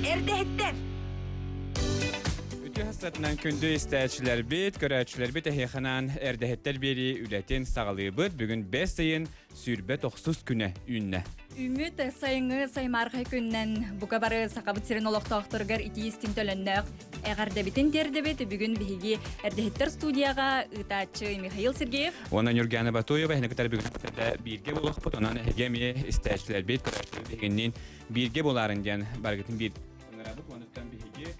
Эрдэһиттэр! Үтүө хастатынан күндү истээччилэрбит, көрөөччүлэрбит эһиэхэнэн эрдэһиттэр биэрии үлэтин саҕалыыбыт. Бүгүн бэс ыйын 29 күнэ үүннэ. Үмүт сайыҥҥы саймаархай күннэн бука бары Сахабыт сирин олохтоохторугар итии истиҥ төлөннөөх эҕэрдэбитин тиэрдэбит. Бүгүн биһиги эрдэһиттэр студияҕа ыытааччы Михаил Сергеев. Уонна Нюргана Батуева эһини кытары бүгүн бииргэ буолуохпут. Онон эһиги эмиэ истээччилэрбит, көрөөччүлэрбит биһигинниин бииргэ буолаарыҥ диэн барыгытын биир ыҥырабыт. Онуттан биһиги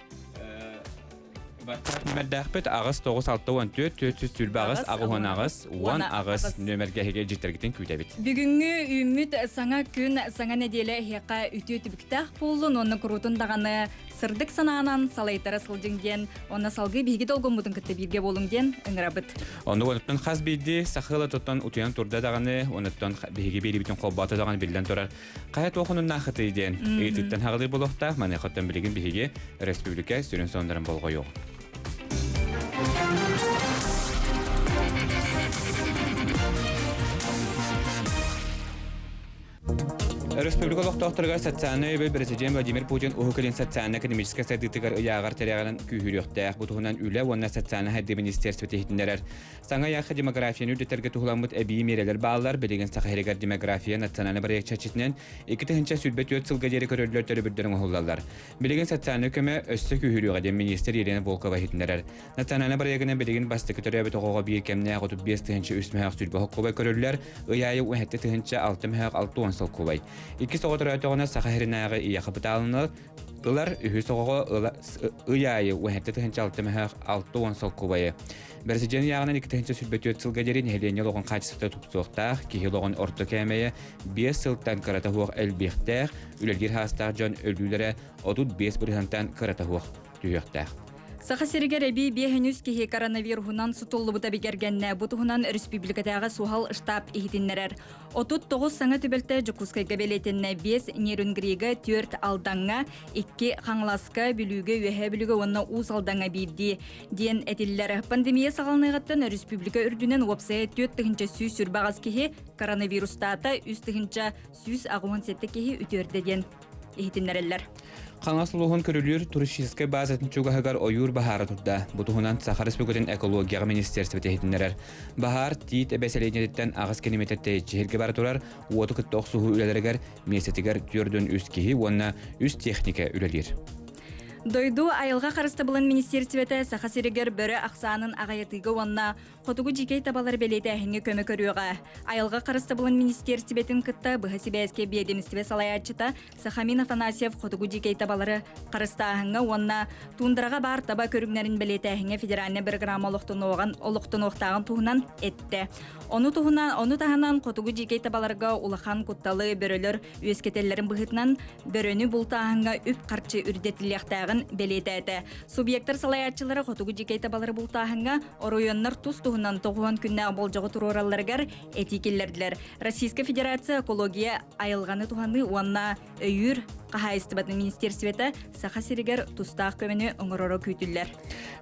WhatsApp нүмердээхпит 8 9 6 14 428 88 18 нүөмэргэ эһиги илдьиттэргитин күүтэбит. Бүгүҥҥү үүммүт саҥа күн, саҥа нэдиэлэ эһиэхэ үтүө түбүктээх буоллун уонна куруутун даҕаны сырдык санаанан салайтара сылдьыҥ диэн уонна салгыы биһиги долгуммутун кытта бииргэ буолуҥ диэн ыҥырабыт. Оннук онуттан хас биирдии саха ыла туттан утуйан турда даҕаны, онуттан биһиги биэрибитин холбоото даҕаны биллэн турар Хайа туох онуннаахытый диэн ыйытыыттан хаҕылыыр буолуохтаах. Маныахаттан билигин биһиги республика сүрүн сонуннарын болҕойуоҕ. Республика олохтоохторугар социальнай өйөбүл президент Владимир Путин Уһук Илин социально-экономическай сайдыытыгар ыйааҕар тирэҕирэн күүһүрүөхтээх. Бу туһунан Үлэ уонна социальнай сайдыы министерствота иһитиннэрэр. Саҥа ыйаахха демографияны үрдэтэргэ туһуламмыт эбии миэрэлэр бааллар. Билигин Саха сиригэр демография национальнай бырайыак чэрчитинэн 2024 сылга диэри көрөллөр төлөбүрдэр оҥоһуллаллар. Билигин социальнай көмө өссө күүһүрүөҕэ диэн миниистир Елена Волкова иһитиннэрэр. Национальнай бырайыагынан билигин бастакы төрөөбүт оҕоҕо биир кэмнээх 35 тыһыынча үс мөһөөх сүүрбэ холкуобай көрүллэр, ый аайы 17 тыһыынча алта мөһөөх 60 солкуобай. Иккис оҕо төрөөтөҕүнэ Саха сиринээҕи ийэ хапытаалынан ылар, үһүс оҕоҕо ый аайы 17 тыһыынча алта мөһөөх 60 солкуобайы. Бэрэсидьиэн ыйааҕынан 2024 сылга диэри нэһилиэнньэ олоҕун хаачыстыбата тупсуохтаах, киһи олоҕун орто кээмэйэ 5 сылтан кырата суох элбиэхтээх, үлэлиир хаастаах дьон өлүүлэрэ 35 бырыһыантан кырата суох түһүөхтээх. Саха сиригэр эбии 5 киһи коронавируһунан сутуллубута бигэргэннэ. Бу туһунан республикатааҕы суһал штаб иһитиннэрэр. 39 саҥа түбэлтэ Дьокуускайга бэлиэтэннэ, 5 Нерюнгрига, 4 Алдаҥҥа, 2 Хаҥаласка, Бүлүүгэ, Үөһээ Бүлүүгэ уонна Уус Алдаҥҥа биирдии диэн этиллэр. Пандемия саҕаланыаҕыттан республика үрдүнэн уопсайа 4128 киһи коронавирустаата, 3187 киһи үтүөрдэ диэн иһитиннэрэллэр. Хаҥас улууһун көрүлүүр туристическай баазатын чугаһыгар ойуур баһаара турда. Бу туһунан Саха Республикатын экологияҕа министерствота иһитиннэрэр. Баһаар Тиит эбэ сэлиэнньэтиттэн 8 километр тэйиччи сиргэ бара турар уоту кытта охсуһуу үлэлэригэр миэстэтигэр 43 киһи уонна үс техника үлэлиир. Дойду айылҕа харыстабылын министиэристибэтэ Саха сиригэр бөрө ахсаанын аҕыйатыыга уонна хотугу дьиикэй табалары бэлиэтээһиҥҥэ көмө көрүөҕэ. Айылҕа харыстабылын министиэристибэтин кытта быһа сибээскэ биэдэмистибэ салайааччыта Сахамин Афанасьев хотугу дьиикэй табалары харыстааһыҥҥа уонна туундараҕа баар таба көрүҥнэрин бэлиэтээһиҥҥэ федеральнай бырагыраама олохтонуохтааҕын туһунан эттэ. Ону туһунан, ону таһынан хотугу дьиикэй табаларга улахан кутталы бөрөлөр үөскэтэллэрин быһыытынан бөрөнү бултааһыҥҥа үп-харчы үрдэтиллиэхтээҕин бэлиэтээтэ. Субъектар салайааччылара хотугу дьиикэй табалары бултааһыҥҥа оройуоннар тус-туһунан тоҕуһан күннээх болдьоҕу туруоралларыгар этии киллэрдилэр. Российскай Федерация экология айылҕаны туһаныы уонна өйүүр хаһаайыстыбатын министиэристибэтэ Саха сиригэр тустаах көмөнү оҥороро күүтүллэр.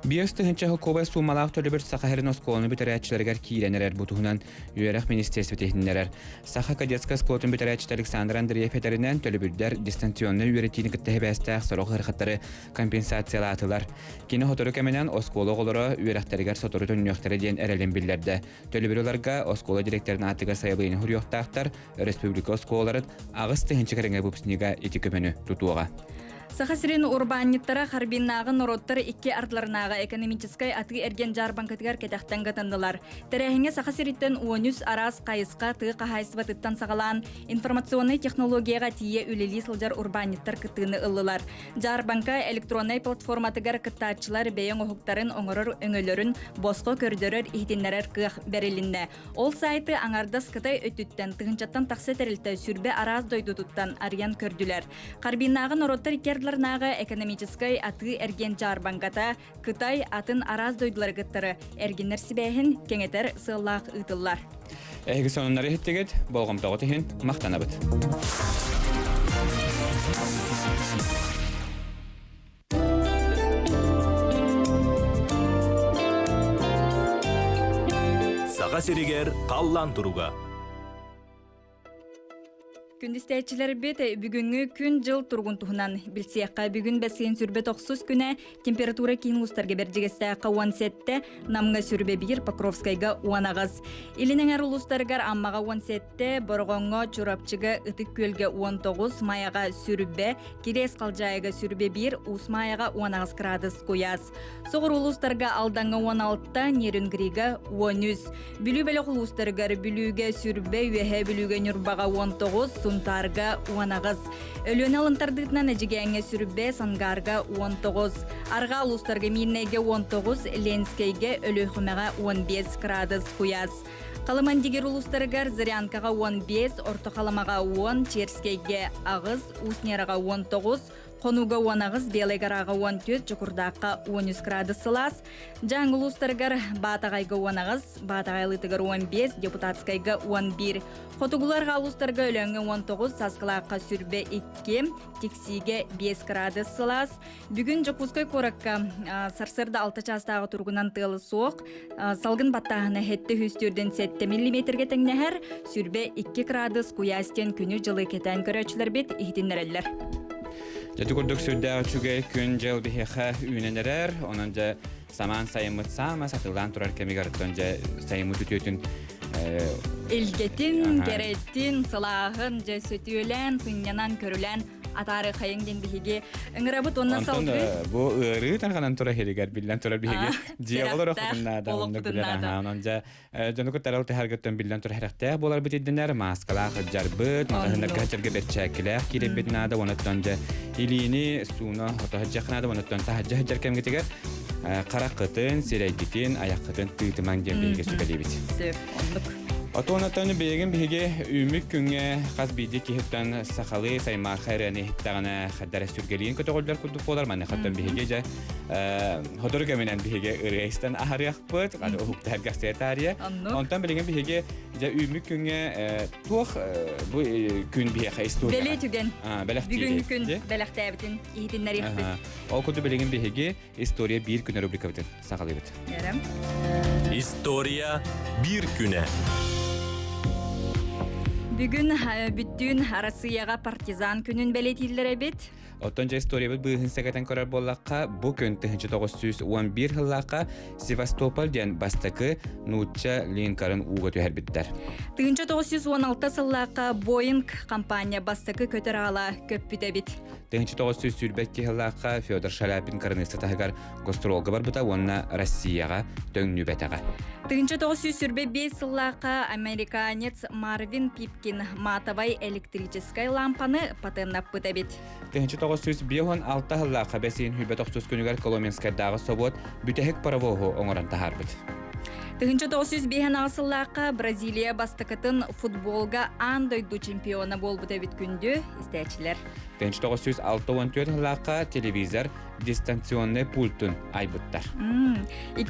5000 холкуобай суумалаах төлөбүр Саха сирин оскуоланы бүтэрээччилэригэр киирэн эрэр бу туһунан үөрэх министиэристибэтэ иһитиннэрэр. Саха кадетскай оскуолатын бүтэрээччитэ Александр Андреев этэринэн, төлөбүрдэр дистанционнай үөрэтиини кытта сибээстээх сорох ыарахаттары компенсациялаатылар. Кини сотору кэминэн оскуола оҕолоро үөрэхтэригэр сотору төннүөхтэрэ диэн эрэлин биллэрдэ. Төлөбүр ыларга оскуола директорын аатыгар сайабылыанньа суруйуохтаахтар, республика оскуолаларын 8000 кэриҥэ выпускнига ити көмөнү тутуоҕа. Саха сирин урбаанньыттара Харбиннааҕы норуоттар икки ардыларынааҕы экономическай атыы-эргиэн дьаарбаҥкатыгар кэтэхтэн кытыннылар. Тэрээһиҥҥэ Саха сириттэн 13 араас хайысха тыа хаһаайыстыбатыттан саҕалаан информационнай технологияҕа тиийэ үлэлии сылдьар урбаанньыттар кыттыыны ыллылар. Дьаарбаҥка электроннай платформатыгар кыттааччылар бэйэ оҥоһуктарын оҥорор өҥөлөрүн босхо көрдөрөр иһитиннэрэр кыах бэрилиннэ. Ол сайты аҥардас Кытай өттүттэн тыһыынчаттан тахса тэрилтэ сүрбэ араас дойдутуттан арыйан көрдүлэр. Харбиннааҕы норуоттар икки ардыларынааҕы экономическай атыы-эргиэн дьаарбаҥката Кытай атын араас дойдулары кыттары эргиннэр сибээһин кэҥэтэр сыаллаах ыытыллар. Эһиги сонуннары иһиттигит, болҕомтоҕут иһин махтанабыт. Саха сиригэр халлаан туруга. Күндүстээччилэрбит бүгүҥҥү күн-дьыл туругун туһунан билсиэххэ. Бүгүн бэсиэн сүрбэ тохсус күнэ температура киин улуустарга Бэрдьигэстээххэ 17, Намҥа сүрбэ биир, Покровскайга 18. Илин эҥэр улуустарыгар Аммаҕа 17, Бороҕоҥҥо, Чурапчыга, Ытык Күөлгэ 19, Майаҕа сүрбэ, Кириэс Халдьаайыга сүрбэ биир, Уус Маайаҕа 18 градус куйаас. Соҕуруу улуустарга Алдаҥҥа 16, Нерюнгрига 13. Бүлүү бөлөх улуустарыгар Бүлүүгэ Сүрбэ, Үөһээ Бүлүүгэ Ньурбаҕа 19, Сунтаарга 18. Өлүөнэ алын тардыытынан Эдьигээҥҥэ Сүрбэ, Сангаарга 19. Арҕаа улуустарга Миирнэйгэ 19, Ленскэйгэ, Өлүөхүмэҕэ 15 градус куйаас. Халымандигир улуустарыгар Зырянкаҕа 15, Орто Халымаҕа 10, Черскэйгэ 8, Уус Нераҕа 19, Хонууга 18, Белай Гораҕа 14, Чокурдаахха 13 градус сылаас. Дьааҥы улуустарыгар Баатаҕайга 18, Баатаҕай Алыытыгар 15, Депутатскайга 11, Хотугуларга улуустарга Өлөөҥҥө 19, Сааскылаахха Сүрбэ 2, Тиксиигэ 5 градус сылаас. Бүгүн Дьокуускай куоракка сарсыарда 6 чаастааҕы туругунан тыалы суох. Салгын баттааһына 747 миллиметргэ тэҥнэһэр, Сүрбэ 2 градус куйаас диэн күнү-дьылы кэтээн көрөөччүлэрбит иһитиннэрэллэр. Дьэ курдук сүрдээх үчүгэй күн-дьыл биһиэхэ үүнэн эрэр. Онон дьэ самаан сайыммыт саама сатылаан турар кэмигэр оттон дьэ сайыммыт үтүөтүн Илгэтин, кэрэтин, сылааһын дьэ сөтүөлээн, сынньанан, көрүлээн атаары хайыҥ диэн биһиги ыҥырабыт уонна салгыы бу ыарыы тарҕанан турар иһигэр биллэн турар биһиги дьиэ олорохпутун наада оннук билэр онон дьэ Дьону кытта алтыһаргыттан биллэн турар сэрэхтээх буоларбыт ирдэнэр, мааскалаах сылдьарбыт, маҕаһыыннарга сылдьарга бэрчээккилээх киирэрбит наада, онуттан дьэ илиини сууна хото сылдьыах наада, онуттан таһырдьа сылдьар кэмҥитигэр хараххытын, сирэйгитин, айаххытын тыытымаҥ диэн биһиги сүбэлиибит. Сөп, оннук. Отуонаттан билигин биһиги үүмүк күҥҥэ хас биирдии киһиттэн сахалыы саймаарха ырыаны иһиттэҕинэ хаддара сүргэлиин көтөҕүллэр курдук буолар. Маныхаттан биһиги дьэ Сотору кэминэн биһиги ырыа истэн аһарыахпыт, уһуктарга таарыйа. Онтон билигин биһиги дьэ үүммүт күҥҥэ туох бу күн биһиэхэ история. Бэлиэ түгэн. Бүгүн күн бэлэхтээбитин иһитиннэриэхпит. Ол курдук билигин биһиги история биир күнэ рубрикабытын саҕалыыбыт. История биир күнэ. Бүгүн бүттүүн Арассыыйаҕа партизан күнүн бэлиэтииллэр эбит. Оттон дьэ историябыт быыһын сэгэтэн көрөр буоллахха, бу күн 1911 сыллаахха Севастополь диэн бастакы нуучча линкорын ууга түһэрбиттэр. 1916 сыллаахха Боинг компания бастакы көтөр аала көппүт эбит. 1922 сыллаахха Федор Шаляпин кырыныыста таһыгар гастролга барбыта уонна Россияҕа төҥнүбэтэҕэ. 1925 сыллаахха американец Марвин Пипкин матовай электрическай лампаны патеннаппыт эбит. 1956 сыллаахха бэсиин сүүрбэ тохсус күнүгэр Коломенскайдааҕы собуот бүтэһик паровоһу оҥорон таһаарбыт. 1958 сыллаахха Бразилия бастакытын футболга аан дойду чемпиона буолбут эбит күндү истээччилэр. 1964 сыллаахха телевизор дистанционнай пультун айбыттар.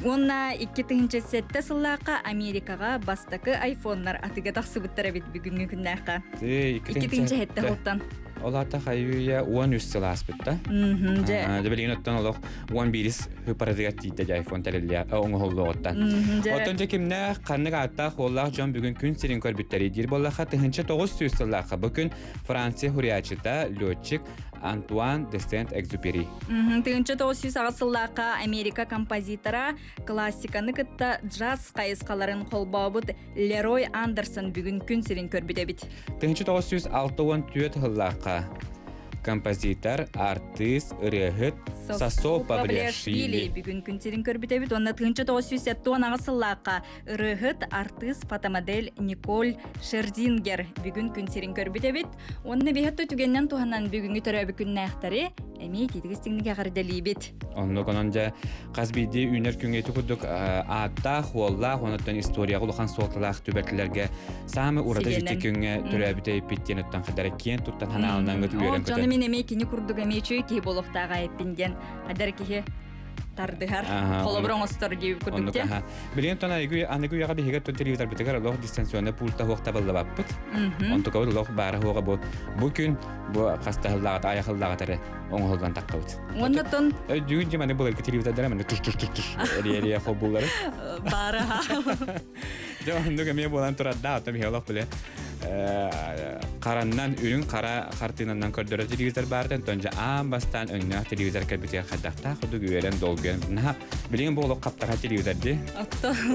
Уонна 2007 сыллаахха Америкаҕа бастакы айфоннар атыга тахсыбыттар эбит бүгүҥҥү күннээххэ. 2007 сылтан. Ол аата хайыы 13 сыл ааспытта. Дьэ билигин оттон олох 11 хыпаратыгар тиийдэ дьэ айфон тэриллиэ оҥоһуллуоҕуттан. Оттон дьэ кимнээх ханнык ааттаах уоллаах дьон бүгүн күн сирин көрбүттэрий диир буоллахха 1900 сыллаахха бу күн Франция хуриачыта летчик Антуан де Сент-Экзюпери. 1908 сыллаахха Америка композитора классиканы кытта джаз хайысхаларын холбообут Лерой Андерсон бүгүн күн сирин көрбүт эбит. 1964 сыллаахха композитор, артыыс, ырыаһыт Сосо Павлиашвили бүгүн күн сирин көрбүт эбит. Уонна 1978 сыллаахха ырыаһыт, артыыс, фотомодель Николь Шерзингер бүгүн күн сирин көрбүт эбит. Уонна биһэтто түгэннэн туһанан бүгүҥҥү төрөөбүт күннээхтэри эмиэ итиитик истиҥник эҕэрдэлиибит. Оннук онон дьэ хас биирдии үүнэр күҥҥэ ити курдук ааттаах, уоллаах, онуттан историяҕа улахан суолталаах түбэлтэлэргэ саамай ураты дьикти күҥҥэ төрөөбүтэ эппит диэн оттон хадара киэн туттан ханаалынан үөрэн көтөн. Дьону мин эмиэ кини курдук эмиэ үчүгэй киһи буолуохтааҕа эппин диэн хадара киһи тардыһар, холобур оҥостор диэбит курдук дии. Билигин тон аныгы үйэҕэ биһиги оттон телевизорбытыгар олох дистанционный пульта суох табыллыбаппыт. Онтукабыт олох баара суоҕа бу бу күн бу хастаһыллааҕыт айахыллааҕыт эрэ оҥоһуллан таххабыт. Уонна тон Өйдүүгүн дьэ маны былыргы телевизордара маны туш туш туш туш эрийэ холбуулары. Баара Дьэ оннук эмиэ буолан турарда оттон биһи олох биле. Хараннан үрүҥ хара хартыынанан көрдөрөр телевизор баартан тонжа аан бастаан өҥнөөх телевизор кэлбитигэр хайдахтаах курдук үөрэн долгуйан наһаа билигин бу олох хаптаха телевизор дии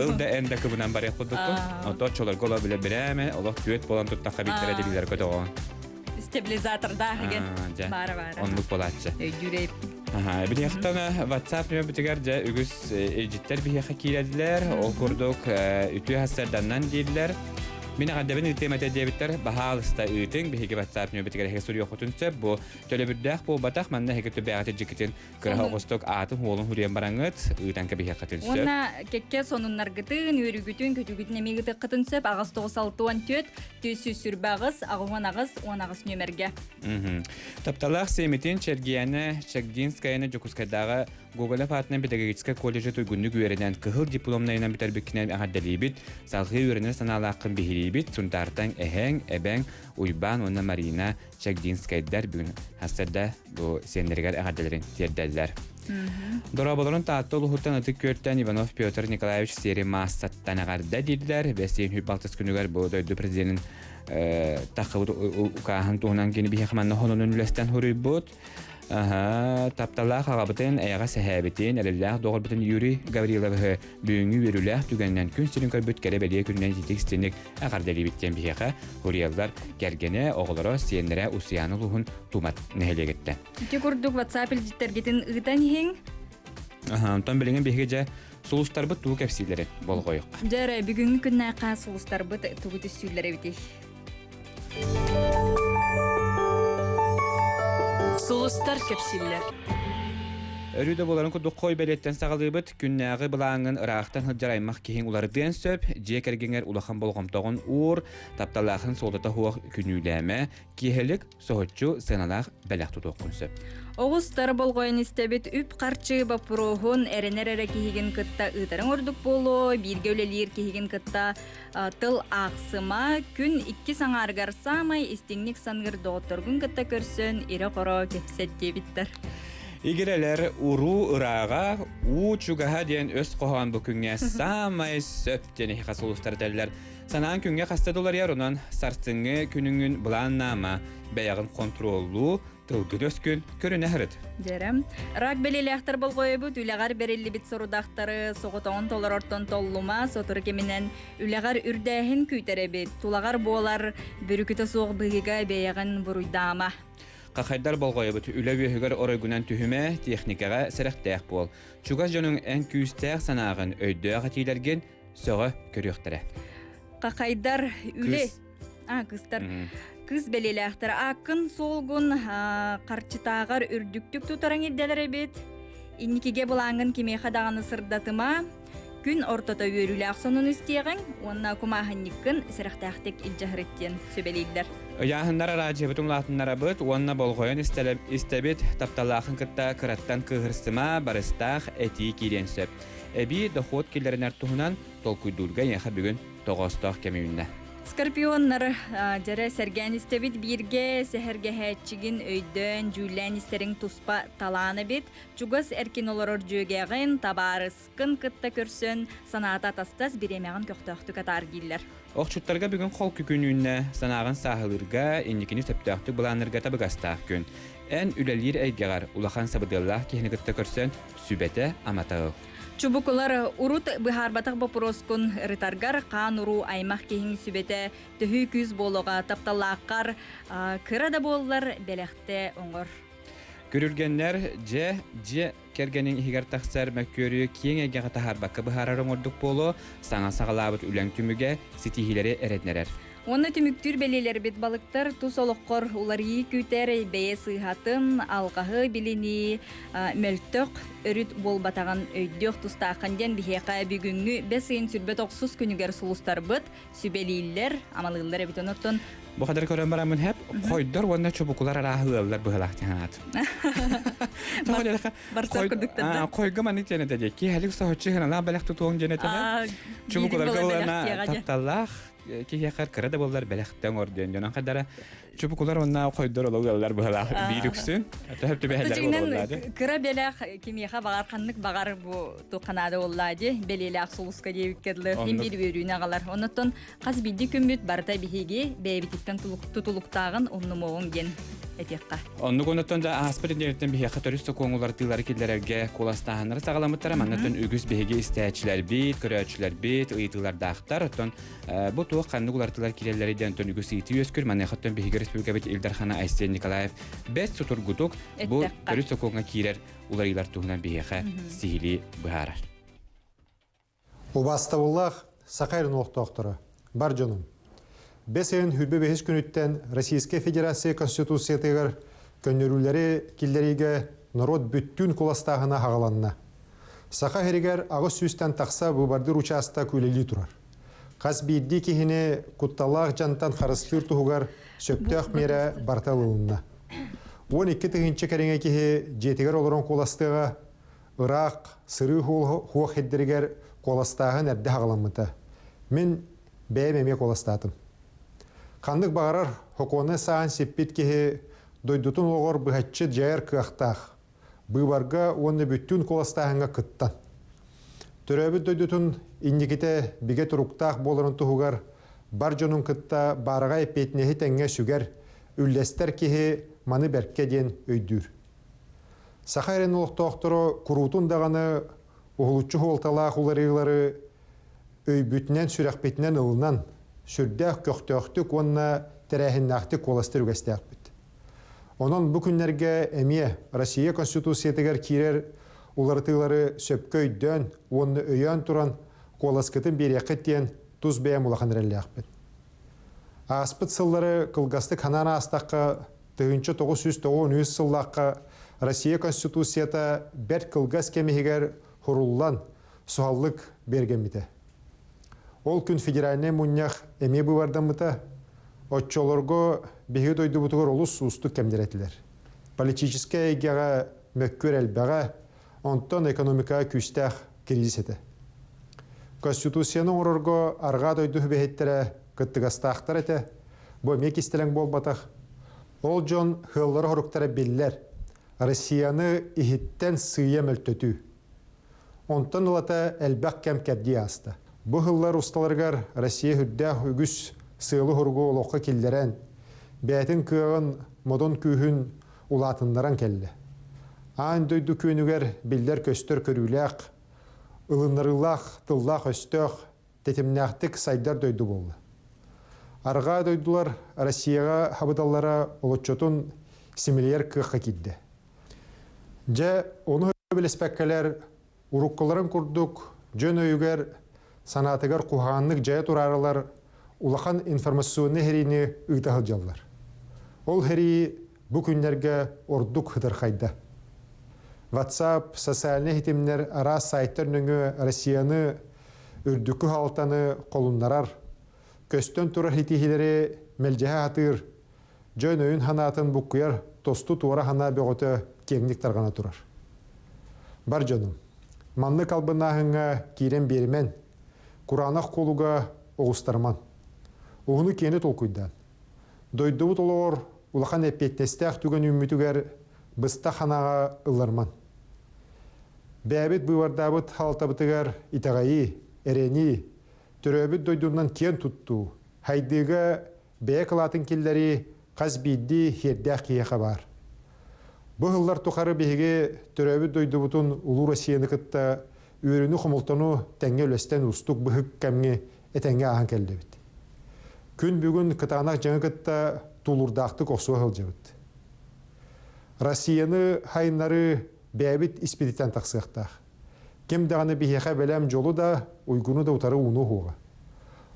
ыл да эн да кыбынан барыах курдуккун ото оччолорго олох билэ бирээмэ олох түөт буолан туттахха биттэрэ телевизор көтөҕөҕүн стабилизатордаах деген баара баара оннук буолааччы өйдүүрэй Билиэхтэн WhatsApp нөмөбүтүгэр дьэ үгүс илдьиттэр биһиэхэ киирэллэр. Ол курдук үтүө хассарданнан дииллэр. Мин эҕэрдэбин ыытыам этэ диэбиттэр. Баһаалыста ыытыҥ, биһиги WhatsApp нөмөбүтүгэр эһиги суруйуоххутун сөп. Бу төлөбүрдээх буолбатах, манна эһиги түбээҕит илдьиккитин кыраһа оҕустук аатын уолун хуруйан бараҥҥыт, ыытан кэбиһиэххитин сөп. Уонна кэккэ сонуннаргытын, үөрүүгүтүн, көтүүгүтүн эмиэ ыытыаххытын сөп. Аҕыс тоҕус алтыан түөрт, 428, 88, 18 нүөмэргэ. Тапталаах сиэмитин Чэргийээнэ Чагдинскаяны Дьокуускайдааҕы Гоголев аатынан педагогическай колледжы туйгуннук үөрэнэн кыһыл дипломнайынан бүтэрбиккинэн эҕэрдэлиибит, салҕыы үөрэнэр санаалааххын биһириибит. Сунтаартан эһэҥ, эбэҥ Уйбаан уонна Марина Чагдинскайдар бүгүн сарсыарда бу сиэннэригэр эҕэрдэлэрин тиэрдэллэр. Дорооболорун Таатта улууһуттан Ытык Күөлтэн Иванов Петр Николаевич сиэри маассаттан эҕэрдэ дииллэр. Бэсиэн 26 күнүгэр бу дойду президенин таххыбыт укааһын туһунан кини биһиэхэ манна хонунун үлэстэн суруйбут. Тапталаах аҕабытын, эйэҕэс эһээбитин, эрэллээх доҕорбутун Юрий Гавриловиһы бүгүҥҥү үөрүүлээх түгэнинэн күн сирин көрбүт кэрэ бэлиэ күнүнэн ититик истиҥник эҕэрдэлиибит диэн биһиэхэ суруйаллар кэргэнэ, оҕолоро, сиэннэрэ Усуйаана улууһун Тумат нэһилиэгиттэн. Ити курдук WhatsApp илдьиттэргитин ыытан иһиҥ. Онтон билигин биһиги дьэ сулустарбыт тугу кэпсииллэрин болҕойуохха. Дьэ эрэ, бүгүҥҥү күннээххэ сулустарбыт тугу түстүүллэр эбитий? Сулустар кэпсииллэр. Өрүү да буоларын курдук хой бэлиэттэн саҕалыыбыт. Күннээҕи былааҥҥын ыраахтан сылдьар аймах киһиҥ уларытыан сөп. Дьиэ кэргэҥэр улахан болҕомтоҕун уур, тапталаахын суолтата суох күнүүлээмэ, киэһэлик соһуччу сыаналаах бэлэх тутуоххун сөп. Оҕустар болҕойон истэбит үп-харчы боппуруоһун эрэнэр эрэ киһигин кытта ыытарыҥ ордук буолуо, бииргэ үлэлиир киһигин кытта тыл аахсыма, күн иккис аҥаарыгар саамай истиҥник саныыр доҕотторгун кытта көрсөн ирэ-хоро кэпсэт диэбиттэр. Игирэлэр уруу ырааҕа, уу чугаһа диэн өс хоһоон бу күҥҥэ саамай сөп диэн эһиэхэ сулустар этэллэр. Санаан күҥҥэ хаста доларыйар, онон сарсыҥҥы күнүҥүн былааннаама, бэйэҕин хонтуруоллуу, тылгын өскүн көрүнэ сырыт. Дьэрэ. Рак бэлиэлээхтэр болҕойобут үлэҕэр бэриллибит сорудахтары соҕотоҕун толорортон толлума, сотору кэминэн үлэҕэр үрдээһин күүтэр эбит. Тулаҕар буолар бүрүкүтэ суох быһыыга бэйэҕин буруйдаама. Хахайдар болҕойобут үлэ үөһүгэр оройгунан түһүмэ, техникаҕа сэрэхтээх буол. Чугас дьонуҥ эн күүстээх санааҕын, өйдөөх этиилэргин сөҕө көрүөхтэрэ. Хахайдар үлэ А, кыстар. Кыс бэлиэлээхтэр ааккын суолгун харчытааҕар үрдүктүк тутарың ирдэнэр эбит. Инникигэ былааҥҥын кимиэхэ даҕаны сырдатыма. Күн ортото үөрүүлээх сонун истиэҕиҥ уонна кумааһынньыккын сэрэхтээхтик илдьэ сырыт диэн сүбэлииллэр. Ыйааһыннар араадьыйабытын улаатыннарабыт уонна болҕойон истэбит, тапталлаахын кытта кыраттан кыыһырсыма, барыстаах этии киириэн сөп. Эбии дохуот киллэринэр туһунан толкуйдуурга эйиэхэ бүгүн тоҕоостоох кэм үүннэ. Скорпионнар дьэрэ сэргээн истэбит бииргэ сэһэргэһээччигин өйдөөн, дьүүллээн истэриҥ туспа талаан эбит. Чугас эркин олорор дьүөгэҕин, табаарыскын кытта көрсөн, санаата атастас, бириэмэҕин көхтөөхтүк атаар дииллэр. Охчуттарга бүгүн холку күн үүннэ. Санааҕын сааһылыырга, инникини сөптөөхтүк былааннырга табыгастаах күн. Эн үлэлиир эйгэҕэр улахан сабыдыаллаах киһини кытта көрсөн, сүбэтэ-амата ыл. Чубукулар урут быһаарбатах боппуруоскун ырытаргар хаан-уруу аймах киһиҥ сүбэтэ төһүү күүс буолуоҕа тапталлааххар кыра да буоллар бэлэхтэ оҥор. Күрүлгэннэр дьэ дьиэ кэргэниҥ иһигэр тахсар мөккүөрү киэҥ эйгэҕэ таһаарбакка быһаарар оҥордук буолуо, саҥа саҕалаабыт үлэҥ түмүгэ ситиһиилэри эрэннэрэр. Уонна түмүктүүр бэлиэлэрбит балыктар тус олоххор уларыйыы күүтэр бэйэ сыыһатын, алҕаһы билинии, мөлтөх өрүт буолбатаҕын өйдүөх тустааххын диэн биһиэхэ бүгүҥҥү бэс ыйын сүрбэт охсус күнүгэр сулустарбыт сүбэлииллэр, амалыыллар эбит. Онон Бу хадары көрөн бараммын хэп, хойдор уонна чубукулар арааһы ыаллар быһылаах диэн аат. Барсар курдуктар. Хойго маннык диэн этэ дии. Киэһэлик соһуччу сыаналаах бэлэх тутуоҥ диэн этэ. Чубукуларга буолана тапталлаах киһиэхэ кыра да буоллар бэлэхтэ оҥор диэн дьонон хайдара чубукулар уонна хойдор олох ыаллар быһалаах биир үксүн төһөп түбэһэллэр буоллаады. Кыра бэлэх кимиэхэ баҕар ханнык баҕар бу туохханаада буоллаа дии бэлиэлээх сулуска диэбиккэ дылы хин биир үөрүүнү аҕалар. Оннуттан Хас биирдии күммүт барыта биһиги бэйэбититтэн тутулуктааҕын умнумуоҕуҥ диэн этиэххэ. Оннук онуттан да ааспыт нэдиэлэттэн биһиэхэ төрүт сокуон уларытыылары киллэрэргэ куоластааһыннары саҕаламмыттара. Маннаттан үгүс биһиги истээччилэрбит, көрөөччүлэрбит ыйытыылардаахтар. Оттон бу туох ханнык уларытыылар киирэллэрий диэн оттон үгүс ыйытыы үөскүүр. Маныаха биһиги республикабыт Ил Дархана Айсен Николаев бэрт сутургутук бу төрүт сокуоҥҥа киирэр уларыйыылар туһунан биһиэхэ сиһилии быһаарар. Убаастабыллаах Саха эрин олохтоохторо, бар дьонум! Бэс ыйын 25 күнүттэн Российскай Федерация Конституциятыгар көннөрүүлэри киллэриигэ норуот бүттүүн куоластааһына аҕаланна. Саха сиригэр аҕыс сүүстэн тахса быыбардыыр учаастак үлэлии турар. Хас биирдии киһини кутталлаах дьантан харыстыыр туһугар сөптөөх миэрэ барыта ылылынна. 12 тыһыынча кэриҥэ киһи дьиэтигэр олорон куоластыаҕа, Ыраах сырыы хуох сирдэригэр куоластааһын эрдэ саҕаламмыта. Мин бэйэм эмиэ куоластаатым. Ханнык баҕарар сокуоннай сааһын сиппит киһи дойдутун олоҕор быһаччы дьайар кыахтаах, быыбарга уонна бүттүүн куоластааһыҥҥа кыттан. Төрөөбүт дойдутун инникитэ бигэ туруктаах буоларын туһугар бар дьонун кытта баараҕай эппиэтинэһи тэҥҥэ сүгэр, үллэстэр киһи маны бэркэ диэн өйдүүр. Саха эрин олохтоохторо куруутун даҕаны уһулуччу суолталаах уларыйыылары өйбүтүнэн-сүрэхпитинэн ылынан, сүрдээх көхтөөхтүк уонна тэрээһиннээхтик куоластыыр үгэстээхпит. Онон бу күннэргэ эмиэ Россия Конституциятыгар киирэр уларытыылары сөпкө өйдөөн уонна өйөөн туран куоласкытын биэриэххит диэн тус бэйэм улахан эрэллээхпин. Ааспыт сыллары кылгастык санаан аастахха, 1993 сыллаахха Россия Конституцията бэрт кылгас кэм иһигэр хуруллан, суһаллык бэргэммитэ. Ол күн федеральнай мунньах эмиэ быыбардаммыта. Оччолорго биһиги дойдубутугар олус уустук кэмнэр этилэр. Политическай эйгэҕэ мөккүөр элбэҕэ, онтон экономикаҕа күүстээх кризис этэ. Конституцияны оҥорорго арҕаа дойду сүбэһиттэрэ кыттыгастаахтар этэ. Бу эмиэ кистэлэҥ буолбатах. Ол дьон сыаллара-соруктара биллэр. Россияны иһиттэн сыыйа мөлтөтүү. Онтон ылата элбэх кэм кэрдии ааста. Бу сыллар усталарыгар Россия үрдээх үгүс сыалы-соругу олоххо киллэрэн, бэйэтин кыаҕын, модун күүһүн улаатыннаран кэллэ. Аан дойду күөнүгэр биллэр-көстөр көрүүлээх, ылыннарыылаах тыллаах-өстөөх, тэтимнээхтик сайдар дойду буолла. Арҕаа дойдулар Россияҕа хабыдаллара олоччотун симэлийэр кыахха киирдэ. Дьэ, ону билиспэккэлэр уруккуларын курдук дьон өйүгэр, санаатыгар куһаҕаннык дьайа тураарылар улахан информационнай сэриини ыыта сылдьаллар. Ол сэрии бу күннэргэ ордук ытырхайда. WhatsApp, социальнай ситимнэр араас сайтар нөҥүө Россияны үрдүкү халтаны холуннарар, көстөн турар ситиһиилэри мэлдьэһэ сатыыр, дьон өйүн-санаатын буккуйар тосту туора санаа бөҕөтө киэҥник тарҕана турар. Бар дьонум, маннык албыннааһыҥҥа киирэн биэримэн, кураанах куолуга оҕустарыман. Уһуну-киэни толкуйдаан. Дойдубут олоҕор улахан эппиэтинэстээх түгэн үүммүтүгэр быстах санааҕа ылларыман. Бэйэбит быыбардаабыт халтабытыгар итэҕэйии, эрэнии, төрөөбүт дойдунан киэн туттуу, хайдыыга бэйэ кылаатын киллэрии хас биирдии сиэрдээх киһиэхэ баар. Бу сыллар тухары биһиги төрөөбүт дойдубутун Улуу Россияны кытта үөрүүнү-хомолтону тэҥҥэ үлэстэн уустук быһык кэмҥэ этэҥҥэ ааһан кэллибит. Күн бүгүн кытаанах дьаҥы кытта тулуурдаахтык охсуһа сылдьабыт. Россияны хайыннарыы бэйэбит испититтэн тахсыахтаах. Ким даҕаны биһиэхэ бэлэм дьолу да, уйгуну да утары ууну уһуоҕа.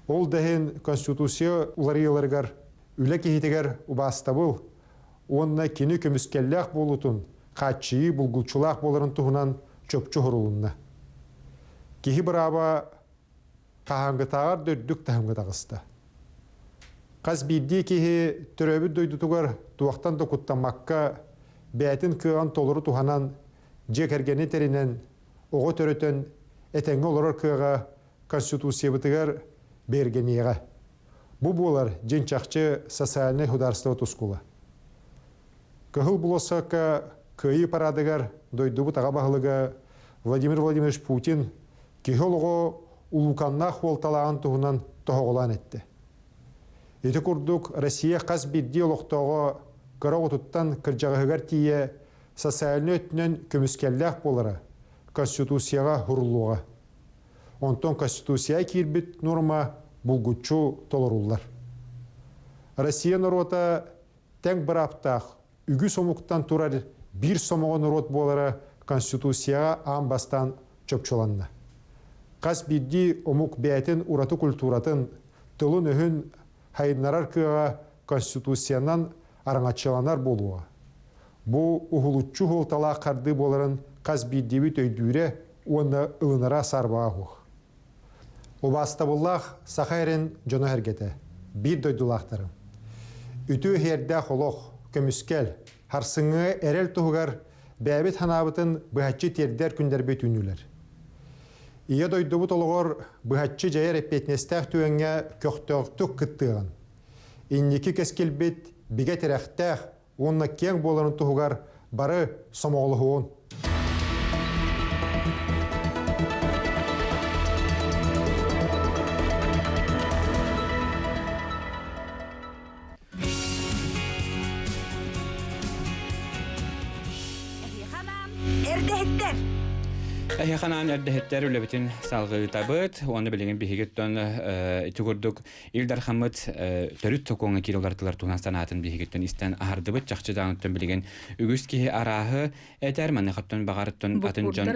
Ол да иһин Конституция уларыйыыларыгар үлэ киһитигэр убаастабыл уонна кини көмүскэллээх буолуутун хааччыйыы булгуччулаах буоларын туһунан чопчу сурулунна. Киһи бырааба хаһааҥҥытааҕар да үрдүк таһымҥа таҕыста. Хас биирдии киһи төрөөбүт дойдутугар туохтан да куттаммакка, бэйэтин кыаҕын толору туһанан, дьиэ кэргэни тэринэн, оҕо төрөтөн, этэҥҥэ олорор кыаҕа Конституциябытыгар бигэргэниэҕэ. Бу буолар дьиҥ-чахчы социальнай судаарыстыба тускула. Кыһыл болуоссакка Кыайыы парадыгар дойдубут аҕа баһылыга Владимир Владимирович Путин киһи олоҕо улууканнаах суолталааҕын туһунан тоһоҕолоон эттэ. Ити курдук Россия хас биирдии олохтооҕо кыра оҕотуттан кырдьаҕаһыгар тиийэ социальнай өттүнэн көмүскэллээх буолара Конституцияҕа суруллуоҕа. Онтон Конституция киирбит нуорма булгуччу толоруллар. Россия норуота тэҥ бырааптаах үгүс омуктан турар биир сомоҕо норуот буолара Конституцияҕа аан бастаан чопчуланна. Хас биирдии омук бэйэтин ураты культуратын, тылын-өһүн хайыннарар кыаҕа Конституциянан араҥаччыланар буолуоҕа. Бу уһулуччу суолталаах хардыы буоларын хас биирдиибит өйдүүрэ уонна ылынара саарбаҕа суох. Убаастабыллаах саха эрин дьоно-сэргэтэ, биир дойдулаахтарым. Үтүө иһиэрдээх олох, көмүскэл, харсыҥҥы эрэл туһугар бэйэбит санаабытын быһаччы тиэрдэр күннэрбит үүннүлэр. Ийэ дойдубут олоҕор быһаччы дьайар эппиэтинэстээх түгэҥҥэ көхтөөхтүк кыттыаҕын. Инники кэскилбит бигэ тирэхтээх уонна киэҥ буоларын туһугар бары сомоҕолоһуон. Эрдэһиттэр! Эһиэхэ анаан эрдэһиттэр үлэбитин салгыытабыт. Уонна билигин биһигиттэн ити курдук Ил Дархаммыт төрүт сокуоҥҥа киирэ уларытылар туһунан санаатын биһигиттэн истэн аһардыбыт. Чахчы даҕаныттан билигин үгүс киһи арааһы этэр, маныхаттан баҕарыттан атын дьон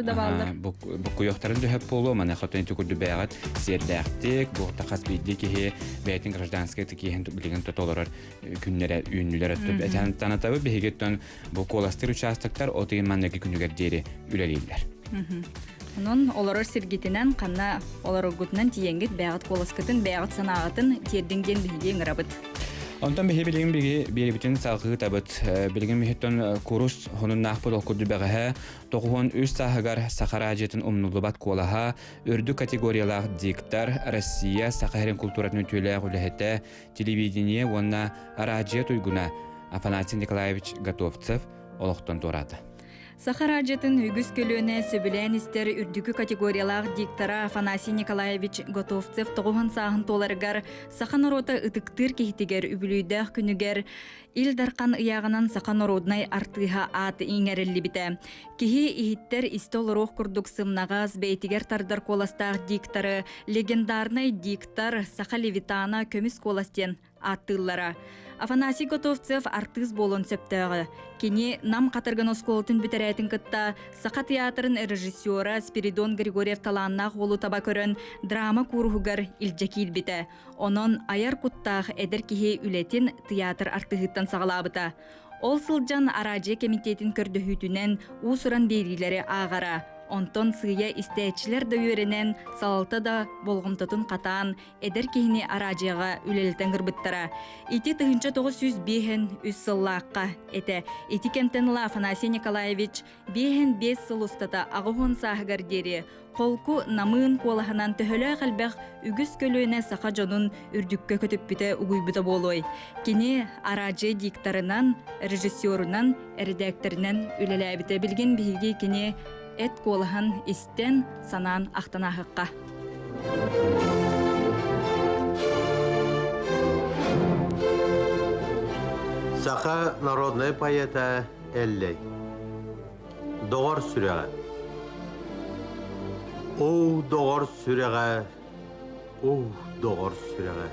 буккуйуохтарын дөһөп буолуо, маныхаттан ити курдук бэйэҕит сиэрдээхтик, буохта хас биирдии киһи бэйэтин гражданскай тикиһин билигин толорор күннэрэ үүннүлэр өттүп этэн танатабы биһигиттэн бу куоластыыр участоктар от ыйын манныгы күнүгэр диэри үлэлииллэр. Онон олорор сиргитинэн ханна олороргутунан тиийэҥҥит бэйэҕит куоласкытын, бэйэҕит санааҕытын тиэрдиҥ диэн биһиги ыҥырабыт. Онтон биһи билигин биги биэрибитин салҕыы Билигин биһиттэн курус хонуннаахпыт ол курдук бэҕэһээ 93 сааһыгар Саха араадьыйатын умнуллубат куолаһа, үрдүк категориялаах диктор, Россия Саха сирин култууратын үтүөлээх үлэһитэ, телевидение уонна араадьыйа туйгуна Афанасий Николаевич Готовцев олохтон туораата. Саха араадьыйатын үгүс көлүөнэ сөбүлээн истэр үрдүкү категориялаах диктора Афанасий Николаевич Готовцев тоҕуһун сааһын туоларыгар саха норуота ытыктыыр киһитигэр үбүлүйдээх күнүгэр Ил Дархан ыйааҕынан саха норуодунай артыыһа аат иҥэриллибитэ. Киһи иһиттэр истэ олоруох курдук сымнаҕас, бэйэтигэр тардар куоластаах дикторы легендарнай диктор Саха Левитана көмүс куолас диэн ааттыыллара. Афанасий Готовцев артыыс буолуон сөптөөҕө. Кини Нам Хатырган оскуолатын бүтэрээтин кытта Саха театрын режиссера Спиридон Григорьев талааннаах уолу таба көрөн драма кууруһугар илдьэ киирбитэ. Онон айар куттаах эдэр киһи үлэтин театр артыыһыттан саҕалаабыта. Ол сылдьан араадьыйа кэмитиэтин көрдөһүүтүнэн уус-уран биэриилэри ааҕара. Онтон сыыйа истээччилэр да үөрэнэн, салалта да болҕомтотун хатаан, эдэр киһини араадьыйаҕа үлэлэтэн ырбыттара. Ити 1953 сыллаахха этэ. Ити кэмтэн ыла Афанасий Николаевич 55 сыл устата 80 сааһыгар диэри холку намыын куолаһынан төһөлөөх элбэх үгүс көлүөнэ саха дьонун үрдүккэ көтүппүтэ угуйбута буолуой. Кини араадьыйа дикторынан, режиссерунан, эрэдээктэринэн үлэлээбитэ. Билигин биһиги кини эт куолаһын истэн, санаан ахтан ааһыахха. Саха народнай поэта Эллэй Доҕор сүрэҕэ Оо, доҕор сүрэҕэ, оо, доҕор сүрэҕэ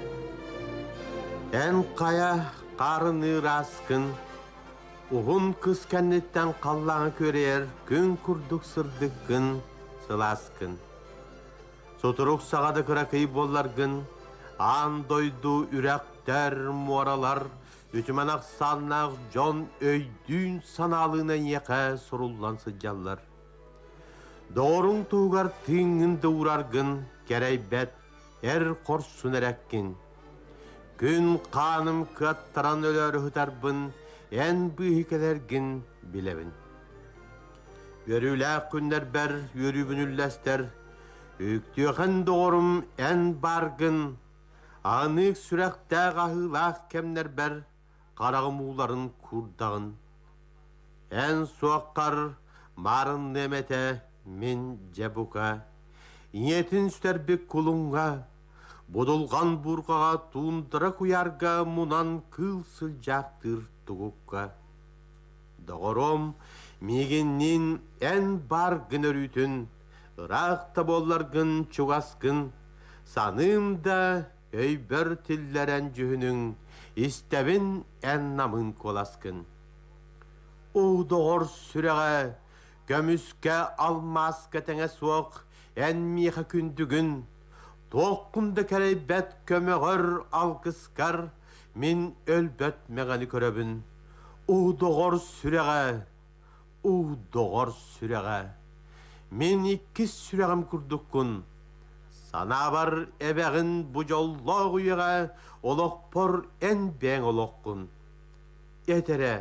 Эн хайа хаарыныы ырааскын, уһун кыс кэнниттэн халлааҥы күөрэйэр күн курдук сырдыккын, сылааскын. Сутурук саҕа да кыракый буолларгын, аан дойду үрэхтэр, муоралар, Үтүмэн ахсааннаах дьон өйдүүн-санаалыын эйиэхэ суруллан сылдьаллар. Доҕоруҥ туһугар тыыҥҥын да уураргын кэрэйбэт эр хорсун эрэккин. Күн хааным кыаттаран өлөөрү сытарбын, эн быыһы кэлэргин билэбин. Үөрүүлээх күннэрбэр үөрүүбүн үллэстэр, үктүөхэн доҕорум эн бааргын, анык сүрэхтээх аһыылаах кэмнэрбэр хараҕым ууларын куурдаҕын. Эн суоххар маарынныам этэ мин дьэ бука, ийэтин сүтэрбит кулуҥҥа, будулҕан буурҕаҕа туундара куйаарга мунан кыыл сылдьаахтыыр тугукка. Доҕорум, миигинниин эн бааргын өрүүтүн, ыраах да буолларгын чугаскын, саныым да өйбөр тиллэрэн дьүһүнүҥ, истэбин эн намыын куоласкын. Уу доҕор сүрэҕэ, көмүскэ, алмааска тэҥэ суох эн миэхэ күндүгүн, туоххун да кэрэйбэт көмөҕөр алгыскар мин өлбөт мэҥэни көрөбүн. Уу доҕор сүрэҕэ, уу доҕор сүрэҕэ, мин иккис сүрэҕим курдуккун. Санаабар эбэҕин бу дьоллоох үйэҕэ олохпор эн бэйэҥ олоххун. Эт эрэ,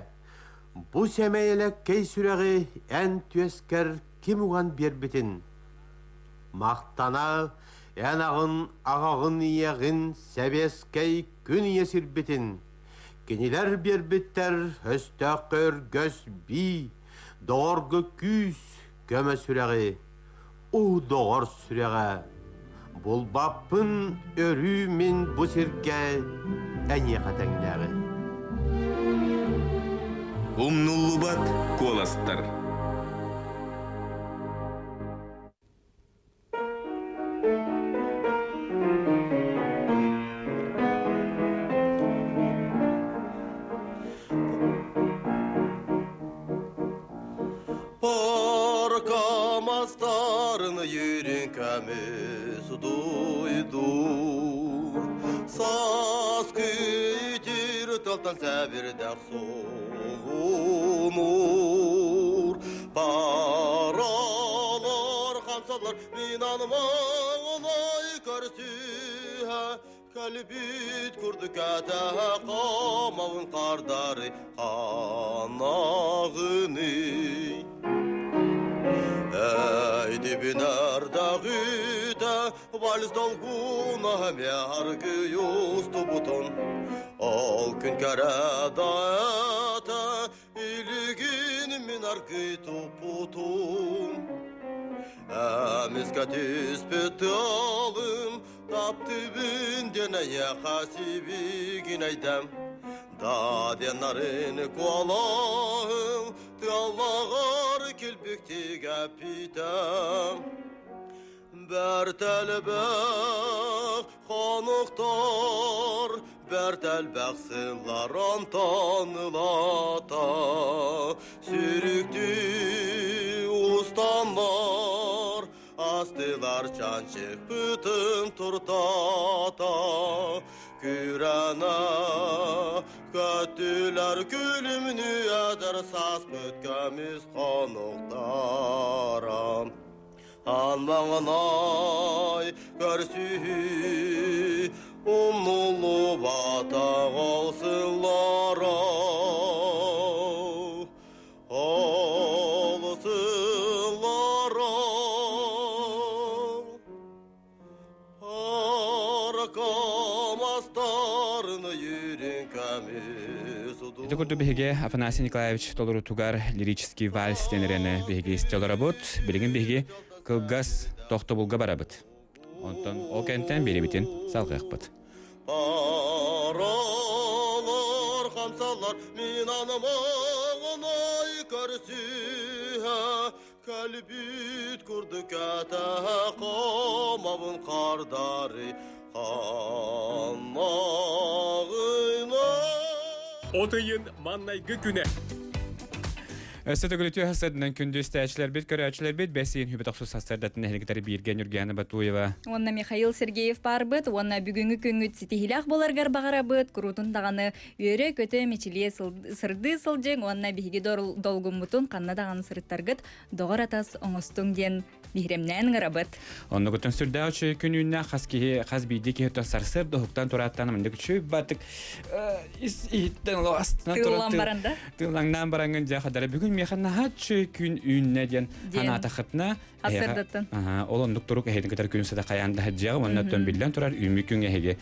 бу сэмэй элэккэй сүрэҕи эн түөскэр ким уган биэрбитин? Махтана эн аҕын аҕаҕын ийэҕин сэбиэскэй күн ийэ сирбитин. Кинилэр биэрбиттэр өстөөххө өргөс бии, доҕорго күүс, көмө сүрэҕи, уу доҕор сүрэҕэ. Булбаппын өрүү мин бу сиргэ эйиэхэ тэҥнээҕи. Умнуллубат куоластар. Паркамастарын yürün көмүс дуйдур Саас күйдір тылтан сәбірдәк солунур Паралар хамсалар мин анымаңлай көрсүһэ Кэлбит курдук этэ комавын кардары ханаҕыный Эйдибинэрдэҕитэ вальс долгуна мяргы устубутун Ол күн кэрэ да этэ илигин мин аргый туппутум Эмискэ түспүт тыалым Таптыбын диэн эйиэхэ сибигин эйдэм Да диэн нарын куолаһым Тыаллаҕар килбиктик эппитем Бэрт элбэх хонуктар Бэрт элбэх сыллар онтон ылата Сүрүктүү устаннар Астылар чанчыкпытын туртата, Күрәнә көттүлэр күлүмнү эдэр сааспыт көмүс хонуктара. Анмаңынай көрсүһүү умнуллубатах ол сыллара. Ол сыллара Ити курдук биһиги Афанасий Николаевич толорутугар лирический вальс диэн биһиги истэ олоробут. Билигин биһиги кылгас тохтобулга барабыт. Онтон ол кэнтэн биэрибитин салҕыахпыт. Паралар хамсалар мин анамаҕынай көрсүһэ кэлбит курдук этэ комабын хардары ханнаҕына От ыйын маннайгы күнэ. Өссө төгүлүтүө сырдынан күндү истээччилэрбит, көрөөччүлэрбит бэс ыйын хүбүт охсус сарсыардатын нэһиликтэр бииргэ Ньургуяна Батуева. Уонна Михаил Сергеев баарбыт уонна бүгүҥҥү күҥҥүт ситиһиилээх буоларгар баҕарабыт, куруутун даҕаны үөрэ-көтө мичилиэ сырдыы сылдьыҥ уонна биһиги долгуммутун ханна даҕаны сырыттаргыт доҕор атас оҥостуҥ диэн. Биһирэмнээн ыҥырабыт. Оннугуттан сүрдээх үчүгэй күн үүннэ хас киһи хас биирдии киһи сарсыарда уһуктан турааттаан маннык үчүгэй баатык ис иһиттэн олох астынан Тыыллан баран да? Тыыллаҥнаан бараҥҥын дьэ хадара бүгүн миэхэ наһаа үчүгэй күн үүннэ диэн санаатаххытына Сарсыардаттан. Ол оннук турук эһигини кытары күн сыта хайаан да сылдьыаҕа уонна оттон биллэн турар үүммүт күн эһиги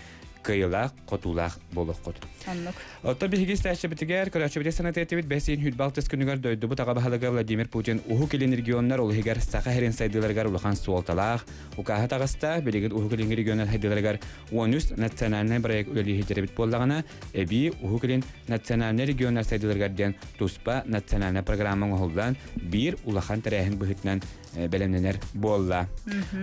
кыайыылаах, хотуулаах буолуоххут. Оннук. Оттон биһиги истээччибитигэр, көрөөччүбүтүгэр санатыатыбыт бэс ыйын 26 күнүгэр дойдубут аҕа баһылыга Владимир Путин Уһук Илин регионнар ол иһигэр Саха сирин сайдыыларыгар улахан суолталаах укааһы таҕыста. Билигин Уһук Илиҥҥи регионнар сайдыыларыгар 13 национальнай проект үлэлии сылдьар буоллаҕына, эбии Уһук Илин национальнай регионнар сайдыыларыгар диэн туспа национальнай программа оҥоһуллан, биир улахан тэрээһин быһыытынан бэлэмнэнэр буолла.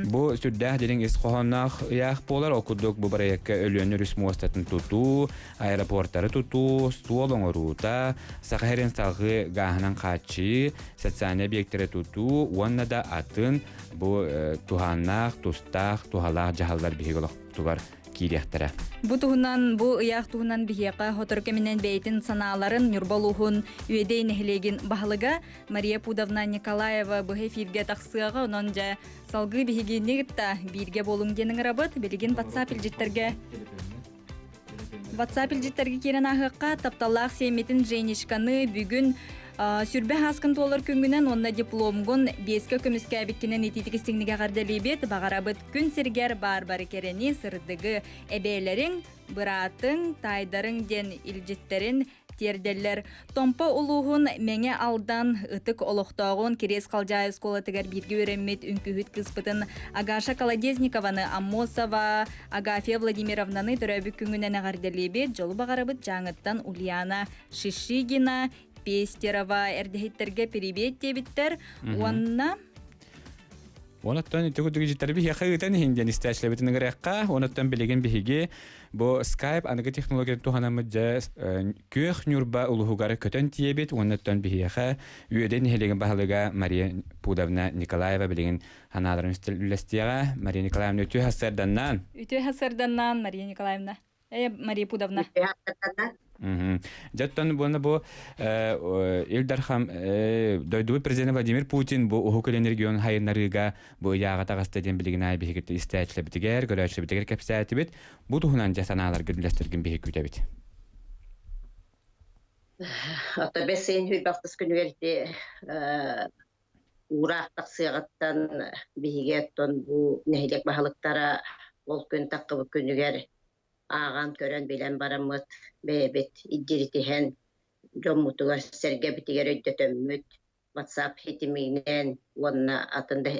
Бу сүрдээх дириҥ ис хоһоонноох ыйаах буолар. Ол курдук бу бырайыакка Өлүөнэ өрүс муостатын тутуу, аэропортары тутуу, суол оҥоруута, Саха сирин салгыы гааһынан хааччыйыы, социальнай объектэри тутуу уонна да атын бу туһааннаах, тустаах, туһалаах дьаһаллар биһиги олохтугар киириэхтэрэ. Бу туһунан, бу ыйаах туһунан биһиэхэ сотору кэминэн бэйэтин санааларын Ньурба улууһун Үөдэй нэһилиэгин баһылыга Мария Пудовна Николаева быһа эфиргэ тахсыаҕа, онон дьэ салгыы биһигини кытта бииргэ буолуҥ диэн ыҥырабыт. Билигин WhatsApp илдьиттэргэ WhatsApp илдьиттэргэ киирэн ааһыахха тапталлаах сиэммитин Женечканы бүгүн сүрбэ хааскын туолар күҥҥүнэн уонна дипломгун биэскэ көмүскээбиккинэн итиитик истиҥник эҕэрдэлиибит. Баҕарабыт күн сиргэр баар бары кэрэни, сырдыгы, эбээлэриҥ, быраатыҥ, таайдарыҥ диэн илдьиттэрин тиэрдэллэр. Томпо улууһун Мэҥэ Алдан ытык олохтооҕун Кириэс Халдьаайы оскуолатыгар бииргэ үөрэммит үҥкүүһүт кыыспытын Агаша Колодезникованы Аммосова Агафья Владимировнаны төрөөбүт күҥүнэн эҕэрдэлиибит. Дьолу баҕарабыт Дьааҥыттан Ульяна Шишигина Пестерова эрдэһиттэргэ пирибиэт диэбиттэр уонна Онуттан ити курдук дьиттэр биһиэхэ ыытан иһин диэн истээччилэрбитин ыҥырыахха. Онуттан билигин биһиги бу Skype аныгы технологияны туһанаммыт дьэ күөх Ньурба улууһугар көтөн тиийэбит. Онуттан биһиэхэ Үөдэй нэһилиэгин баһылыга Мария Пудовна Николаева билигин санааларын үллэстиэҕэ. Мария Николаевна үтүө сарсыарданнаан. Үтүө сарсыарданнаан, Мария Николаевна. Мария Пудовна. Дьэ, буонна бу Ил Дархан дойдубут президент Владимир Путин бу Уһук Илин регион хайыннарыыга бу ыйааҕа таҕыста диэн билигин аайы биһиги истээччилэрбитигэр, көрөөччүлэрбитигэр кэпсээтибит. Бу туһунан дьэ санааларгын үллэстэргин биһиги күүтэбит. Ото бэс ыйын хүйбахтыс күнүгэр ити уураах тахсыаҕыттан биһиги оттон бу нэһилиэк баһылыктара ол күн таххыбыт күнүгэр ааҕан көрөн билэн бараммыт бэйэбит илдьиритиһэн дьоммутугар сэргэбитигэр өйдөтөммүт WhatsApp хитиминэн уонна атын да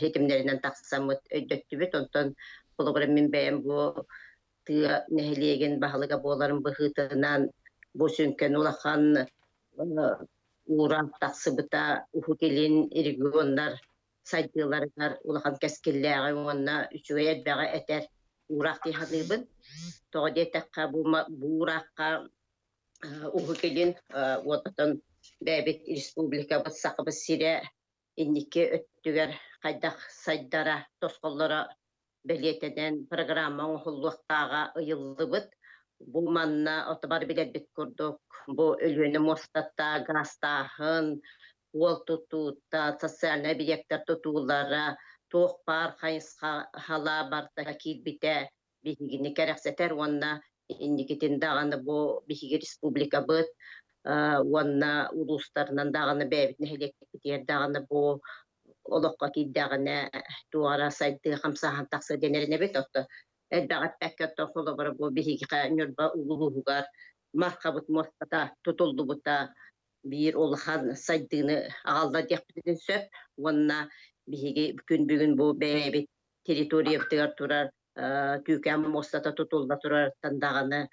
хитимнэринэн тахсаммыт өйдөттүбүт. Онтон холобура мин бэйэм бу тыа нэһилиэгин баһылыга буоларым быһыытынан бу сүҥкэн улахан уураах тахсыбыта Уһук Илин регионнар сайдыыларыгар улахан кэскиллээҕи уонна үчүгэй элбэҕи этэр уураах дии саныыбын. Тоҕо диэтэххэ, бу уураахха Уһук Илин уонна бэйэбит республикабыт Сахабыт сирэ инники өттүгэр хайдах сайдара, тосхоллоро бэлиэтэнэн программа оҥоһуллуохтааҕа ыйыллыбыт. Бу манна отубар билэрбит курдук бу Өлүөнэ муостата гаастааһын, уол тутуута, социальнай объектар тутуулара, туох баар хайысхала барыта киирбитэ биһигини кэрэхсэтэр уонна инникитин даҕаны бу биһиги республикабыт уонна улуустарынан даҕаны бэйэбит нэһилиэкпитигэр даҕаны бу олоххо киирдэҕинэ туох эрэ сайдыы хамсааһын тахса диэн эрэнэбит. Оттон элбэҕи эппэккэ оттон холобура бу биһиги Ньурба улууһугар Мархабыт муостата тутуллубута биир улахан сайдыыны аҕалла диэхпитин сөп уонна биһиги күн бүгүн бу бэйэбит территориябытыгар турар Түүкээн муостата тутулла турарыттан даҕаны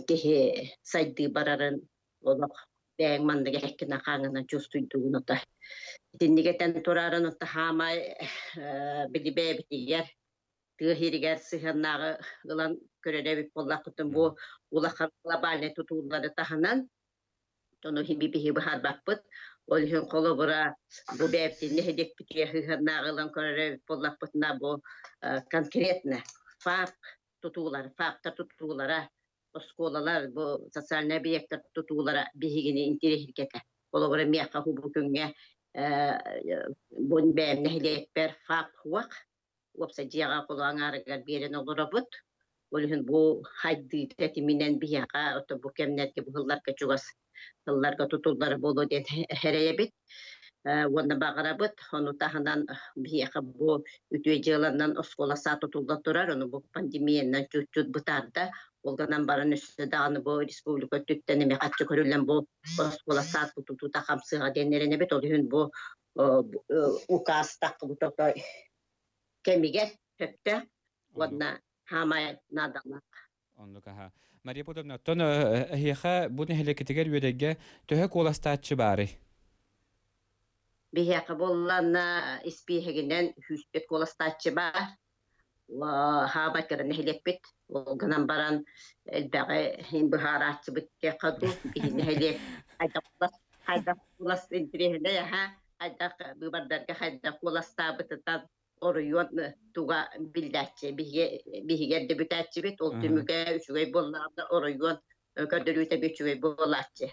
киһи сайдыы барарын олох бэйэҥ маннык эһэккинэ хааҥҥынан чувствуйдугун ото. Итинник этэн турарын отто хаамай били бэйэбитигэр тыа иһигэр сыһыаннааҕы ылан көрөр эбит буоллахпытын бу улахан глобальнай тутуулары таһынан Ону биһи быһаарбаппыт. Ол иһин холобура бу бэйэбитин нэһилиэкпитигэр сыһыаннааҕы ылан көрөр эбит буоллахпытына бу конкретно ФАП тутуулар, ФАПтар тутуулара, оскуолалар, бу социальнай объектар тутуулара биһигини интириэһиргэтэ. Холобура миэхэ бу күҥҥэ Бу бэйэм нэһилиэкпэр ФАП хуах уопсай дьиэҕэ холо аҥаарыгар биэрэн олоробут. Ол иһин бу хайдыы тэтиминэн биһиэхэ ото бу кэмнэргэ бу сылларга чугас сылларга тутуллара буолуо диэн эрэйэбит. Уонна баҕарабыт, ону таһынан биһиэхэ бу үтүө дьыаланан оскуола саа тутулла турар, ону бу пандемиянан чуть-чуть бытаарда. Ол гынан баран өссө даҕаны бу республика өттүттэн эмиэ хаччы көрүллэн бу оскуола саад тутуута хамсыаҕа диэн эрэнэбит. Ол иһин бу указ таххыбыт кэмигэр сөптөөх уонна хаамай наадалаах. Оннук аха. Мария Петровна, оттон эһиэхэ бу нэһилиэккитигэр үөдэйгэ төһө куоластааччы баарый? Биһиэхэ буоллаана испииһэгинэн сүүспүт куоластааччы баар. Хаабай кыра нэһилиэкпит. Ол гынан баран элбэҕи быһаарааччыбыт диэххэ дуу, биһи нэһилиэк хайдах хайдах куолас интириэһинэй аһа, хайдах быыбардарга хайдах куоластаабытытан оройуон туга биллээччи биһиги эрдэ бүтээччибит ол түмүгэ үчүгэй буоллаҕына оройуон көрдөрүүтэ үчүгэй буолааччы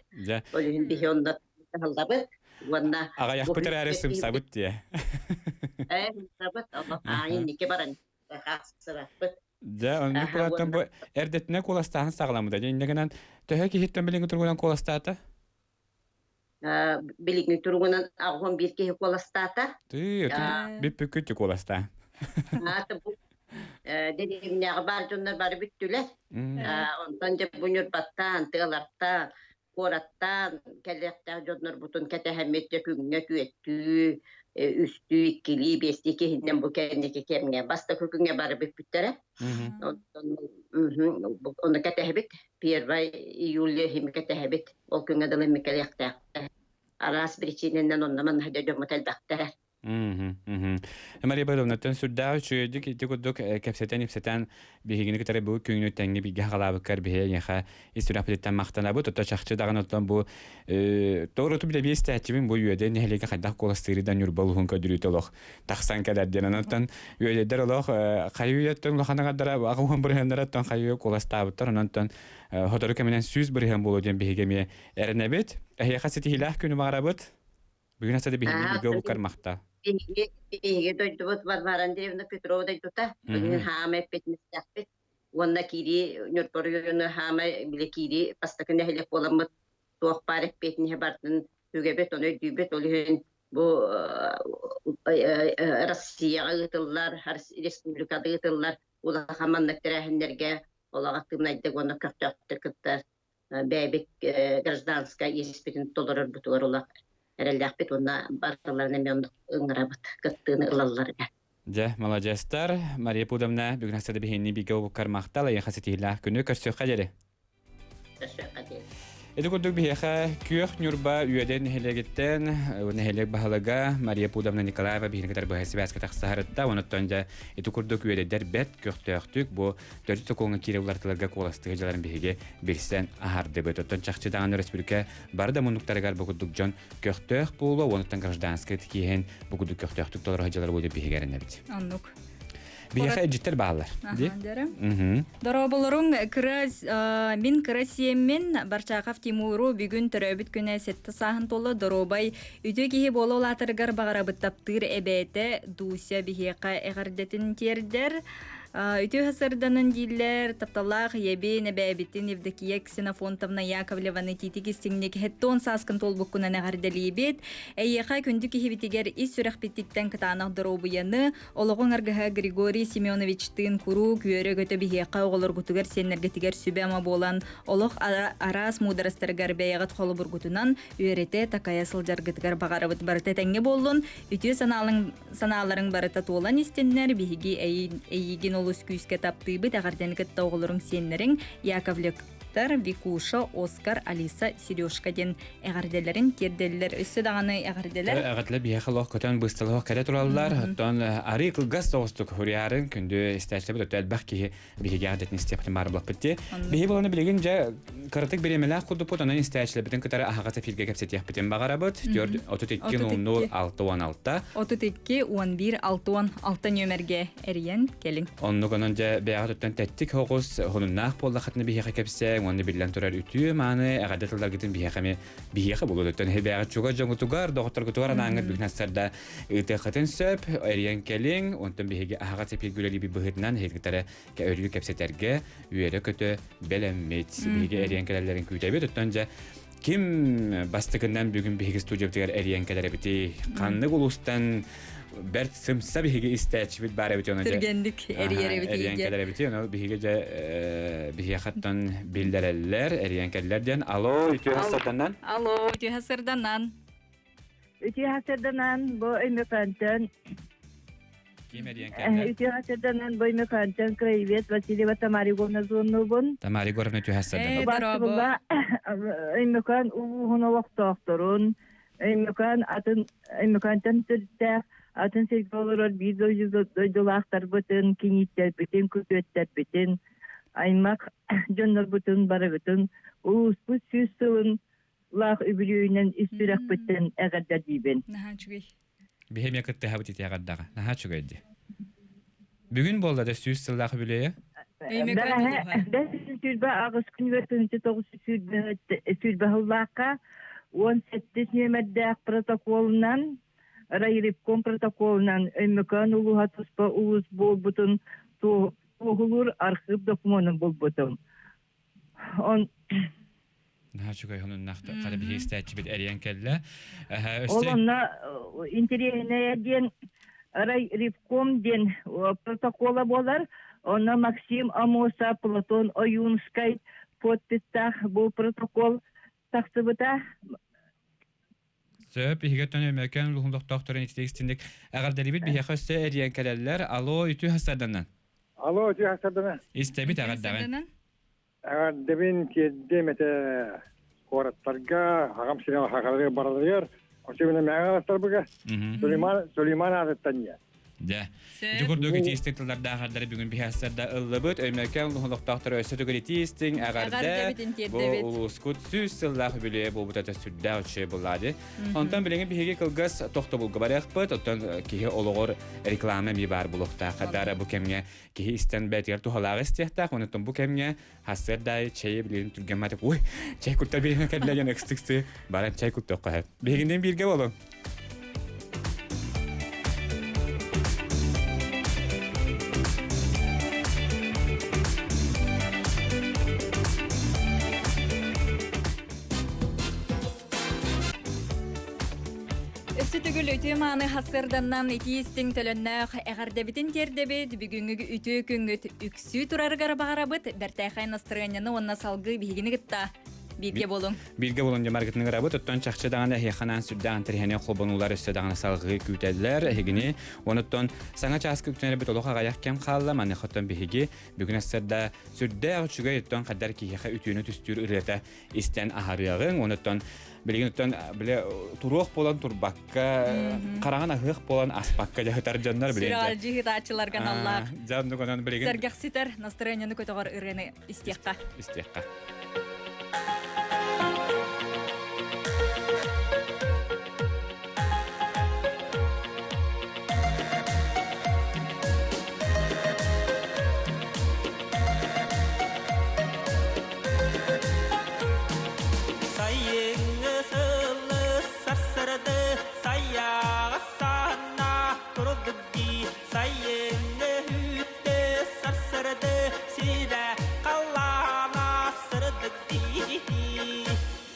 ол иһин биһи онно таһыллабыт уонна аҕайахпыт эрээри сымсабыт диэ ээ сымсабыт инники баран хаахсыраппыт Дьэ, оннук кулаттан бу эрдэтинэ куоластааһын саҕаламмыта. Дьэ, инньэ гынан төһө киһиттэн билиҥҥи туругунан куоластаата? Билиҥҥи туругунан аҕыһын биир киһи куоластаата. Тыы, бүппүккүт куоластаа. Бу дэриэбинэҕэ баар дьоннор бары бүттүлэр. Онтон дьэ бу Ньурбаттаан, тыалартаан, куораттаан кэлиэхтээх дьоннорбутун кэтэһэммит дьэ күҥҥэ түөттүү, үстүү, иккилии, биэстии киһинэн бу кэнники кэмҥэ бастакы күҥҥэ бары бүппүттэрэ. Онтон ону кэтэһэбит. Первай июля иһин кэтэһэбит. Ол күҥҥэ дылы кэлиэхтээхтэр. Араас причинэнэн онно манна дьоммут элбэхтэр. Мария Павловнаттан сүрдээх үчүгэйдик ити курдук кэпсэтэн-ипсэтэн биһигини кытары бу күҥҥү тэҥҥэ бииргэ хаалаабыккар биһиги эйиэхэ ис сүрэхпититтэн махтанабыт. Оттон чахчы даҕаны оттон бу тоҕо билэбиэ истээччибин бу үөдэ нэһилиэгэ хайдах куоластыыры да Ньурба улууһун көрдөрүүтэ олох тахсан кэлэр диэн. Онон үөдэйдэр олох хайы үйэттэн улахан аҥардара аҕа бырыһыаннара оттон хайы куоластаабыттар. Онон сотору кэминэн 100% буолуо диэн биһиги эмиэ эрэнэбит. Эһиэхэ ситиһиилээх күнү баҕарабыт. Бүгүн аса да биһиги бииргэ обуккар махта. Биһиги дойдубут Варвара Андреевна Петрова дойдута. Бүгүн хаама эппитинэстэхпит. Уонна киирии Ньурба оройуону хаама били киирии бастакы нэһилиэк буоламмыт туох баар эппиэтинэһи барытын үгэбит, ону өйдүүбүт. Ол иһин бу Россияҕа ыытыллар, республикада ыытыллар улахан маннык тэрээһиннэргэ олох актыыбынайдык уонна көхтөөхтүк кыттар бэйэбит гражданскай иэспитин толорорбутугар улах эрэллээхпит уонна барыларын эмиэ оннук ыҥырабыт кыттыыны ылалларыгар. Дьэ, маладьыастар. Мария Пудовна, бүгүн астады биһиэнни бигэ обуккар махтал, эйиэхэ ситиһиилээх күнү көрсүөххэ диэри. Көрсүөххэ диэри. Ити курдук биһиэхэ Күөх Ньурба Үөдэн нэһилиэгиттэн нэһилиэк баһылыга Мария Пудовна Николаева биһиги кытары быһа сибээскэ тахсаһарытта. Онуттан дьэ ити курдук үөдэйдэр бэрт көхтөөхтүк бу төрүт сокуоҥҥа киирэ уларытыларга куоластыһы дьаларын биһиги билсэн аһардыбыт. Оттон чахчы даҕаны өрөспүүбүлүкэ бары да муннуктарыгар бу курдук дьон көхтөөх буолуо, онуттан гражданскай киһин бу курдук көхтөөхтүк толоро сылдьалар буолуо биһиги эрэнэбит. Оннук. Биһиэхэ илдьиттэр бааллар. Дорооболоруҥ кыра мин кыра сиэммин Барчахов Тимуру бүгүн төрөөбүт күнэ сэттэ сааһын туолла доруобай үтүө киһи буола улаатарыгар баҕарабыт таптыыр эбээтэ Дуся биһиэхэ эҕэрдэтин тиэрдэр Үтүө сырданын дииллэр, тапталлаах ийэбин, эбээбитин Евдокия Ксенофонтовна Яковлеваны тиитик истиҥник хеттон сааскын туолбуккунан эҕэрдэлиибит. Эйиэхэ күндү киһибитигэр ис сүрэхпититтэн кытаанах доруобуйаны, олоҕуҥ аргыһа Григорий Семеновичтыын куруук үөрэ-көтө биһиэхэ оҕолоргутугар сиэннэргитигэр сүбэ-ама буолан, олох араас муударастарыгар бэйэҕит холобургутунан үөрэтэ, такайа сылдьаргытыгар баҕарабыт. Барыта этэҥҥэ буоллун, үтүө санаалыҥ санааларыҥ барыта туолан истиннэр, биһиги эйиигин олус күүскэ таптыыбыт, эҕэрдэни кытта оҕолоруҥ сиэннэриҥ Яковлевтар, Викуша, Оскар, Алиса, Сережка диэн эҕэрдэлэрин тиэрдэллэр. Өссө даҕаны эҕэрдэлэр. Эҕэрдэлэр биһиэхэ олох көтөн бысталаах кэлэ тураллар. Оттон арыы кылгас соҕустук хуриарын күндү истээччилэрбит өттө элбэх киһи биһиги эҕэрдэтин истиэхпитин баар булаппыт дии. Биһи буоланы билигин дьэ кыратык бириэмэлээх курдукпут, онон истээччилэрбитин кытары аһаҕас эфиргэ кэпсэтиэхпитин баҕарабыт. 4 32 00 616 32 11 66 нүөмэргэ эрийэн кэлиҥ. Оннук онон дьэ бэйэҕит өттөн тэттик соҕус хонуннаах буоллаххытына биһиэхэ кэпсээҥ. кэлээрин уонна биллэн турар үтүө мааны эҕэрдэ тылларгытын биһиэхэ эмиэ биһиэхэ булуотуттан эһибээҕит чугас дьоҥҥутугар, доҕотторгутугар анааңҥыт бүгүн сарда ыытыаххытын сөп, эрийэн кэлиҥ, онтон биһиги аһаҕас эпииргэ үлэлиибит быһыытынан эһигиттэрэ өрүү кэпсэтэргэ үөрэ-көтө бэлэммит. Биһиги эрийэн кэлэллэрин күүтэбит. Оттон дьэ ким бастакынан бүгүн биһиги студиябытыгар эрийэн кэлэр эбитий? Ханнык улуустан бэрт сымса биһиги истээччибит баар эбит ону Түргэнник эрийэр эбит эрийэн кэлэр эбити ону биһиги дьэ биһиэхэттэн биллэрэллэр эрийэн кэллэр диэн алло үтүө сарданан алло үтүө сарданан Үтүө сарданан бу Өймөкөөнтөн Ким эрийэн кэллэ? Үтүө сарданан бу Өймөкөөнтөн краевед Васильева Тамара Егоровна звоннуубун. Тамара Егоровна үтүө сарданан. Убаастыбылла Өймөкөөн улууһун олохтоохторун, Өймөкөөн атын Өймөкөөнтөн төрүттээх атын сиргэ олорор биир дойдулаахтарбытын, кинииттэрбитин, күтүөттэрбитин, аймах дьоннорбутун барыбытын улууспут 100 сылын лаах үбүлүөйүнэн ис сүрэхпиттэн эҕэрдэлиибин. Наһаа үчүгэй. Биһи эмиэ кыттыһабыт ити эҕэрдэҕэ. Наһаа үчүгэй дии. Бүгүн буолла да 100 сыллаах үбүлүөйэ? Бэс 28 күнүгэр 1920 сыллаахха 18 нүөмэрдээх протоколунан райревком протоколунан Өймөкөөн улууһа туспа улуус буолбутун туоһулуур архыып докумуонун булбутум. Он Наһаа үчүгэй хонуннаахта хара биһи истээччибит эрийэн кэллэ. Ол онно интэриэһинэйэ диэн райревком диэн протокола буолар. Онно Максим Амоса, Платон Ойуунскай подпистаах бу протокол тахсыбыта. Сөп, иһигэр төн Өймөкөөн улууһун олохтоохторун ититик эҕэрдэлиибит биһиэхэ өссө эрийэн кэлэллэр. Алло, үтүө хастарданан. Алло, үтүө хастарданан. Истэбит эҕэрдэҕин. Эҕэрдэбин тиэрдиэм этэ куораттарга, аҕам сирин хахаларыгар бараларыгар, особенно мэҥэ аластарбыга, Сулейман, Сулейман аатыттан диye. Дьэ. Ити курдук итиистик тыллардаахардары бүгүн биһиэхсэрдэ ыллыбыт. Өймөкөөн улууһун олохтоохторо өссө төгүл итиистиҥ эҕэрдэ. Бу улуускут 100 сыллаах үбүлүөйэ буолбута сүрдээх үчүгэй буллаады. Онтон билигин биһиги кылгас тохтобулга барыахпыт. Оттон киһи олоҕор реклама эмиэ баар буолуохтаах. Дара бу кэмҥэ киһи истэн бэйэтигэр туһалааҕы истиэхтээх, онтон бу кэмҥэ хассыардаайы чэйи билигин түргэн матып, ой, чэй куттар бириэмэ кэллэ диэн ыксыксы баран чэй куттуохха сөп. Биһигинниин бииргэ буолуҥ. Өссө төгүл үтүө мааны хасырданнан итии истиҥ төлөннөөх эҕэрдэбитин тиэрдэбит. Бүгүҥҥү үтүө күҥҥүт үксүү турарыгар баҕарабыт. Бэртээхэй настырыанньаны уонна салгыы биһигини кытта бииргэ буолуҥ. Бииргэ буолуҥ дьэ маргытын ырабыт. Оттон чахчы даҕаны эһиэхэ сүрдээх интэриэһинэй холбонуулар өссө даҕаны салгыы күүтэллэр. Эһигини онуттан саҥа чааска үктэнэрбит олох аҕыйах кэм хаалла. Маныаха оттон биһиги бүгүн ассарда сүрдээх үчүгэй оттон хаддар киһиэхэ үтүөнү түстүүр ырыата истэн аһарыаҕыҥ. Онуттан билигин оттон бile туруох буолан турбакка, хараҕын аһыах буолан аспакка дьаһытар дьоннор билигин. Сүрэҕэлдьии ыытааччыларга аналлаах. Дьоннук онон билигин сэргэхситэр настроениены көтөҕөр ырыаны истиэххэ. Истиэххэ. Сайыҥҥы сылы сарсырды сайаҕа санна турдук дии сайыҥҥы үүттэ сарсырды сирэ халлаана сырдык дии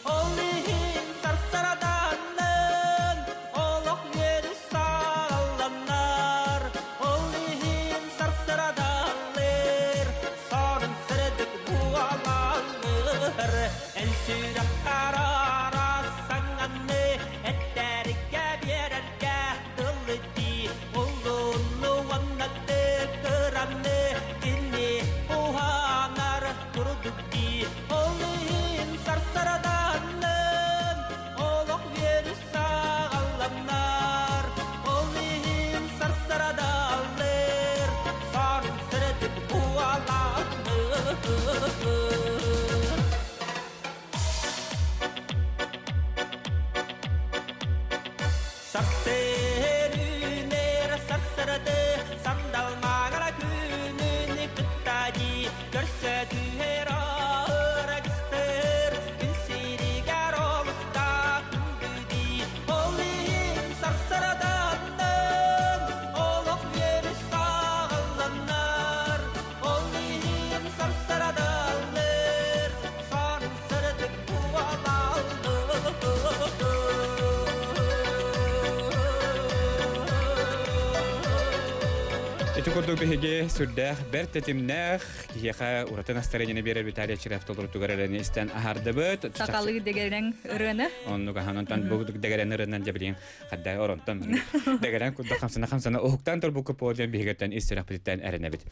ол иһин сарсыраданнын олох үөрү саҕаланар ол иһин сарсырадаллыр Сорун сырдык буолаллар Эн сүрэх карара саҥаны Эттэргэ биэрэргэ дылы дии Улууну уонна кыраны Кини уһанар курдук дии Ол иһин сарсараданнын Олох үөрү саҕаланар Ол иһин сарсарадаллыр Сарын сырдык буолаллар Сарсыарынер сарсырды сандал мағара күнүн кытта дии көрсө түһэр. Ити курдук биһиги сүрдээх бэрт тэтимнээх киһиэхэ ураты настроениены биэрэр Виталий Чиряев толорутугар эрэни истэн аһардыбыт. Сахалыы дэгэрэн ырыаны. Оннук аһан онтон бу дэгэрэн ырыанан дьэбилиин хаддай оронтон дэгэрэн курдук хамсана-хамсана уһуктан турбукку подиум биһигиттэн ис сүрэхпититтэн эрэнэбит.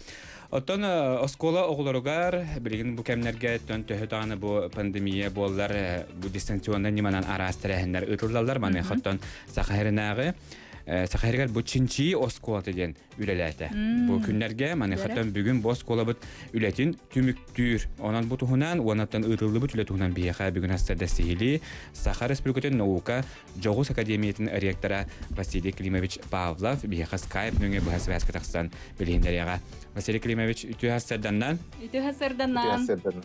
Оттон оскуола оҕолоругар билигин бу кэмнэргэ төн төһө даҕаны бу пандемия буоллар бу дистанционнай ньыманан араас тэрээһиннэр ыытыллаллар. Маныаха оттон Саха сиринээҕи Саха сиригэр бу чинчии оскуолата диэн үлэлээтэ. Бу күннэргэ маныхаттан бүгүн бу оскуолабыт үлэтин түмүктүүр. Онон бу туһунан уоннаттан ыытыллыбыт үлэ туһунан биһиэхэ бүгүн астарда сиһилии Саха Республикатын наука Дьоҕус академиятын ректора Василий Климович Павлов биһиэхэ скайп нөҥүө быһа связка тахсан билиһиннэриэҕэ. Василий Климович, үтүө сарданнан. Үтүө сарданнан.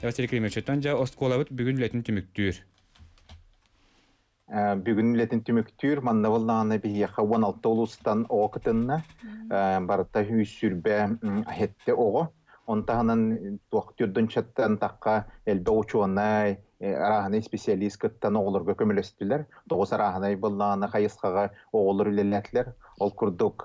Василий Климович, оттон дьэ оскуолабыт бүгүн үлэтин түмүктүүр. Бүгүн үлэтин түмүктүүр манна буоллаҕына биһиэхэ 16 улуустан оҕо кытынна. Барыта 120 сэттэ оҕо. Он таһынан туох түрдүнчаттан тахха элбэх учуонай, арааһынай специалист кыттан оҕолорго көмөлөстүлэр. Тоҕус арааһынай быллааны хайысхаҕа оҕолор үлэлээтилэр. Ол курдук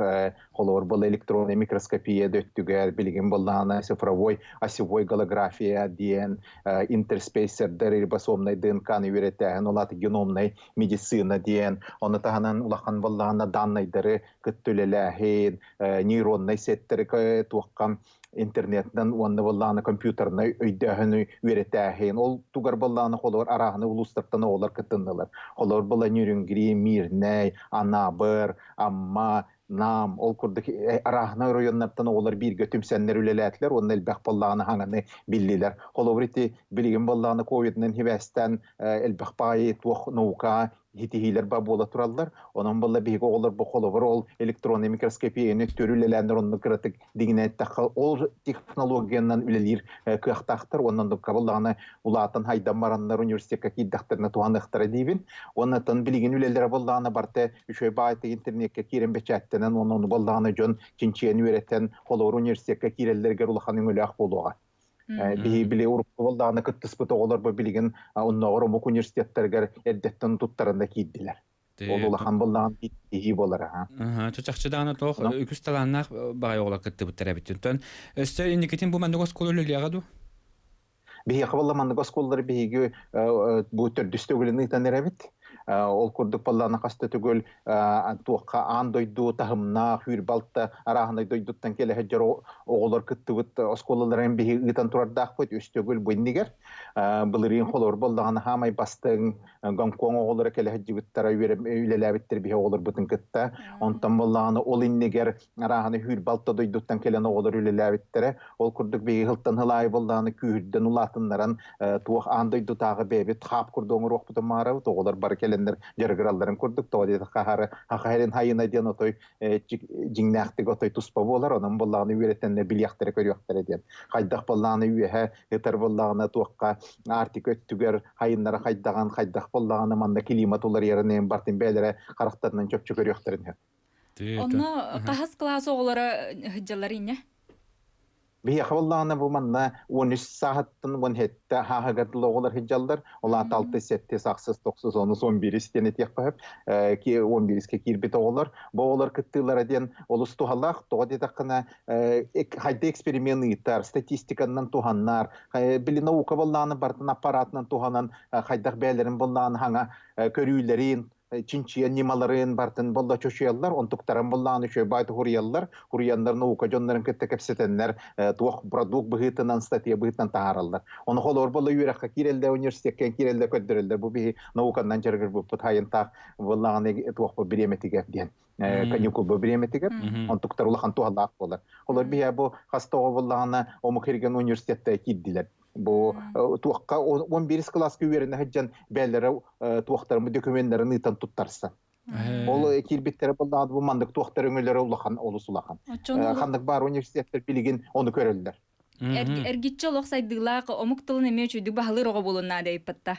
холобур была электронная микроскопия өттүгэр билигин быллаана цифровой осевой голография диэн интерспейсердэр рибосомнай ДНК-ны үөрэтээһин ол аата геномнай медицина диэн ону таһынан улахан быллаана даннайдары кытта үлэлээһин нейроннай сеттэри туохха интернетинэн уонна быллааны компьютернай өйдөөһүнү үөрэтээһин ол тугар быллааны холоор арааһыны улуустартан оҕолор кыттыннылар холоор была Нюрюнгри, Мирнэй, Анабыр, Амма, Нам ол курдук арааһына оройуоннартан оҕолор бииргэ түмсэннэр үлэлээтилэр уонна элбэх боллаҕына хаҥаны биллилэр. Холобур ити билигин боллаҕына ковидынан хибээстээн элбэх баайы туох наука итиһиилэр ба буола тураллар. Онон буолла биһиги оҕолор бу холобур ол электронный микроскопияны төрү үлэлээннэр онно кыратык дигинэ эттэххэ ол технологиянан үлэлиир кыахтаахтар уонна оннукка буоллаҕына улаатан хайдан бараннар университекка киирдэхтэринэ туһаныахтара диибин. Уонна тон билигин үлэлэрэ буоллаҕына барыта үчүгэй баайтык интернеккэ киирэн бэчээттэнэн уонна ону буоллаҕына дьон чинчийэн үөрэтэн холобур университекка киирэллэригэр улахан өҥөлөөх буолуоҕа. Биһи били урукку буоллаҕына кыттыспыт оҕолор бу билигин оннооҕор омук университеттарыгар эрдэттэн туттаран да киирдилэр. Ол улахан буоллаҕын киһи буолар аха. Чахчы даҕаны туох үгүс талааннаах баҕайы оҕолор кыттыбыттар эбит. Онтон өссө инникитин бу маннык оскуола үлэлиэҕэ дуу? Биһиэхэ буолла маннык оскуолалары биһиги бу төрдүс төгүлүн ыытан эрэбит. Ол курдук буоллаҕына хас да төгүл туохха аан дойду таһымнаах үүр-балта арааһынай дойдуттан кэлэ сылдьар оҕолор кыттыбыт оскуолаларын биһи ыытан турардаахпыт үс төгүл бу иннигэр. Былырыын холобур буоллаҕына хаамай бастыҥ Гонконг оҕолоро кэлэ сылдьыбыттара үлэлээбиттэр биһи оҕолорбутун кытта. Онтон буоллаҕына ол иннигэр арааһына хүүр-балта дойдуттан кэлэн оҕолор үлэлээбиттэрэ. Ол курдук биһиги сылтан сыл аайы буоллаҕына күүһүрдэн улаатыннаран туох аан дойдутааҕы бэйэбит хаап курдук оҥоруохпутун баҕарабыт. Оҕолор бары кэлэннэр дьарыгыралларын курдук тоҕо диэтэх хаһаары хахаһэрин хайына диэн отой дьиҥнээхтик отой туспа буолар. Онон буоллаҕына үөрэтэннэр билиэхтэрэ көрүөхтэрэ диэн. Хайдах буоллаҕына үөһэ ытар буоллаҕына туохха Арктика өттүгэр хайыннара хайдаҕын хайдах буоллаҕына манна климат уларыйарын бартын бэйэлэрэ харахтарынан чопчу көрүөхтэрин сөп. Онно хаһыс кылаас оҕолоро сылдьаллар инньэ? Биһиэхэ буоллаҕына бу манна 13 сааһыттан 17 хааһыгар дылы оҕолор сылдьаллар. Ол аата 6, 7, 8, 9, 10, 11 диэн этиэххэ сөп. 11-ке киирбит оҕолор. Бу оҕолор кыттыылара диэн олус туһалаах. Тоҕо диэтэххинэ хайда эксперимент ыытар, статистиканан туһаннар, били наука буоллаҕына барытын аппаратынан туһанан хайдах бэйэлэрин буоллаҕына хаҥа көрүүлэрин чинчийэн ньымаларын бартын болла чочуйаллар, онтуктарын боллааны үчүгэй баай хуруйаллар, хуруйаннар наука дьоннорун кытта кэпсэтэннэр туох продукт быһыытынан, статья быһыытынан таһаараллар. Ону холоор болла үөрэххэ киирэллэр, университекка киирэллэр, көрдөрөллөр. Бу биһи науканнан дьарыгырбыппыт хайынтаах боллааны туох бу бириэмэтигэр диэн каникул бу бириэмэтигэр онтуктар улахан туһалаах буолар. Олор биһи бу хас тоҕо боллаҕына омук ирген университетта киирдилэр. Бу туохха 11 кылааска үөрэнэ сылдьан бээлэрэ туохтарын документарын ыытан туттарсан. Ол киирбиттэрэ буоллаҕына бу маннык туохтар өҥөлөрө улахан олус улахан. Ханнык баар университеттар билигин ону көрөллөр. Эргиччи олох сайдыылаах омук тылын эмиэ үчүйдүк баһылыыр оҕо буолун наада ыйыппатта.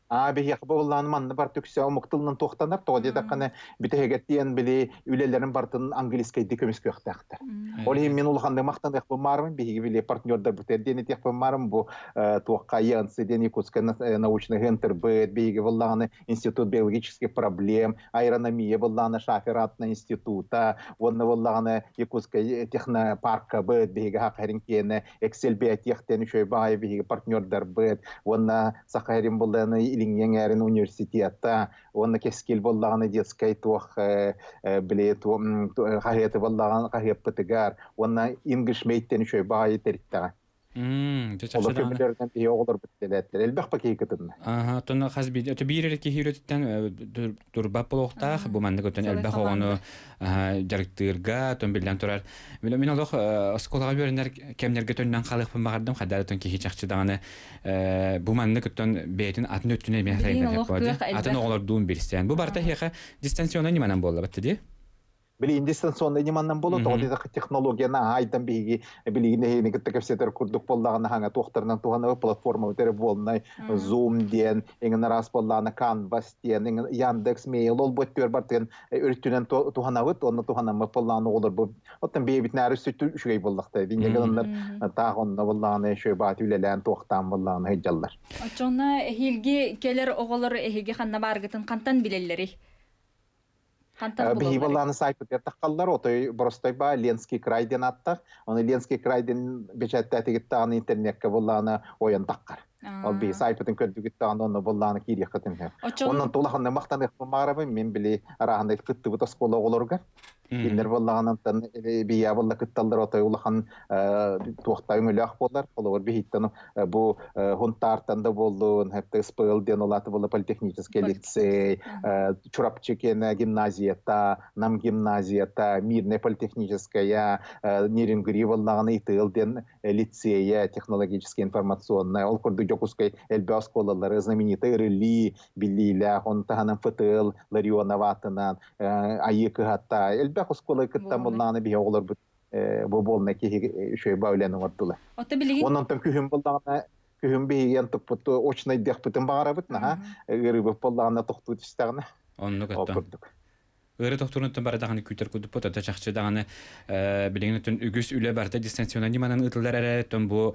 А биһиэхэ буоллаан манна бар түксэ омук тылынан туохтанар, тоҕо диэтэххинэ бүтэһигэр били үлэлэрин бартын английскайдыы көмүскүөхтээхтэр. Ол иһин мин улаханнык махтаныахпын маарым, биһиги били партнердарбытыгар диэн этиэхпин маарым, бу туохха ЯНЦ диэн Якутская научный центрбыт, биһиги буоллаҕына Институт биологических проблем, аэрономия буоллаҕына Шафер аатынан института, уонна буоллаҕына Якутскай технопаркабыт, биһиги Хахарин киэнэ Excel биотехтен үчүгэй баҕайы биһиги партнердарбыт, уонна Саха сирин буоллаҕына Илиҥҥи эҥээрин университета, уонна Кэскил буоллаҕына детскай туох били хаһыаты буоллаҕына хаһыаппытыгар, уонна English Mate-тен үчүгэй баҕайы тэриттэҕэ. Олор көмөлөрүнэн биһи оҕолорбут дэлээттэр. Элбэх пакеты кытынна. Аха, тонна хас биир биир эрэ киһи үлэтиттэн турбат буолуохтаах. Бу маннык өтөн элбэх оҕону дьарыктыырга, тон биллэн турар. Мин олох оскуолаҕа үөрэнэр кэмнэргэ төннөн хаалыахпын баҕардым. Хайдах өтөн киһи чахчы даҕаны бу маннык өттөн бэйэтин атын өттүнэ эмиэ сайыннарыах Атын оҕолордуун билсэн. Бу барыта эһиэхэ дистанционнай ньыманан буолла батта дии? Билигин дистанционнай ньыманнан буолуо, тоҕо диэтэххэ технологияны аайдан биһиги билигин эһигини кытта кэпсэтэр курдук буоллаҕына хаҥа туохтарынан туһанабыт платформабыт эрэ буолнай Zoom диэн эҥин араас буоллаҕына Canvas диэн эҥин Яндекс Mail ол бу өттүгэр бартыгын өрүттүнэн туһанабыт уонна туһанаммыт буоллаҕына оҕолорбут оттон бэйэбитинээри сүттү үчүгэй буоллахтара динньэ гынаннар таах онно буоллаҕына үчүгэй бааты үлэлээн туохтаан буоллаҕына сылдьаллар. Оччоҕуна эһиилги кэлэр оҕолор эһиги ханна бааргытын хантан билэллэрий? Хантан Биһи булалларый? балааны сайтпытыгар таххаллар, отой боростой ба Ленский край диэн ааттаах. Оны Ленский край диэн бэчээттээtigит даҕаны интернеккэ буллааны ойон таххар. Ол биһи сайтпытын көрдүгүт даҕаны онно буллааны киириэххитин сөп. Оччоҕуна Онон тулаханны махтаныахпын баҕарабын, мин били арааһынай кыттыбыт оскуола оҕолоругар. Кинилэр буоллаҕынан бийаа буолла кытталлар отой улахан туохта өҥөлөөх буолар. Холобур биһиттэн бу Хунтаартан да буоллун, хэпте СПЛ диэн улааты буолла политехнический лицей, Чурапчы киэнэ гимназията, Нам гимназията, Мирная политехническая, Нерингри буоллаҕына ИТЛ диэн лицейэ, технологическая информационная, ол курдук Дьокуускай элбэх оскуолалары, знаменитый Рыли биллиилээх, он таһынан ФТЛ Ларионова атынан айыы кыһата элбэх оскуола кыттан буллаҕына биһи оҕолорбут бу буолна киһи үчүгэй ба үлэни оҥордулар. Отто билигин Онон күһүн буллаҕына күһүн биһиги туппут очнай диэхпитин баҕарабыт наһаа ыарыыбыт буоллаҕына тохтуу түстэҕинэ Оннук ол оттон. курдук. Ыары тохтуурунтан бары даҕаны күүтэр курдукпут, ото чахчы даҕаны билигин өттүн үгүс үлэ барыта дистанционнай ньыманан ыытыллар эрэ, оттон бу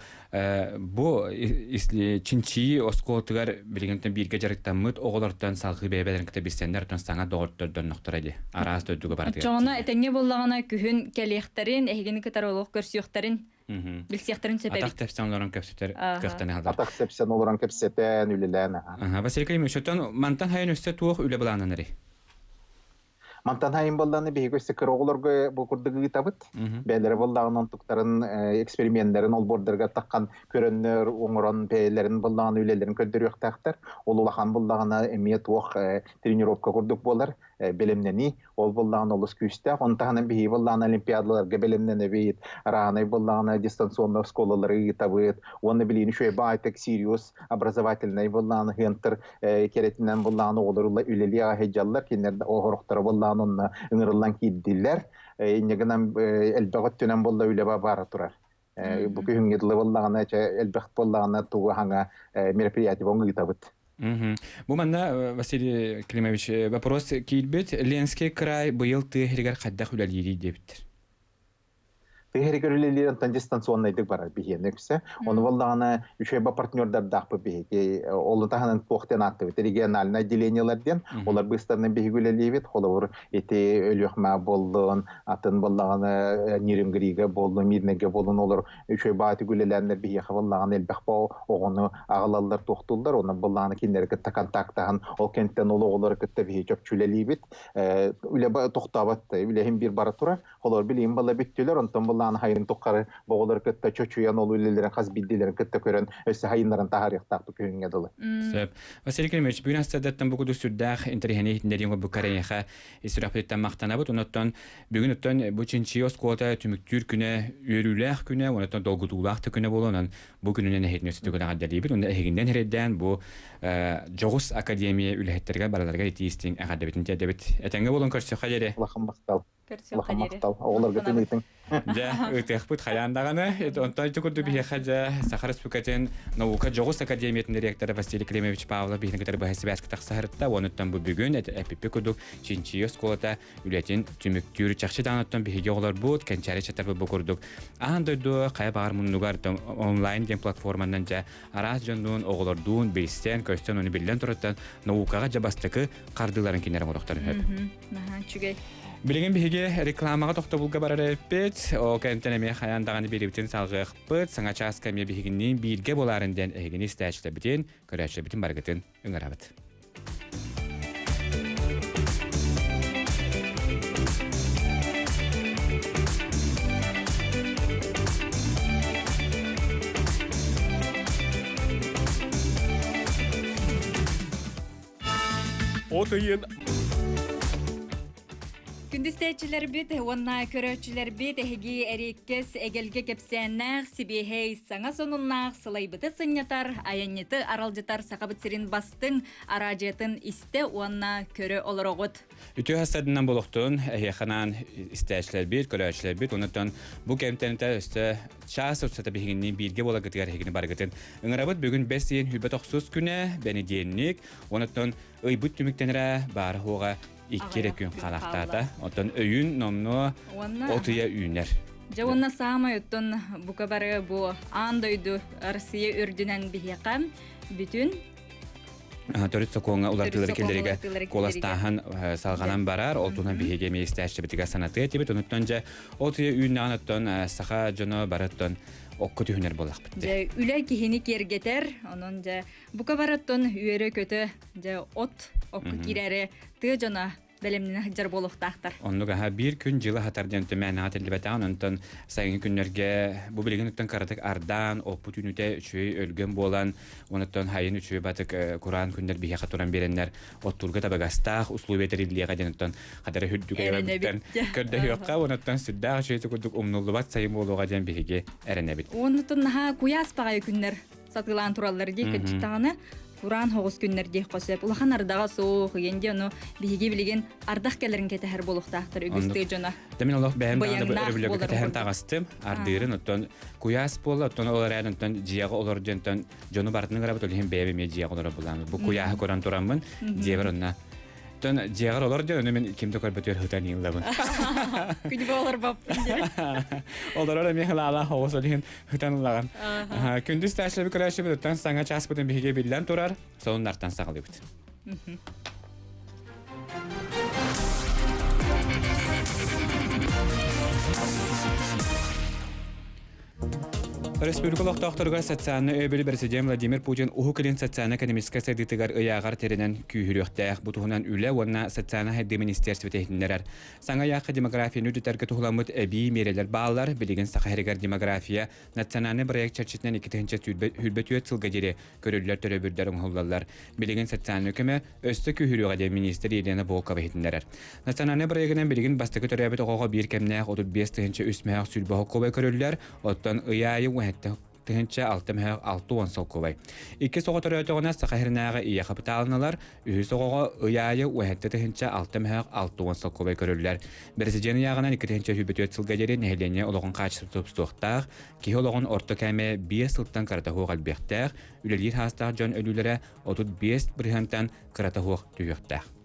бу чинчийии оскуолатыгар билигин бииргэ дьарыктаммыт оҕолортон салгыы бэйэ-бэйэлэрин кытта билсэннэр, оттон саҥа доҕоттордоннохторо дии. Араас дойдуга барытыгар Оччоҕуна тиийэ. этэҥҥэ буоллаҕына күһүн кэлиэхтэрин, эһигини кытары олох көрсүөхтэрин, билсиэхтэрин сөп Атах эбит. тэпсэн олорон кэпсэтэр кыахтан хаалар. Атах тэпсэн олорон кэпсэтэн, үлэлээн аха. Василий Климович, оттон мантан хайын өссө туох үлэ былааннанарый? Мантан хайын болланы биһиги өссө кыра оҕолорго бу курдук ыытабыт. Бэйэлэрэ боллаҕын онтуктарын эксперименнэрин олбуордарга таххан көрөннөр, оҥорон бэйэлэрин боллаҕын үлэлэрин көрдөрүөхтээхтэр. Ол улахан боллаҕына эмиэ туох тренировка курдук буолар, бэлэмнэнии. Ол боллаҕына олус күүстээх. Оны таһынан биһиги боллаҕына олимпиадаларга бэлэмнэнэбит, араанай боллаҕына дистанционно оскуолалары ыытабыт. Уонна билиини үчүгэй баайтек Сириус образовательнай боллаҕына хыантыр кэрэтинэн буллаҕын оҕолор үлэлии аһыдьаллар кинилэр оһорохторо буллаҕын онно ыҥырыллан киирдилэр инньэ гынан элбэх өттүнэн буолла үлэ бара турар бу күһүҥҥэ дылы буоллаҕына элбэх буоллаҕына тугу хаҥа мероприятие ыытабыт. Бу манна Василий Климович вопрос киирбит Ленский край быйыл тыа сиригэр хайдах үлэлиирий диэбиттэр. Тыһэригэр үлэлиир онтон дистанционнайдык барар биһиэнэ үксэ. Ону буоллаҕына үчүгэй партнердардаахпыт биһиги. Ол таһынан туох диэн ааттыбыт региональнай отделениелар диэн. Олар быыстарынан биһиги үлэлиибит. Холобур ити Өлүөхмэ буоллун, атын буоллаҕына Нерюнгрига буоллун, Мирнэгэ буоллун олор үчүгэй баатык үлэлээннэр биһиэхэ буоллаҕына элбэх оҕону аҕалаллар туохтууллар. Онон буоллаҕына кинилэри кытта контактаһан ол кэнниттэн ол оҕолору кытта биһиги чопчу үлэлиибит. Үлэ тохтообот, үлэһин биир бара турар. Холор билигин балла бүттүлэр, онтон былаан хайын туххары боҕолор кытта чочуйан ол үлэлэрин хас биирдилэрин кытта көрөн өссө хайыннарын таһаарыахтаахпыт күһүҥҥэ дылы. Сөп. Василий Климович, бүгүн астадаттан бу кудус сүрдээх интэриэһинэй иһитиннэриин бу карайыха ис сүрэхпититтэн махтанабыт. Онуттан бүгүн оттон бу чинчийии оскуолата түмүктүүр күнэ, үөрүүлээх күнэ, онуттан долгутуулаах да күнэ буолуонан бу күнүнэн эһигини өссө эҕэрдэлиибит. Уонна эһигиннэн эрэйдээн бу дьоҕус академия үлэһиттэригэр барыларыгар итии-истиҥ эҕэрдэбитин тиэрдэбит. Этэҥҥэ буолан көрсүөххэ диэри. Улахан махтал. Көрсүөххэ Улахан диэри. махтал. Оҕолорго Махтанабыт. тыныытын. Дьэ, ыытыахпыт хайаан даҕаны. Онтон ити курдук биһиэхэ дьэ Саха Республикатын наука дьоҕус академиятын директора Василий Климович Павлов биһини кытары быһа сибээскэ тахсаһырытта. Онуттан бу бүгүн эпиппит курдук чинчийии оскуолата үлэтин түмүктүүр чахчы даҕаныттан биһиги оҕолорбут кэнчээри чатарбыт бу курдук аан дойду хайа баҕар муннугар онлайн диэн платформанан дьэ араас дьоннуун оҕолордуун билсэн көстөн ону биллэн тураттан наукаҕа дьэ бастакы хардыыларын кинилэр оҥоруохтарын сөп. Наһаа үчүгэй. Билигин биһиги рекламаҕа тохтобулга барар эппит. Ол кэнниттэн эмиэ хайаан даҕаны биэриибитин салҕыахпыт. Саҥа чааска эмиэ биһигинниин бииргэ буоларын диэн эһигини истээччилэрбитин, көрөөччүлэрбитин барыгытын ыҥырабыт. От ыйын Күндүстээччилэрбит уонна көрөөччүлэрбит эһиги эриэккэс эгэлгэ кэпсээннээх, сибиэһэй, саҥа сонуннаах, сылайбыты сынньатар, айанньыты аралдьытар Сахабыт сирин бастыҥ араадьыйатын истэ уонна көрө олороҕут. Үтүө хастарынан болохтун эһиэхэ истээччилэрбит, көрөөччүлэрбит, онуттан бу кэмтэн өссө чаас устата биһигинниин бииргэ буолагытыгар эһигини барыгытын ыҥырабыт. Бүгүн бэс ыйын 29 күнэ, бэнидиэнник, онуттан ыйбыт түмүктэнэрэ баара-суоҕа икки эрэ күн хаалаахтаата. Оттон өйүн номнуо от ыйа үүнэр. Дьэ уонна саамай оттон бука бары бу аан дойду Россия үрдүнэн биһиэхэ бүтүн төрүт сокуоҥҥа уларытыылары киллэригэ куоластааһын салҕанан барар. Ол туһунан биһиги эмиэ истээччибитигэр санатыа этибит. Онуттан дьэ от ыйа үүннэҕин оттон саха дьоно бары оттон окко түһүнэр буоллахпыт. Дьэ үлэ киһини киэргэтэр. Онон дьэ бука бары оттон үөрэ-көтө дьэ от окко киирээри тыа дьоно бэлэмнэнэ сылдьар буолуохтаахтар. Оннук аха биир күн дьыла хатар диэн түмээнэҕэ тиллибэтэҕин онтон сайыҥҥы күннэргэ бу билигин оттон кыратык ардаан оппут үүнүүтэ үчүгэй өлгөм буолан онуттан хайын үчүгэй батык кураан күннэр биһиэхэ туран биэрэннэр оттуурга табыгастаах условия тэриллиэҕэ диэн оттон хадары үрдүк эрэнэбит көрдөһүөххэ онуттан сүрдээх үчүгэй курдук умнуллубат сайын буолуоҕа диэн биһиги эрэнэбит. Оннуттан наһаа куйаас баҕайы күннэр сатыылаан тураллар дии кырдьыктаҕына кураан хоҕус күннэр диэххэ сөп улахан ардаҕа суох ыйан дии ону биһиги билигин ардах кэлэрин кэтэһэр буолуохтаахтар үгүс тыа дьоно Да мин олох бэйэм даҕаны бу өрөбүллэргэ кэтэһэн таҕыстым ардыырын оттон куйаас буолла оттон ол эрээри оттон дьиэҕэ олор диэн оттон дьону барытын ыҥырабыт ол иһин бэйэм эмиэ дьиэҕэ олорор булааммын бу куйааһы көрөн тураммын дьиэбэр онно Оттон дьиэҕэр олор диэн, ону мин ким да көрбөтүгэр сытан иыллабын. Күнүбэ олорбоппун диэн. Олорор эмиэ хылаалаах оҕус ол иһин сытан ылаҕын. Күндүз таашлабы көрөөччүбүт оттон саҥа чааспытын биһиги биллэн турар, сонуннартан саҕалыыбыт. Республика олохтоохторугар социальнай өйөбүлү президент Владимир Путин Уһук Илин социально-экономическай сайдыытыгар ыйааҕар тэринэн күүһүрүөхтээх. Бу туһунан Үлэ уонна социальнай сайдыы министерствота иһитиннэрэр. Саҥа ыйаахха демографияны үрдэтэргэ туһуламмыт эбии миэрэлэр бааллар. Билигин Саха сиригэр демография национальнай проект чэрчитинэн 2024 сылга диэри көрүллэр төлөбүрдэр оҥоһуллаллар. Билигин социальнай көмө өссө күүһүрүөҕэ диэн министр Елена Волкова иһитиннэрэр. Национальнай бырайыагынан билигин бастакы төрөөбүт оҕоҕо биир кэмнээх 35 тыһыынча үс мөһөөх сүүрбэ холкуобай көрүллэр, оттон ый аайы 17 тыһыынча 6 мөһөөх 60 солкуобай. Иккис оҕо төрөөтөҕүнэ Саха сиринээҕи ийэ хапытаалыналар, үһүс оҕоҕо ый аайы 17 тыһыынча 6 мөһөөх 60 солкуобай көрүллэр. Бэрэсидьиэн ыйааҕынан 2024 сылга диэри нэһилиэнньэ олоҕун хаачыстыбата тупсуохтаах, киһи олоҕун орто кээмэйэ 5 сылтан кырата суох элбиэхтээх, үлэлиир саастаах дьон өлүүлэрэ 35 бырыһыантан кырата суох түһүөхтээх.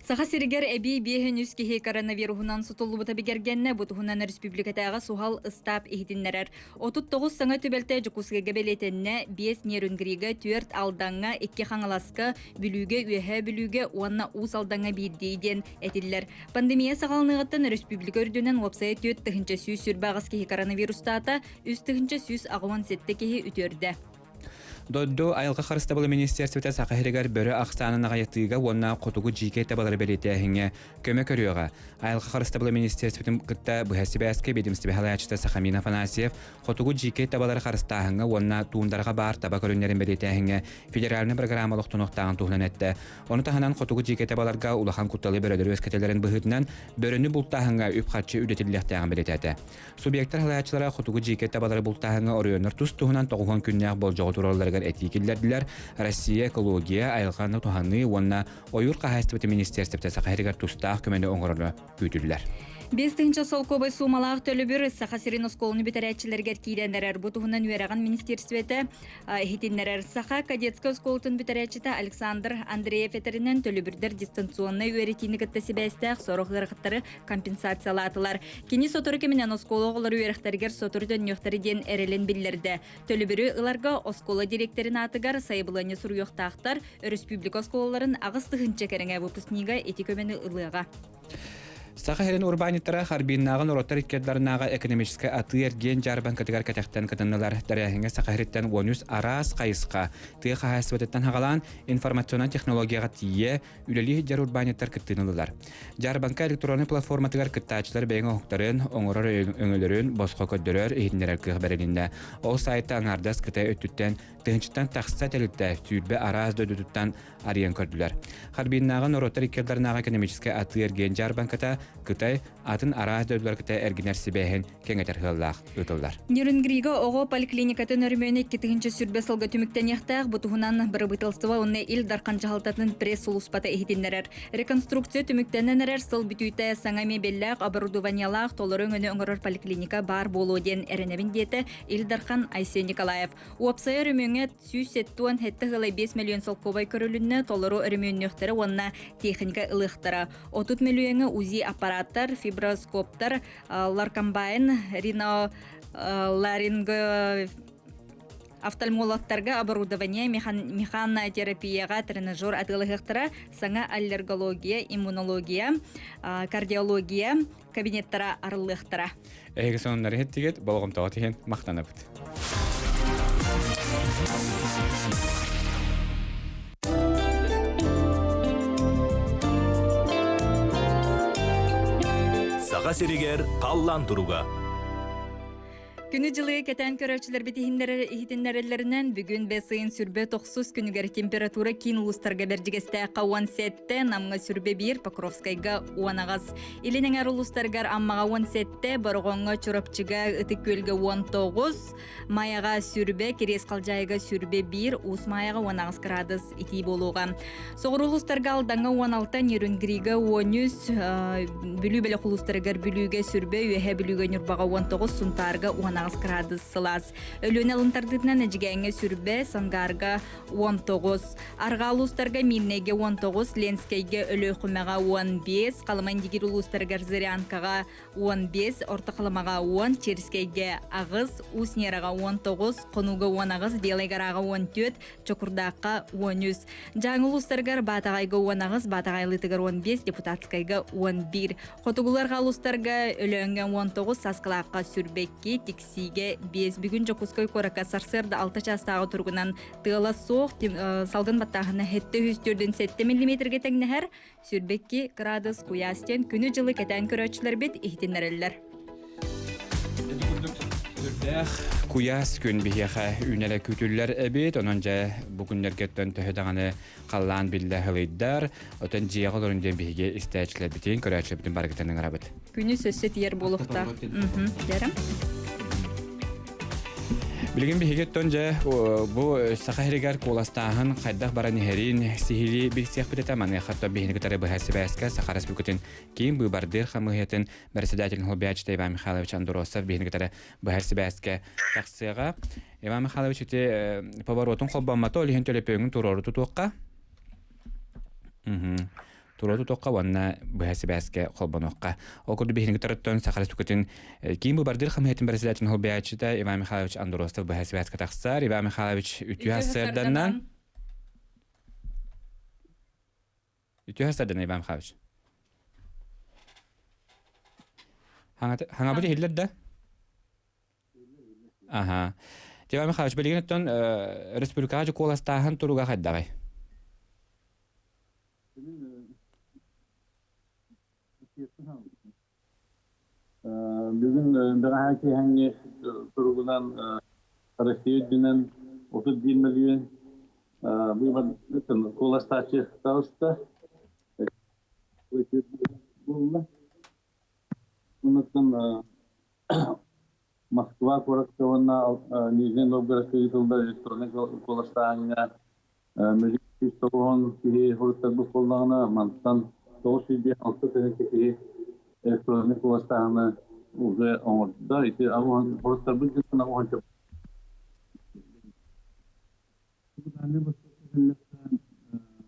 Саха сиригэр эбии 53 киһи коронавируһунан сутуллубута бигэргэннэ. Бу туһунан республикатааҕы суһал ыстаап иһитиннэрэр. 39 саҥа түбэлтэ Дьокуускайга бэлиэтэннэ, 5 Нерюнгрига, 4 Алдаҥҥа, 2 Хаҥаласка, Бүлүүгэ, Үөһээ Бүлүүгэ уонна Уус Алдаҥҥа биирдии диэн этиллэр. Пандемия саҕаланыаҕыттан республика үрдүнэн уопсайа 4128 киһи коронавирустаата, 3187 киһи үтүөрдэ. Дойду айылҕа харыстабыла министерствота Саха сиригэр бөрө ахсаанын аҕыйатыыга уонна хотугу дьиикэй табалары бэлиэтээһиҥҥэ көмө көрүөҕэ. Айылҕа харыстабыла министерствотын кытта быһа сибээскэ биэдэмистибэ салайааччыта Сахамин Афанасьев хотугу дьиикэй табалары харыстааһыҥҥа уонна туундараҕа баар таба көрүҥнэрин бэлиэтээһиҥҥэ федеральнай программа олохтонуохтааҕын туһунан эттэ. Ону таһынан хотугу дьиикэй табаларга улахан кутталы бөрөлөрү үөскэтэллэрин быһыытынан бөрөнү бултааһыҥҥа үп-харчы үрдэтиллиэхтээҕин бэлиэтээтэ. Субъектар салайааччылара хотугу дьиикэй табалары бултааһыҥҥа оройуоннар тус-туһунан 90 күннээх болдьоҕу туруоралларыгар этии киллэрдилэр. Россия экология, айылҕаны туһаныы уонна ойуур хаһаайыстыбатын министиэристибэтэ Саха сиригэр тустаах көмөнү оҥороро күүтүллэр. 5000 солкуобай суумалаах төлөбүр Саха сирин оскуоланы бүтэрээччилэригэр киирэн эрэр. Бу туһунан үөрэҕин министиэристибэтэ иһитиннэрэр. Саха кадетскай оскуолатын бүтэрээччитэ Александр Андреев этэринэн төлөбүрдэр дистанционнай үөрэтиини кытта сибээстээх сорох ыарахаттары компенсациялаатылар. Кини сотору кэминэн оскуола оҕолору үөрэхтэригэр сотору төннүөхтэрэ диэн эрэлин биллэрдэ. Төлөбүрү ыларга оскуола дириэктэрин аатыгар сайабылыанньа суруйуохтаахтар. Өрөспүүбүлүкэ оскуолаларын 8000 кэриҥэ выпускнига ити көмөнү ылыаҕа. Саха сирин урбаанньыттара Харбиннааҕы норуоттар иккэрдларынааҕы экономическай атыы-эргиэн дьаарбаҥкатыгар кэтэхтэн кытыннылар. Тэрээһиҥҥэ Саха сириттэн 13 араас хайысха тыа хаһаайыстыбатыттан хаҕалаан информационнай технологияҕа тиийэ үлэлии сылдьар урбаанньыттар кыттыыны ыллылар. Дьаарбаҥка электроннай платформатыгар кыттааччылар бэйэҥ оҥоһуктарын, оҥорор өҥөлөрүн босхо көрдөрөр, иһитиннэрэр кыах бэрилиннэ. Ол сайта аҥаардас Кытай өттүттэн тыһыынчаттан тахса тэрилтэ сүүрбэ араас дойдутуттан арыйан көрдүлэр. Харбиннааҕы норуоттар иккэрдэринээҕи экономическай атыы-эргиэн дьаарбаҥката Кытай атын араас дойдулар кытта эргинэр сибээһин кэҥэтэр сыаллаах ыытыллар. Нерюнгрига оҕо поликлиникатын өрөмүөнэ 2020 сылга түмүктэниэхтээх. Бу туһунан бырабыыталыстыба уонна Ил Дархан дьаһалтатын пресс-сулууспата иһитиннэрэр. Реконструкция түмүктэнэн эрэр сыл бүтүүтэ саҥа мебеллээх, оборудованиелаах толору өҥөнү оҥорор поликлиника баар буолуо диэн эрэнэбин диэтэ Ил Дархан Айсен Николаев. Уопсайа өрөмүөҥҥэ 177 ыла 5 миллион солкуобай көрүлүннэ, толору өрөмүөннүөхтэрэ уонна техника ылыахтара. 30 миллиоҥҥа УЗИ аппараттар, фиброскоптар, ларкомбайн, рино ларинго офтальмологтарга оборудование, механотерапияҕа тренажер атыылаһыахтара, саҥа аллергология, иммунология, кардиология кабинеттара арыллыахтара. Эһиги сонуннары иһиттигит, болҕомтоҕут иһин махтанабыт. Саха сиригэр халлаан туруга. Күнү-дьылы кэтээн көрөөччүлэрбит иһитиннэрэллэринэн, бүгүн бэс ыйын сүрбэ тохсус күнүгэр температура киин улуустарга Бэрдьигэстээххэ 17, Намҥа сүрбэ биир, Покровскайга 18. Илин эҥэр улуустарыгар Аммаҕа 17, Бороҕоҥҥо, Чурапчыга, Ытык Күөлгэ 19, Майаҕа сүрбэ, Кириэс Халдьаайыга сүрбэ биир, Уус Маайаҕа 18 кыраадыс итии буолуоҕа. Соҕуруу улуустарга Алдаҥҥа 16, Нерюнгрига 13, Бүлүү бөлөх улуустарыгар Бүлүүгэ Сүрбэ, Үөһээ Бүлүүгэ Ньурбаҕа 19, Сунтаарга 18 кыраадыс сылаас. Өлүөнэ алын тардыытынан Эдьигээҥҥэ Сүрбэ, Сангаарга 19, Арҕаа улуустарга Миирнэйгэ 19, Ленскэйгэ Өлүөхүмэҕэ 15, Халыма-Индигир улуустарыгар Зырянкаҕа 15, Орто Халымаҕа 10, Черскэйгэ 8, Уус Нераҕа 19, Хонууга 18, Белай Гораҕа 14, Чокурдаахха 13. Дьааҥы улуустарыгар Баатаҕайга 18, Баатаҕайлыытыгар 15, Депутатскайга 11. Хотугуларга улуустарга Өлөөҥҥө 19, Саскылаахха Сүрбэкки, Тиксиигэ 5. Бүгүн Дьокуускай куоракка сарсыарда 6 чаастааҕы туругунан тыала суох, салгын баттааһына 747 миллиметргэ тэҥнэһэр, 22 градус куйаас диэн күнү-дьылы кэтээн көрөөччүлэрбит иһитиннэрэллэр. Сүрдээх куйаас күн биһиэхэ үүнэрэ күүтүллэр эбит. Онон дьэ бу күннэргэттэн төһө даҕаны халлаан биллэ һылыйдар. Отон дьиэҕэ олорун диэн биһиги истээччилэрбитин, көрөөччүлэрбитин барыгытын ыҥырабыт. Күнү сөссө тиийэр буолуохтаах. Дьэрим. Билигин биһиги оттон дьэ бу Саха сиригэр куоластааһын хайдах баран иһэрин сиһилии билсиэхпит этэ. Маныаха оттон биһини кытары быһа сибээскэ Саха Республикатын киин быыбардыыр хамыыһыйатын председателин солбуйааччыта Иван Михайлович Андросов биһини кытары быһа сибээскэ тахсыаҕа. Иван Михайлович ити поворотун холбоммото, ол иһин төлөпүөҥүн туруору тутуохха. Туруору тутуохха уонна быһа сибээскэ холбонуохха. Ол курдук биһиги тарыттан Саха Республикатын киин быыбардыыр хамыыһыйатын председателин солбуйааччыта Иван Михайлович Андросов быһа сибээскэ тахсар. Иван Михайлович үтүө сарсыарданнан. Үтүө сарсыарданан Иван Михайлович. Хаҥабыт иһиллэр да? Аха. Иван Михайлович, билигин оттон республикаҕа куоластааһын туруга хайдаҕый? Бүгүн бэҕэһээ киэһэҥҥи туругунан Россия үрдүнэн 31 мөлүйүөн быыбар куоластааччы таҕыста. Буолла. Онуттан Москва куоракка уонна Нижний Новгородка ыытыллар электроннай куоластааһыҥҥа мөлүйүөн 190 киһи суруттарбыт буоллаҕына, мантан 956 тыһыынча киһи. Электронный куоластааһыны уже оҥордо. Ити хоруттарбыт дьонтон аҕыһан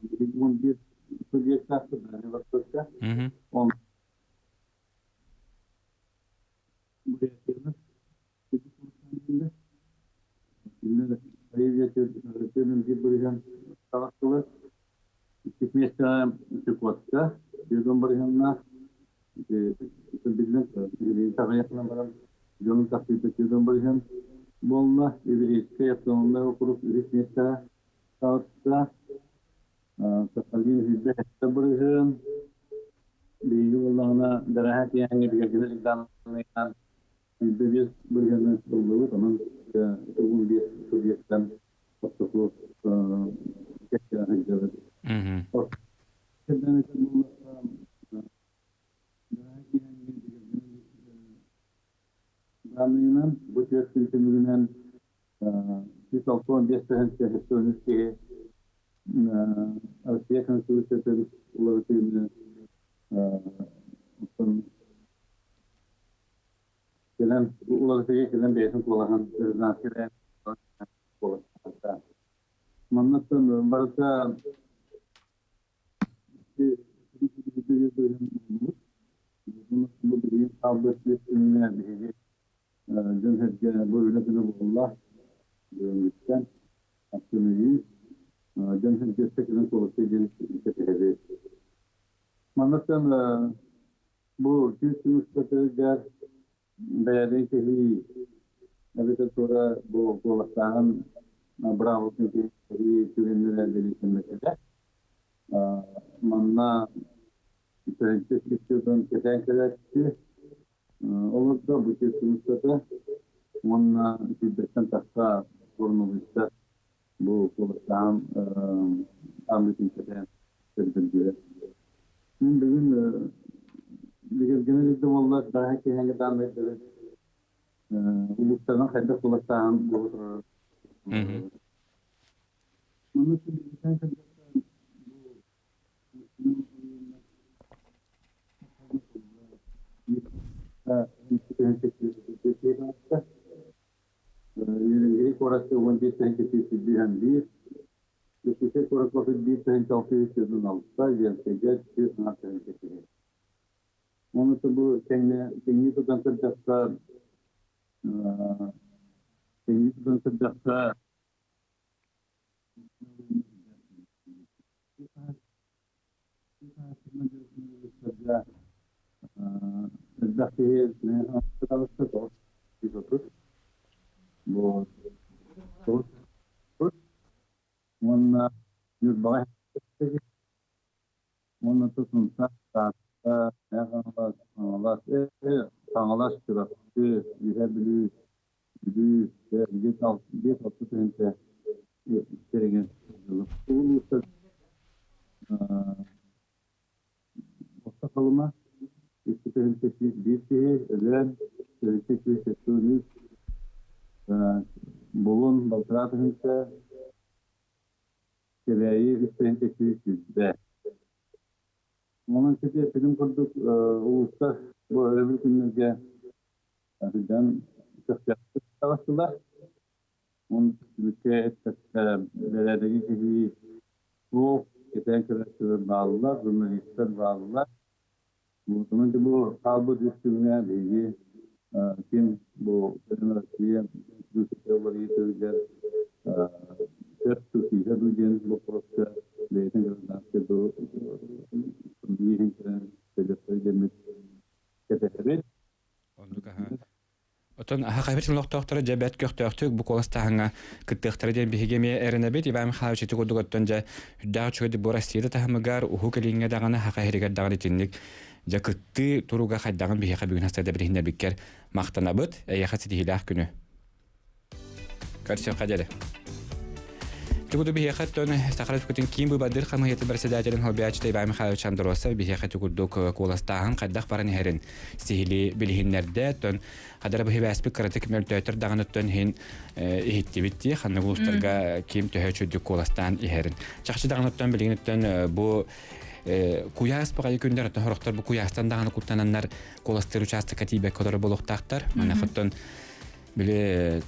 Билигин 11 субъектаахпыт Дальний Востокка. Он Иккис миэстэҕэ Чукотка, Юдун барыһыннаах биллэн таҕайахынан баран дьонун тахсыыта Юдун барыһын буолла. Еврейскэй автономнай округ үһүс миэстэҕэ таҕыста. Сахалин сүүрбэ сэттэ бырыһыан. Биһиги буоллаҕына бэҕэһээ киэһээҥҥи бигэргэтэр дааннайынан 25 бырыһыаны ыллыбыт. Онон 15 субъектан ортоку кэккэҕэ сылдьабыт. Дааннайынан бу түөрт күн түмүгүнэн 165 тыһыынча 73 киһи Россия Конституциятын уларытыыны кэлэн уларытыыга кэлэн бэйэтин куолаһын гражданскай куоластаабыта. Маннаттан барыта билигин хаалбыт күҥҥэ биһиги дьон-сэргэ бу үлэ күнэ буолла. Бүгүҥҥүттэн астыныы дьон-сэргэ өссө кэлэн куоластыы диэн кэтэһэбит. Маннаттан бу күүс түмүктэтигэр бэйэбин киһи эбэтэр туора бу куоластааһын быраабылатын киһи түгэннэрэ бэлиэтэммэтэ. Манна Төрүччү кэтээн кэлээччи олордо бу түмүктэтэ уонна сүүрбэттэн тахса журналистар бу куоластааһын ааммытын кэтээн көрдөрдүлэр. Мин бүгүн бигэргэнэ илик да буоллар, бэҕэһээ киэһээҥҥи дааннайдары улуустарынан хайдах куоластааһын буола турар. Манна бигэргэтэн көрдөххө, Үөрүйэһи куоракка 11 тыһыынча 121, Дьокуускай куоракка 31 тыһыынча 606, Ленскэйгэ 4 тыһыынча киһи. Уонна бу тэҥҥэ тэҥнии тутан көрдөххө, тэҥнии тутан көрдөххө Элбэх киһи Уонна Ньурбаҕа уонна Тутунта, Таатта, Хаҥалас, Хаҥалас, Хаҥалас, Чурапчы, Үөһээ Бүлүү, Бүлүү, 5-6 тыһыынча сиригин улуустар Орто Халыма 2 101 киһи, Өлөөн 273, Булун балтараа тыһыынча, Кэбээйи 3 220. Онон сити эппитим курдук улуустар бу өрөбүл күннэргэ сылдьан көхтөөхтүк таҕыстылар. Уонна түмүккэ эттэххэ, бэрээдэги кэһии суох, кэтээн көрөөччүлэр бааллар, журналистар бааллар. Онон бу хаалбыт үс күҥҥэ биһиги ким бу Бүтүн Россия Конституция уларыйыытыгар сөп тутууга дуу диэн боппуруоска бэйэтин гражданскай бииһин кэлэн төлөппөй дэммит кэтэһэбит. Оннук аха. Отон аха хайбыт олохтоохторо дьэ бэрт көхтөөхтүк бу куоластааһыҥҥа кыттыахтара диэн биһиги эмиэ эрэнэбит. Иван Михайлович ити курдук оттон дьэ үрдээх үчүгэйдик бу Россия таһымыгар уһук илиҥҥэ даҕаны Саха сиригэр даҕаны итинник дьэ кыттыы туруга хайдаҕын биһиэхэ бүгүн хастарда билиһиннэрбиккэр махтанабыт. Эйиэхэ ситиһиилээх күнү. Көрсүөххэ диэри. Тугуду биһиэхэ тон Саха Республикатын киин быыбардыыр хамыыһыйатын председателин солбуйааччыта Иван Михайлович Андросов биһиэхэ курдук куоластааһын хайдах баран иһэрин сиһилии билиһиннэрдэ. Тон хадара быһыбээспит кыратык мөлтөөтөр даҕаны оттон иһин иһиттибит дии ханнык улуустарга ким төһө чүрдүк куоластаан иһэрин. Чахчы даҕаны оттон билигин оттон бу Куйаас баҕайы күннэр оттон сорохтор бу куйаастан даҕаны куттананнар куоластыыр учаастакка тиийбэккэ олорор буолуохтаахтар. Маны оттон били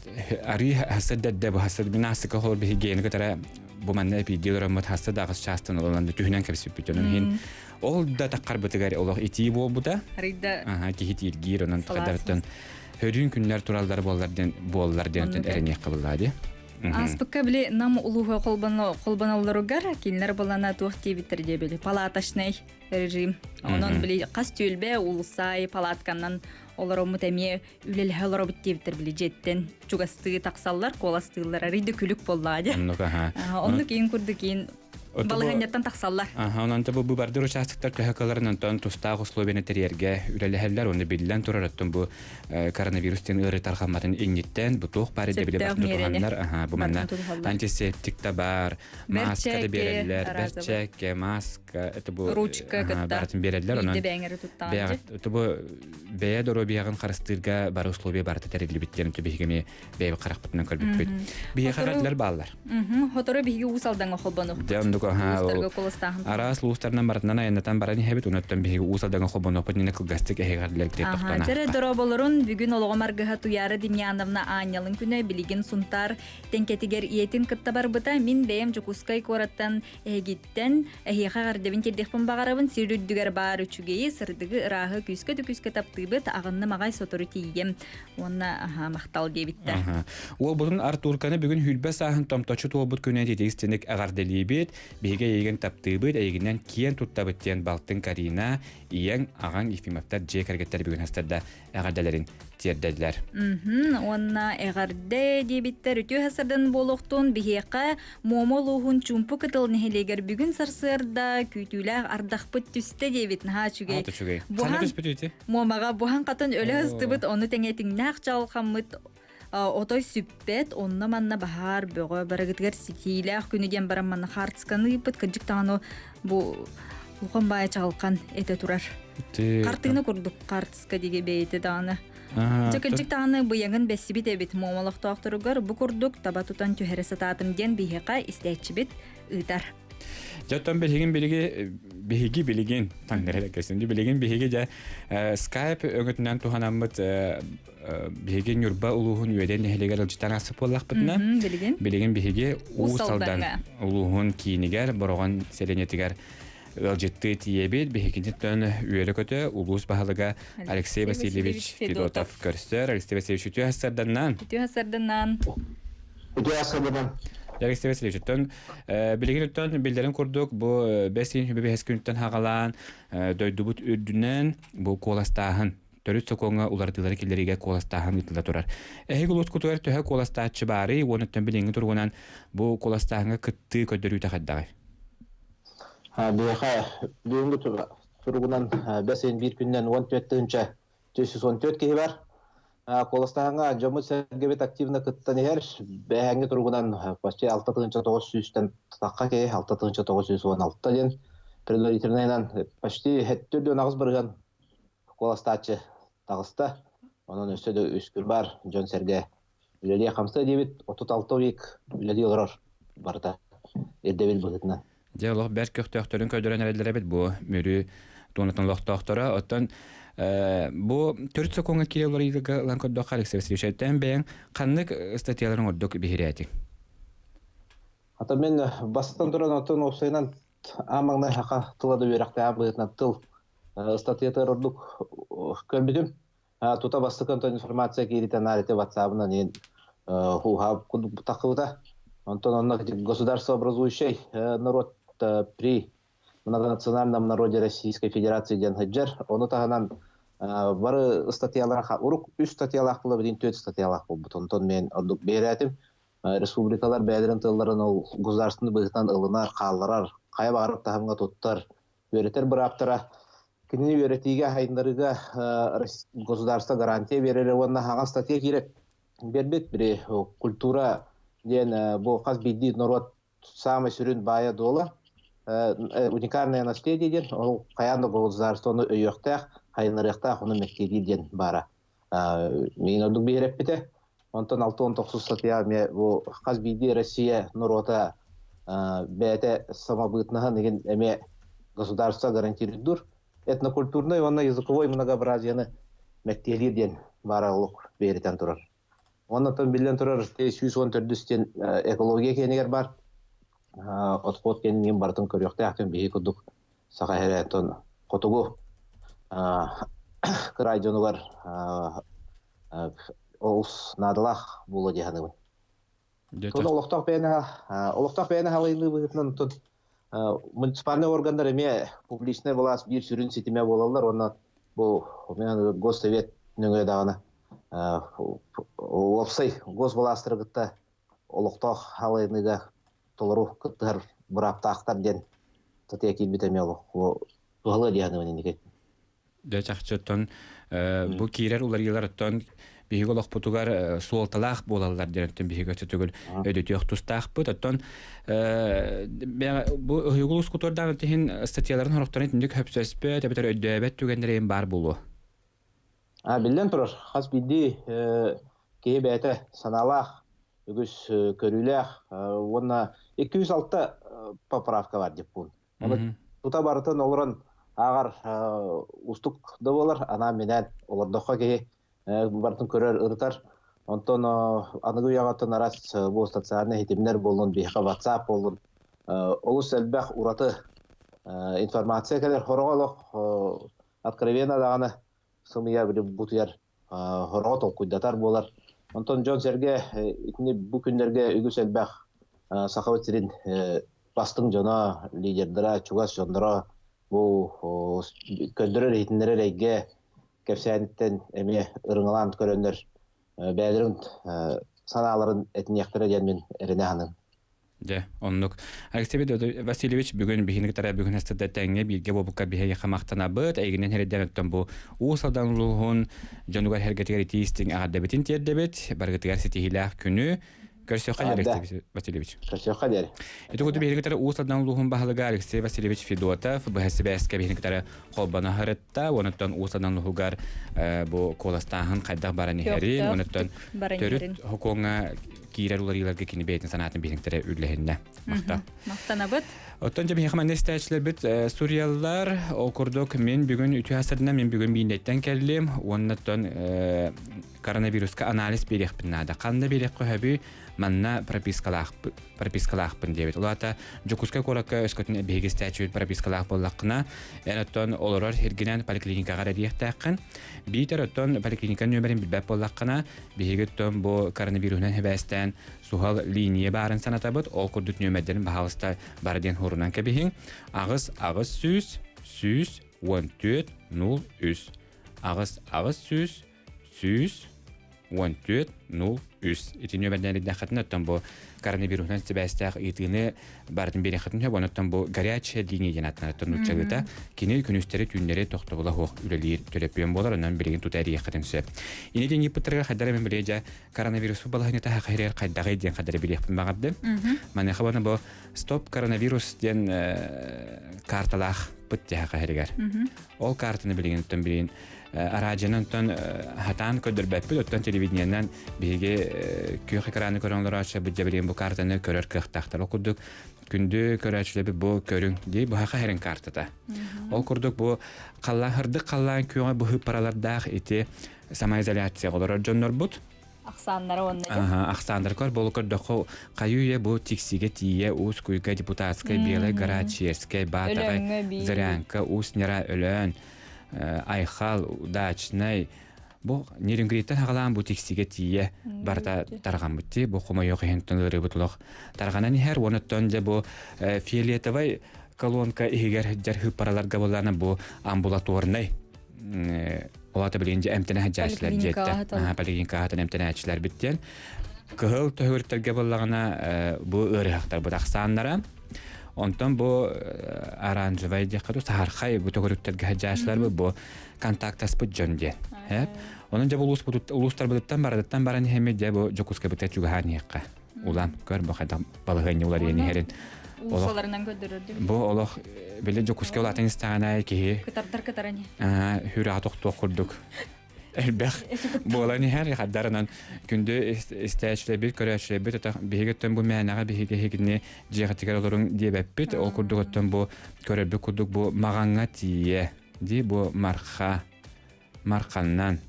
арыы хасса дэрдэ бу хасса минаастыка холор биһигиэни кытара бу манна эпиирдии олороммут хасса да аҕыс чаастан олорон түһүнэн кэбиспиппит. Онон иһин ол да таххарбытыгар олох итии буолбута. Арыйда Аха киһи тииргиир онон тахардарыттан хөрүүн күннэр тураллар буоллар диэн буоллар диэн эрэниэххэ буллаа дии. Ааспыкка били Нам улууһа холбоноллоругар кинилэр балана туох диэбиттэр диэ били палаточный режим. Онон били хас түөлбэ уулусса палатканан олороммут эмиэ үлэлэһэ олоробут диэбиттэр били дьиэттэн чугастыы тахсаллар, куоластыыллар арыйда күлүк буоллаҕа дии. Оннук аха. Оннук иин курдук иин балаһыанньаттан тахсаллар. Аха, онон бу быбардыр участоктар төһө кыларын онтон тустаах условияны тэрийэргэ үлэлэһэллэр уонна биллэн турар оттон бу коронавирус диэн ыарыы тарҕамматын инниттэн бу туох баар ирдэбили Сөптөөх барытын миэрэни тутуһаннар аха бу манна барытын тутуһаллар. антисептик да бар, маска да Бэрчээки биэрэллэр, араазабы. бэрчээккэ, маска это бу Ручка аха кытта барытын биэрэллэр биирдэ онон бэйэҥ эрэ туттаҕын дьэ. бэйэҕит бу бэйэ доруобуйаҕын харыстыырга бары условия барыта тэриллибит диэн биһиги бэйэбит харахпытынан көрбүппүт. Биһиэхэ Сотору эрэллэр бааллар. Сотору биһиги Уус Алдаҥҥа холбонуохпут. Дьэ, оннук аһаа, Улуустарга куоластааһын араас улуустарынан барытынан айаннатан баран иһэбит, онуттан биһиги Уус Алдаҥҥа холбонуохпут иннинэ кылгастык эһиэхэ Аха, тохтоон дьэрэ дорооболорун бүгүн олоҕум аргыһа Туйаара Демьяновна Аанньалын күнэ билигин Сунтаар Тэҥкэтигэр ийэтин кытта барбыта. Мин бэйэм Дьокуускай куораттан эһигиттэн эһиэхэ эҕэрдэбин тиэрдиэхпин баҕарабын. Сир үрдүгэр баар үчүгэйи, сырдыгы, ырааһы күүскэ да күүскэ таптыыбыт. Аҕынным аҕай сотору тиийиэм. Уонна аха, махтал диэбиттэр. Уолбутун Артурканы бүгүн хүрбэ сааһын томточу туолбут күнэ титигистиник эҕэрдэлиибит. Биһиги эйигин таптыыбыт, эйигинэн киэн туттабыт диэн балтын Карина, ийэҥ, аҕаҥ Ефимовтар дьиэ кэргэттэр бүгүн хастарда эҕэрдэлэрин тиэрдэллэр. Уонна эҕэрдэ диэбиттэр үтүө сардан буолуохтун биһиэхэ Муома улууһун Чуумпу Кытыл нэһилиэгэр бүгүн сарсыарда күүтүүлээх ардахпыт түстэ диэбит наһаа үчүгэй. үчүгэй. Ханна түспүт үти? Муомаҕа буһан хатан өлө ыстыбыт, ону тэҥэ тиҥнээх чаҕылхаммыт отой сүппэт, онно-манна баһаар бөҕө барыгытыгар ситиилээх күнү диэн баран манна хаартысканы ыыппыт кырдьык даҕаны бу улахан баайа чаҕылхан этэ турар. Хартыына курдук хаартыска диги бэйэтэ даҕаны. Дьэ кырдьык даҕаны быйаҥын бэссибит эбит Муома олохтоохторугар бу курдук таба тутан түһэрэ сатаатым диэн биһиэхэ истээччибит ыытар. Дьэ оттон билигин билиги биһиги билигин таҥнары кэсин билигин биһиги дьэ Skype өҥөтүнэн туһанаммыт биһиги Ньурба улууһун Үөдэн нэһилиэгэр ылдьытан аспыт буоллахпытына билигин билигин биһиги Уус Алдан улууһун киинигэр Бороҕон сэлиэнньэтигэр ыалдьыттыы тиийэбит. Биһигиниттэн үөрэ-көтө улуус баһылыга Алексей Васильевич Федотов көрсөр. Алексей Васильевич үтүө сарданнаан. Үтүө сарданнаан. Үтүө сарданнаан. Алексей Васильевич, оттон билигин оттон биллэрин курдук бу бэс ыйын бэһис күнтэн хагалаан дойдубут үрдүнэн бу куоластааһын төрүт сокуоҥҥа уларытыылары киллэриигэ куоластааһын ыытылла турар. Эһиги улуускутугар төһө куоластааччы баарый уонна оттон билиҥҥи туругунан бу куоластааһыҥҥа кыттыы көрдөрүүтэ хайдаҕый? Биһиэхэ бүгүҥҥү туругунан бэс ыйын биир күнүнэн 14 тыһыынча 414 киһи бар. Куоластааһыҥҥа дьоммут-сэргэбит активно кыттан иһэр. Бэһээҥҥи туругунан почти 6 тыһыынча 900-тэн тахха киһи 6 тыһыынча 916 диэн предварительнайынан почти 748 бырыһыан куоластааччы таҕыста. Онон өссө да үскүр бар дьон-сэргэ үлэлиэ-хамсыа диэбит 36 уйук үлэлии олорор барыта ирдэбил быһыытынан. Дьэ, олох бэрт көхтөөхтөрүн көрдөрөн эрэллэр эбит бу Мүрү туонатын олохтоохторо. Оттон бу төрүт сокуоҥҥа киирэ уларыйыыга ылан көрдөххө, Алексей Васильевич, бэйэҥ ханнык статьяларын ордук биһирээтиҥ? Ата мен бастан туран оттон уопсайынан аан маҥнай саха тыла да үөрэхтээх быһыытынан тыл ыстатыйатыгар ордук көрбүтүм. Тута бастакы онтон информация кииритэ наар ити WhatsApp-ынан иһин хууһаа таххыбыта. Онтон онно государствообразующий народ при многонациональном народе Российской Федерации диэн сылдьар. Ону таһынан бары ыстатыйалара урук үс статьялаах була билин түөрт статьялаах буолбут. Онтон мен ордук биэрээтим. Республикалар бэйэлэрин тылларын ол государственный быһыытынан ылынар, хаалларар, хайа баҕарар таһымҥа туттар, үөрэтэр бырааптара кинини үөрэтиигэ, сайыннарыыга государство гарантия биэрэрэ уонна хаҥас статья киирэ биэрбит. Бири культура диэн бу хас биирдии норуот саамай сүрүн баайа дуола уникальное наследие диэн ол хайаан да государствоны өйүөхтээх, хайыннарыахтаах, ону мэктиэлиир диэн баара. Миин ордук биһирэппитэ. Онтон 69 статья эмиэ бу хас биирдии Россия норуота бэйэтэ самобытнаһын игин эмиэ государство гарантируйдуур этнокультурнай уонна языковой многообразияны мэктиэлиир диэн баара олук бээритэн турар. Оннотон биллэн турар 114 диэн экология киэнигэр бар отход киэнин барытын көрүөхтээхтин биһи курдук саха эрэ хотугу кыраай дьонугар олус наадалаах буолуо дии саныыбын. Тон олохтоох бэйэни олохтоох бэйэни халайыныы быһыытынан тон муниципальный органнар эмиэ публичнай былаас биир сүрүн ситимэ буолаллар уонна бу госсовет нөҥүө даҕаны уопсай госбылаастары кытта олохтоох халайыныыга толору кыттыһар бырааптаахтар диэн татыйа киирбит эмиэ олох туһалыа дии саныыбын инники. Дьэ чахчы оттон бу киирэр уларыйыылар оттон биһиги олохпутугар суолталаах буолаллар диэн оттон биһиги өссө төгүл өйдөтүөх тустаахпыт. Оттон бу уһугул ускутуордаан иһин статьяларын сорохторун итинник хөпсөспөт эбэтэр өйдөөбөт түгэннэрин баар буолуо. А биллэн турар, хас биирдии киһи бэйэтэ санаалаах, үгүс көрүүлээх уонна 206 поправка бар деп буун. Оны тута барытын олорон ааҕар уустук да буолар, анаан-минээн олордоххо киһи барытын көрөр, ырытар. Онтон аныгы үйэҕэ араас бу социальнай ситимнэр буоллун, биһиэхэ WhatsApp буоллун, олус элбэх ураты информация кэлэр. Хороҕо олох откровенно даҕаны сымыйа били бутуйар хороҕо толкуйдатар буолар. Онтон дьон-сэргэ итини бу күннэргэ үгүс элбэх Сахабыт сирин бастыҥ дьоно, лидердара, чугас дьонноро бу көрдөрөр иһитиннэрэр эйгэ кэпсээниттэн эмиэ ырыҥалаан көрөннөр бэйэлэрин санааларын этиниэхтэрэ диэн мин эрэнэ саныым. Дьэ, оннук. Алексей Васильевич, бүгүн биһини кытары бүгүн астыда тэҥҥэ бииргэ буолбукка биһиэхэ махтанабыт. Эйигинэн эрэйдэн оттон бу Уус Алдан улууһун дьонугар эргэтигэр итии истиҥ эҕэрдэбитин тиэрдэбит. Барыгытыгар ситиһиилээх күнү. Көрсүөххэ диэри, Алексей Васильевич. Көрсүөххэ диэри. Ити курдук биһиги кытары Уус Алдан улууһун баһылыга Алексей Васильевич Федотов быһа сибээскэ биһини кытары холбоно сырытта. Онуттан Уус Алдан улууһугар бу куоластааһын хайдах баран иһэрин, онуттан төрүт хокуоҥҥа киирэр уларыыларга кини бэйэтин санаатын биһиктэрэ үллэһиннэ. Махтал. Махтанабыт. Оттон дьэ биһиэхэ манна истээччилэрбит суруйаллар. Ол курдук мин бүгүн үтүө астарына мин бүгүн бииндэттэн кэллим. Уонна оттон коронавируска анализ биэриэхпин наада. Ханна биэриэххэ сөбүй? Манна пропискалаахпын диэбит. Ол аата Дьокуускай куоракка өскөтүн биһиги истээччибит пропискалаах буоллаххына, эн оттон олорор сиргинэн поликлиникаҕа эрэ диэхтээххин. Биитэр оттон поликлиника нүөмэрин билбэт буоллаххына, Биһиги оттон бу коронавируһунан сибээстээн суһал линия баарын санатабыт. Ол курдук нүөмэрдэрин баһаалыста бар диэн хуорунан кэбиһиҥ. 8 800 114 03 8 800 114 03 ити нүөмэрдэн ирдэххитинэ оттон бу коронавируһунан сибээстээх ыйытыыны барытын биэриэххитин сөп онуттан бу горячая линия диэн ааттанар нууччалыыта кини күнүстэри түүннэри тохтобула суох үлэлиир төлөпүөн буолар онон билигин тута эрийиэххитин сөп ини диэн ыйыппыттарыгар хайдара мен билиэ дьэ коронавирус балаһыанньата хахырыар хайдаҕый диэн хайдары билиэхпин баҕардым маныаха бана бу стоп коронавирус диэн карталаах пыт дьэ хахырыгар ол картаны билигин оттон билигин араадьыйанан оттон хатаан көрдөрбөппүт, оттон телевидениенэн биһиги күөх экраны көрөн олорооччу бу дьэбилиэн бу картаны көрөр кыахтаахтар. Ол курдук күндү көрөөччүлэрбит бу көрүҥ дии бу хаха хэрин картата. Ол курдук бу халлаан хырдык халлаан күөҕэ бу паралардаах ити самоизоляция олорор дьоннорбут. Ахсааннара уонна дьэ. Ахсааннара көр болу көрдөххө хайы бу Тиксигэ тиийэ Уус Куйга Депутатскай Белай Гора Черскэй Баатаҕай Зырянка Уус Ньара Өлөөн Айхал, Удачнай, бу Нерюнгриттэн хаҕалаан бу Тиксигэ тиийэ барыта тарҕаммыт дии. Бу хомойуох иһин ыарыыбыт олох тарҕанан иһэр. Уонуттан дьэ бу фиолетовай колонка иһигэр дьэр хыппараларга буллаана бу амбулаторнай олата билигин дьэ эмтэнэ сылдьааччылар дьиэттэр поликлиникаҕа сытан эмтэнээччилэр диэн кыһыл төһүртэргэ буоллаҕына бу ыарыһахтарбыт ахсааннара Онтон бу оранжевай диэххэ дуу, саһархай бу төгүрүктэргэ сылдьааччылар бу контактаспыт дьон диэн. Онон дьэ бу улуустарбытыттан барытыттан баран иһэммит дьэ бу Дьокуускайбытыгар чугаһаан иһиэххэ. Улан көр бу хайдах балаһыанньа уларыйан иһэрин. Уулуссаларынан көрдөрөр Бу олох били Дьокуускай улаатан истэҕинэ киһи кытардар кытаран хүрэҕэ тохтуох курдук. Элбэх буолан иһэр хаддарынан күндү истээччилэрбит, көрөөччүлэрбит отох биһиги өттөн бу мээнэҕэ биһиги эһигини дьиэҕитигэр олоруҥ диэбэппит. Ол курдук оттон бу көрөрбүт курдук бу маҕаҥҥа тиийэ дии бу марха марханнан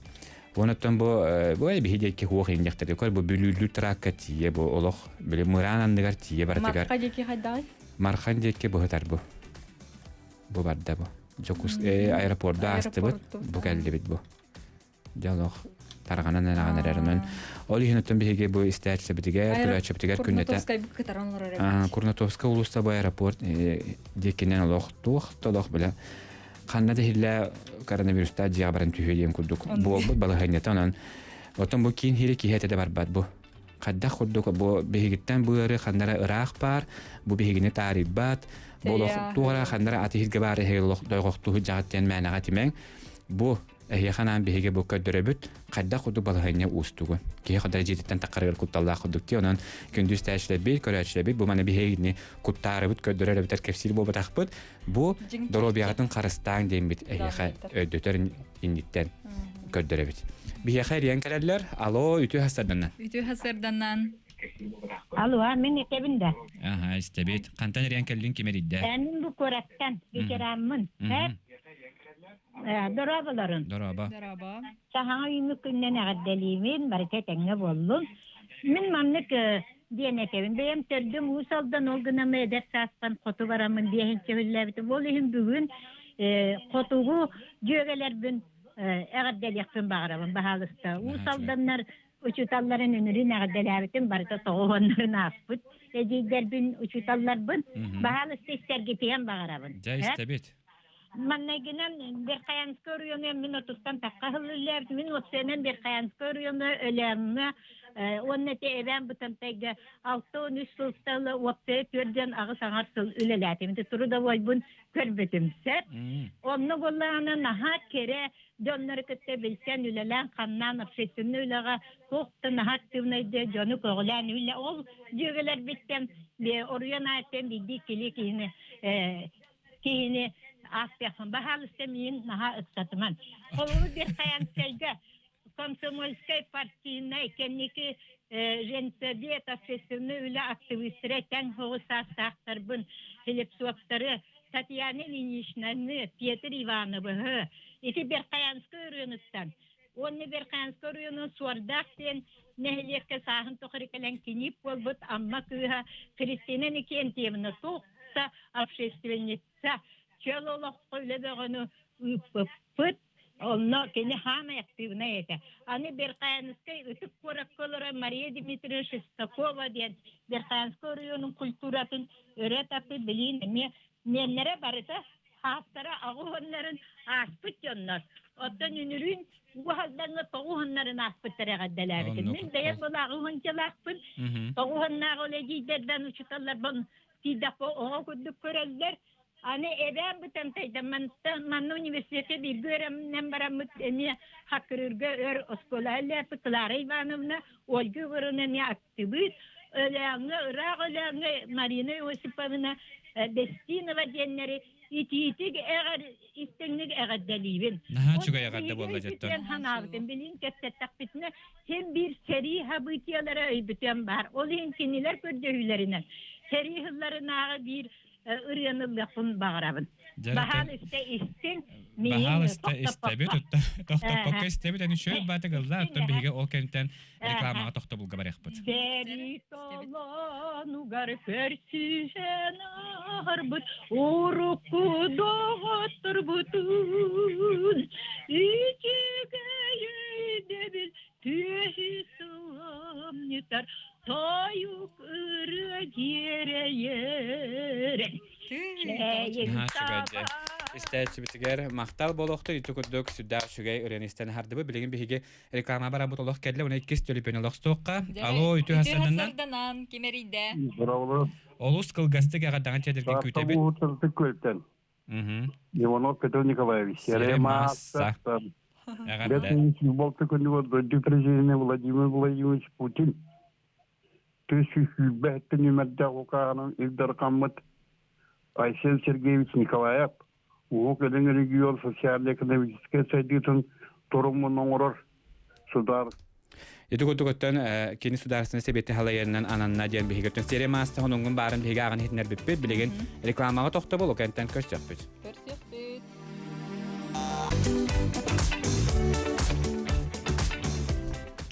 Онуттан бу бу биһи диэки хуох иҥнэхтэргэ көр бу бүлүүлүүр тракка тиийэ бу олох били мыраан анныгар тиийэ барытыгар. Марха диэки хайдаҕый? Мархан диэки быһытар бу. Бу барда бу. Дьокуус аэропорду аастыбыт бу кэллибит бу. Дьэ олох тарҕанан эрэҕин эрэр онон ол иһин оттон биһиги бу истээччибитигэр көрөөччүбүтүгэр күннэтэ Курнатовскай кытаран олорор эбит. Курнатовскай улууста бу аэропорт диэкинэн олох туох да олох бile ханна да иһиллэ коронавирустаах дьиэҕэ баран түһүө диэн курдук буолбут балаһыанньата онон оттон бу киин иһири киһи этэ да барбат бу хайдах курдук бу биһигиттэн бу ыары ханнара ыраах баар бу биһигини таарыйбат бу олох туох эрэ ханнара аты иһиргэ баар эһиги олох дойҕохтууһу дьаҕат диэн мээнэҕэ тимэҥ бу эһиэхэ анаан биһиги бу көрдөрөбүт хайдах курдук балаһыанньа уустугун киһи хадара дьиэтиттэн таххарыгар кутталлаах курдук дии онон күндү истээччилэрбит көрөөччүлэрбит бу маны биһигини куттаарыбыт көрдөрөр эбэтэр кэпсиир буолбатахпыт бу доруобуйаҕытын харыстааҥ диэммит эһиэхэ өйдөтөр инниттэн көрдөрөбүт. Биһиэхэ эрийэн кэлэллэр. Алло, үтүө хасарданан. Үтүө хасарданан. Алло, мин этэбин да. Аха, истэбит. Хантан эрийэн кэллин ким эрийдэ? Мин бу куораттан ветераммын. Дорооболорун. Дорообо. Дорообо. Саһаҥа үүммүт күннэн эҕэрдэлиибин, барыта этэҥҥэ буоллун. Мин маннык диэн этэбин. Бэйэм төрдүм Уус Алдан, ол гынан эдэр сааспан хоту бараммын биэһинчэ үллээбитим. Ол иһин бүгүн хотугу дьүөгэлэрбин эҕэрдэлиэхпин баҕарабын, баһаалыста. Уус Алданнар учууталларын үнүрүн эҕэрдэлээбитим, барыта тоҕуһуоннарын ааспыт эдьиийдэрбин, учууталларбын. Баһаалыста истэргитиэн баҕарабын. Дьэ, истэбит. Маннайгынан Верхоянскай оройуоҥҥа мин отуттан тахха сыллыыллаабыт. Мин уопсайынан Верхоянскай оройуоҥҥа Өлөөҥҥө уонна ити Эбээн Бытантайга 63 сылтан уопсайа 48 аҥар сыл үлэлээтим. Ити трудовойбун көрбүтүм сөп. Онно буоллаҕына наһаа кэрэ дьоннору кытта билсэн үлэлээн-хамнаан общественнай үлэҕэ туох да наһаа активнайдыы дьону көҕүлээн үлэ ол дьүөгэлэрбиттэн оруйан ааттан биирдии кили киһини киһини аахтыахпын баһаалыста миин наһаа ыксатыман. Холобур Верхоянскайга комсомольскай партийнай кэнники женсовет общественный үлэ активистара тэҥ соҕус саастаахтарбын Филипсовтары Татьяна Ильиничнаны Петр Ивановыһы ити Верхоянскай оройуонуттан уонна Верхоянскай оройуонун Суордаах диэн нэһилиэккэ сааһын тухары кэлэн киниип буолбут Амма кыыһа Христина Никентьевна туохта общественница чөл олоххо үлэ бөҕөнү ыыппыппыт. Онно кини хаамай актыыбынай этэ. Аны Верхоянскай ытык куоракка олорор Мария Дмитриевна Шестакова диэн Верхоянскай оройуонун культуратын өрө таппыт билиин эмиэ миэннэрэ барыта хаастара аҕыһыннарын ааспыт дьоннор. Оттон үнүрүүн уһалдаҥҥа тоҕуһуннарын ааспыттар эҕэрдэлээбитим. Мин бэйэм был аҕыһынчалаахпын. Тоҕуһуннааҕы ол эдьиийдэрбэн учууталларбын тиийдэхпэ оҕо курдук көрөллөр. Аны эбээм Бытантайдан манна университекка бииргэ үөрэнэн бараммыт эмиэ Хаккырыырга өр оскуола үлэлээппит Клара Ивановна, Ольга Егоровна эмиэ актыбыыс. Өлөөҥҥө, ыраах Өлөөҥҥө Марина Иосиповна Бестинова диэннэри итиитик эҕэр истиҥник эҕэрдэлиибин. Наһаа үчүгэй эҕэрдэ буолла дьэттэн. Санаабытым билин кэпсэттэхпитинэ син биир сэрии событиелара өйбүтүөн баар. Ол иһин кинилэр көрдөһүүлэринэн сэрии сылларынааҕы биир ырыаны ылыахпын баҕарабын. Баһаал истэ истиҥ, Баһаал истэ истэбит, тохтоппокко истэбит, аны үчүгэй баатык ылла, оттон биһиги ол кэнтэн рекламаҕа тохтобулга барыахпыт. Сэрии толонугар көрсүһэн аһарбыт урукку доҕотторбутун үчүгэй өйдөбүл түөһү сыламньытар тойук ырыа дьиэрэйэр Истээччибитигэр махтал буолуохтун ити курдук сүрдээх үчүгэй ырыаны истэн аһардыбыт. Билигин биһиги реклама барабыт олох кэллэ, уна иккис төлөпүөн олохтуохха. Алло, үтүө хасарданан. Хасарданан, ким эрийдэ? Олус кылгастык эҕэрдэҕин тиэрдэргин күүтэбит. Сырдык күөлтэн. Иванов Петр Николаевич, Серый масса. Бэрт күнүгэр дойду президенэ Владимир Владимирович Путин 320 нүмердээх укааһынан Ил Дархаммыт Айсен Сергеевич Николаев Уһук Илин регион социально-экономическай сайдыытын торумун оҥорор судар Ити курдук оттон кини судаарыстыбаннай сэбиэти халайарынан ананна диэн биһиги оттон серия мааста хонуҥҥун баарын биһиги ааҕан иһитиннэрбиппит. Билигин рекламаҕа тохтобул окентэн көрсөхпүт. Көрсөхпүт.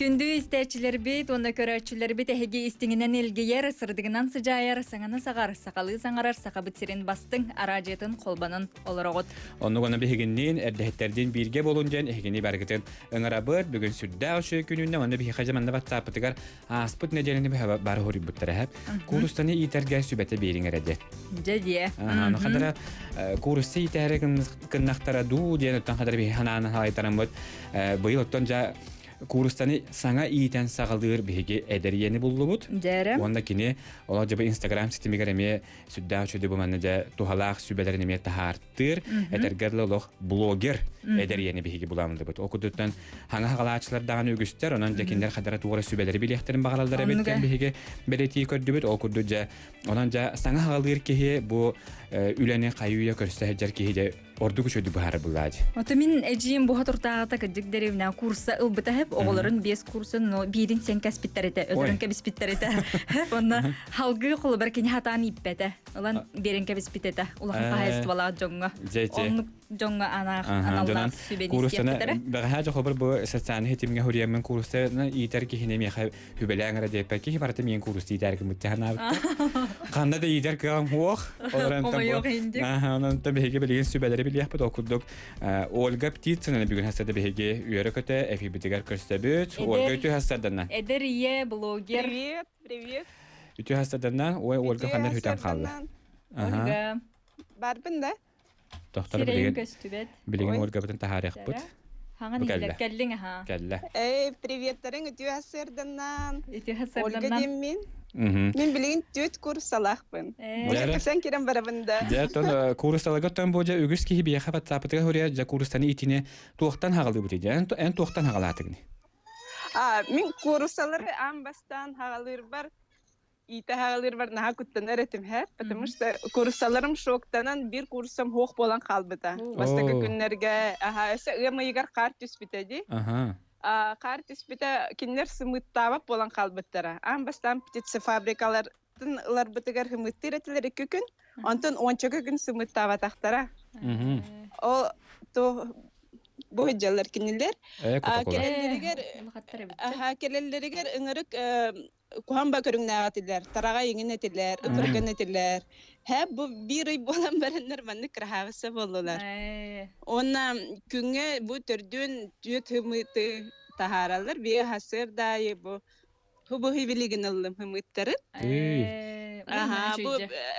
Күндү истээччилэрбит уонна көрөөччүлэрбит эһиги истиҥинэн илгийэр, сырдыгынан сыдьаайар, саҥаны саҕар, сахалыы саҥарар сахабыт сирин бастыҥ араадьыйатын холбонон олороҕут. Оннук ону биһигинниин эрдэһиттэрдиин бииргэ буолун диэн эһигини барыгытын ыҥырабыт. Бүгүн сүрдээх үчүгэй күнүннэ уонна биһиэхэ дьэ манна ватсаппытыгар ааспыт нэдиэлэни быһа бары хоруйбуттара эһэп. Куурустаны иитэргэ сүбэтэ биэриҥ эрэ диэн. Дьэ диэ. Аны хадара куурусса иитээри кыннахтара дуу диэн оттон хадара биһи ханаанан халайтараммыт быйыл оттон дьа куурустаны саҥа иитэн саҕалыыр биһиги эдэр ийэни буллубут. Дьээрэ. Уонна кини олох дьэ Инстаграм ситимигэр эмиэ сүрдээх үчүгэй бу манна дьэ туһалаах сүбэлэрин эмиэ таһаартыыр. Этэргэр олох блогер эдэр ийэни биһиги буламмытыбыт. Ол курдуктан хаҥа хаҕалааччылар даҕаны үгүстэр, онон дьэ кинилэр хадара туора сүбэлэри билиэхтэрин баҕараллар эбит диэн биһиги бэлиэтии көрдүбүт. Ол курдук дьэ онон дьэ саҥа хаҕалыыр киһи бу үлэни хайы-үйэ көрсө сылдьар киһи дьэ ордук үчүгэйдик быһаарар буллаа дии. Ото мин эдьиийим буһа туртааҕыта кырдьык дэриэбинэ курса ылбыта хэп оҕолорун биэс курсын но биирин сен кэспиттэр этэ өлөрөн кэбиспиттэр этэ хэп онно халгыы холобар кини хатаан ииппэтэ ылан биэрэн кэбиспит этэ улахан хаһаайыстыбалаах дьоҥҥо оннук дьоҥҥо аналлаах сүбэни курустаны бэҕэһээ дьохобор бу социальный ситимҥэ хуруйаммын курустаны иитэр киһини миэхэ хүбэлээн эрэ диэппэт киһи барыта миэн куурус иитээр гыммыт ханаабыт ханна да иитэр кыаҕым суох онон биһиги билигин сүбэлэри билиэхпит ол курдук Ольга Птицына бүгүн хасса биһиги үөрэ-көтө эфирбитигэр көрсөбүт Ольга үтүө хассарданна эдэр ийэ блогер привет привет үтүө хассарданна ой Ольга ханна хүтэн хаалла Ольга барбын да Тохтор Сирэйим билигин көстүбэт. билигин Ольгабытын таһаарыахпыт. Хаҥан Бу иһилэр кэллэ. кэллиҥ аһаа. Кэллэ. Эй, приветтарыҥ үтүө сырданнан. Үтүө Ольга сырданнан. диэммин. Мин билигин түөт курсалаахпын. Дьэ, Кэпсэн кирэн барабын да. Дьэ, тон курусталарга тон бу дьэ үгүс киһи биһиэхэ ватсапытыгар хуруйар дьэ курустаны итини туохтан хаҕалыыбыт дьэ эн эн туохтан хаҕалаатыгын? А, мин курусалары аан бастаан хаҕалыырбар иитэ хаалыырбар наһаа куттанар этим һэ потому что курсаларым шоктанан биир курсам хуох буолан хаалбыта бастакы күннэргэ аха өссө ыам ыйыгар хаар түспүтэ дии хаар түспүтэ кинилэр сымыыттаабат буолан хаалбыттара аан бастаан птицефабрикалартан ыларбытыгар сымыыттыыр этилэр икки күн онтон уончака күн сымыыттаабатахтара ол то бу сылдьаллар кинилэр кэлэллэригэр кэлэллэригэр ыҥырык куһан ба көрүҥнээх этилэр, тараҕа иҥин этилэр, ытырган этилэр. Һэ, бу биир ый буолан бараннар маннык кыраһаабысса буоллулар. Уонна күҥҥэ бу төрдүөн түөт хымыты таһаараллар. Биэ хасыардаайы бу хубуһи билигин ыллым хымыттарын. Аха, бу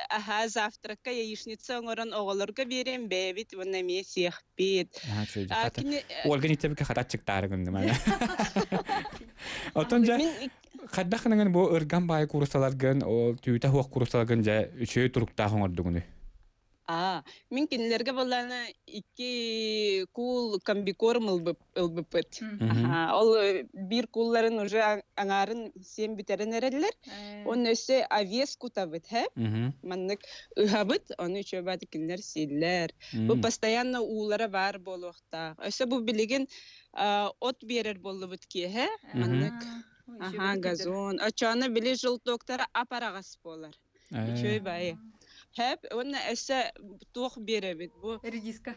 аха завтракка яичница оҥорон оҕолорго биэриэм бэйэбит уонна эмиэ сиэхпит. Ольга Никитовна хата аччыктаары гынным. Оттон дьэ хайдах гынан бу ырган баай куурусаларгын, ол түүтэ суох куурусаларгын дьэ үчүгэй туруктаах оҥордугуну? Аа, мин кинилэргэ буоллаҕына икки куул комбикорм ылбыппыт. Аха, ол биир куулларын уже аҥаарын сиэн бүтэрэн эрэллэр. Уонна өссө овес кутабыт, һэ? Маннык ыһабыт, ону үчүгэй бааты кинилэр сииллэр. Бу постоянно уулара баар буолуохтаах. Өссө бу билигин от биэрэр буоллубут киэһэ маннык аха газон оччоҕуна били желтоктара ап-араҕас буолар үчүгэй баайы хэп уонна өссө туох биэрэбит бу редиска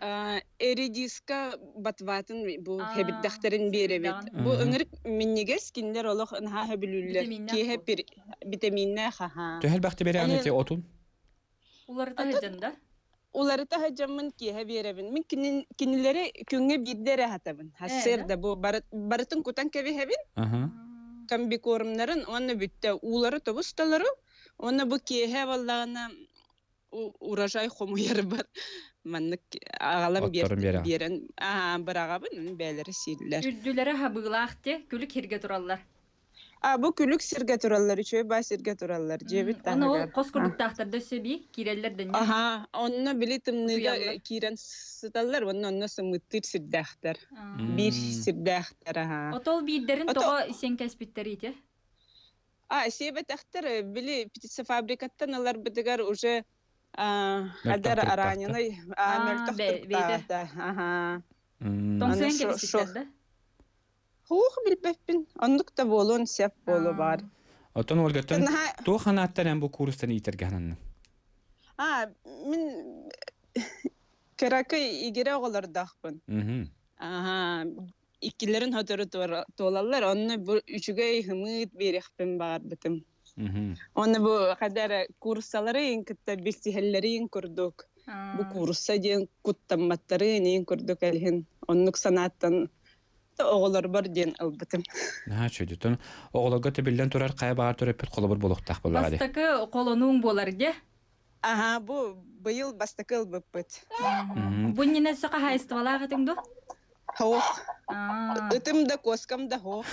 редиска батватын бу хэбирдэхтэрин биэрэбит бу ыҥырык минньигэс кинилэр олох наһаа хөбүлүүллэр киэһэ витаминнээх аха Төһө элбэхти берэҕин ити отун? Уларыта сылдьан да? Уларыта сылдьаммын киэһэ биэрэбин. Мин кинилэри күҥҥэ биирдэ эрэ аһатабын. Сарсыарда бу барытын кутан кэбиһэбин. Комбикормнарын уонна бүттэ уулары тобус-толору. Уонна бу киэһэ буоллаҕына урожай хомуйарбар маннык аҕалан биэрэн быраҕабын бэйэлэрэ сииллэр. Үрдүлэрэ хабыылаах те күлүк сиргэ тураллар. А бу күлүк сиргэ тураллар, үчүгэй баа сиргэ тураллар, дьиэбит Оны ол таһыгар. хос курдуктаахтар да өссө бии киирэллэр дэннэ. Аха, онно били тымныыга Утуйаллар. киирэн сыталлар уонна онно сымыыттыыр сирдээхтэр. Биир сирдээхтэр аха. Отол биирдэрин Ото тоҕо сиэн кэспиттэр ити? А, сиэбэтэхтэр, били птицефабрикаттан ыларбытыгар уже хадар туруктаахтар. раненый мөлтөх бэйдэ. туруктаахта. Аха. Тоҥсуйан кэбиспиттэр да? Хуох билбэппин. Оннук да буолуон сөп буолуо баар. Оттон Ольгаттан туох ханааттан эн бу курстан иитэргэ хананныҥ? А, мин кыракый игирэ оҕолордоохпун. Аха, иккилэрин сотору туолаллар, онно бу үчүгэй хымыыт биэриэхпин баҕарбытым. Онно бу хадара курсаларын кытта билсиһэллэрин курдук бу курса диэн куттамматтарын иин курдук элиһин оннук санааттан оҕолорбор диэн ылбытым. Наһаа үчүгэй. Оҕолорго төбүллэн турар хайа баҕар төрөппүт холобур буолуохтаах буоллаҕа дии. Бастакы холонууҥ буолар дьэ. Аһаа, бу быйыл бастакы ылбыппыт. Бу иннинэ өссө хаһаайыстыбалаах этиҥ дуо? Хоох. Ытым да, куоскам да хоох.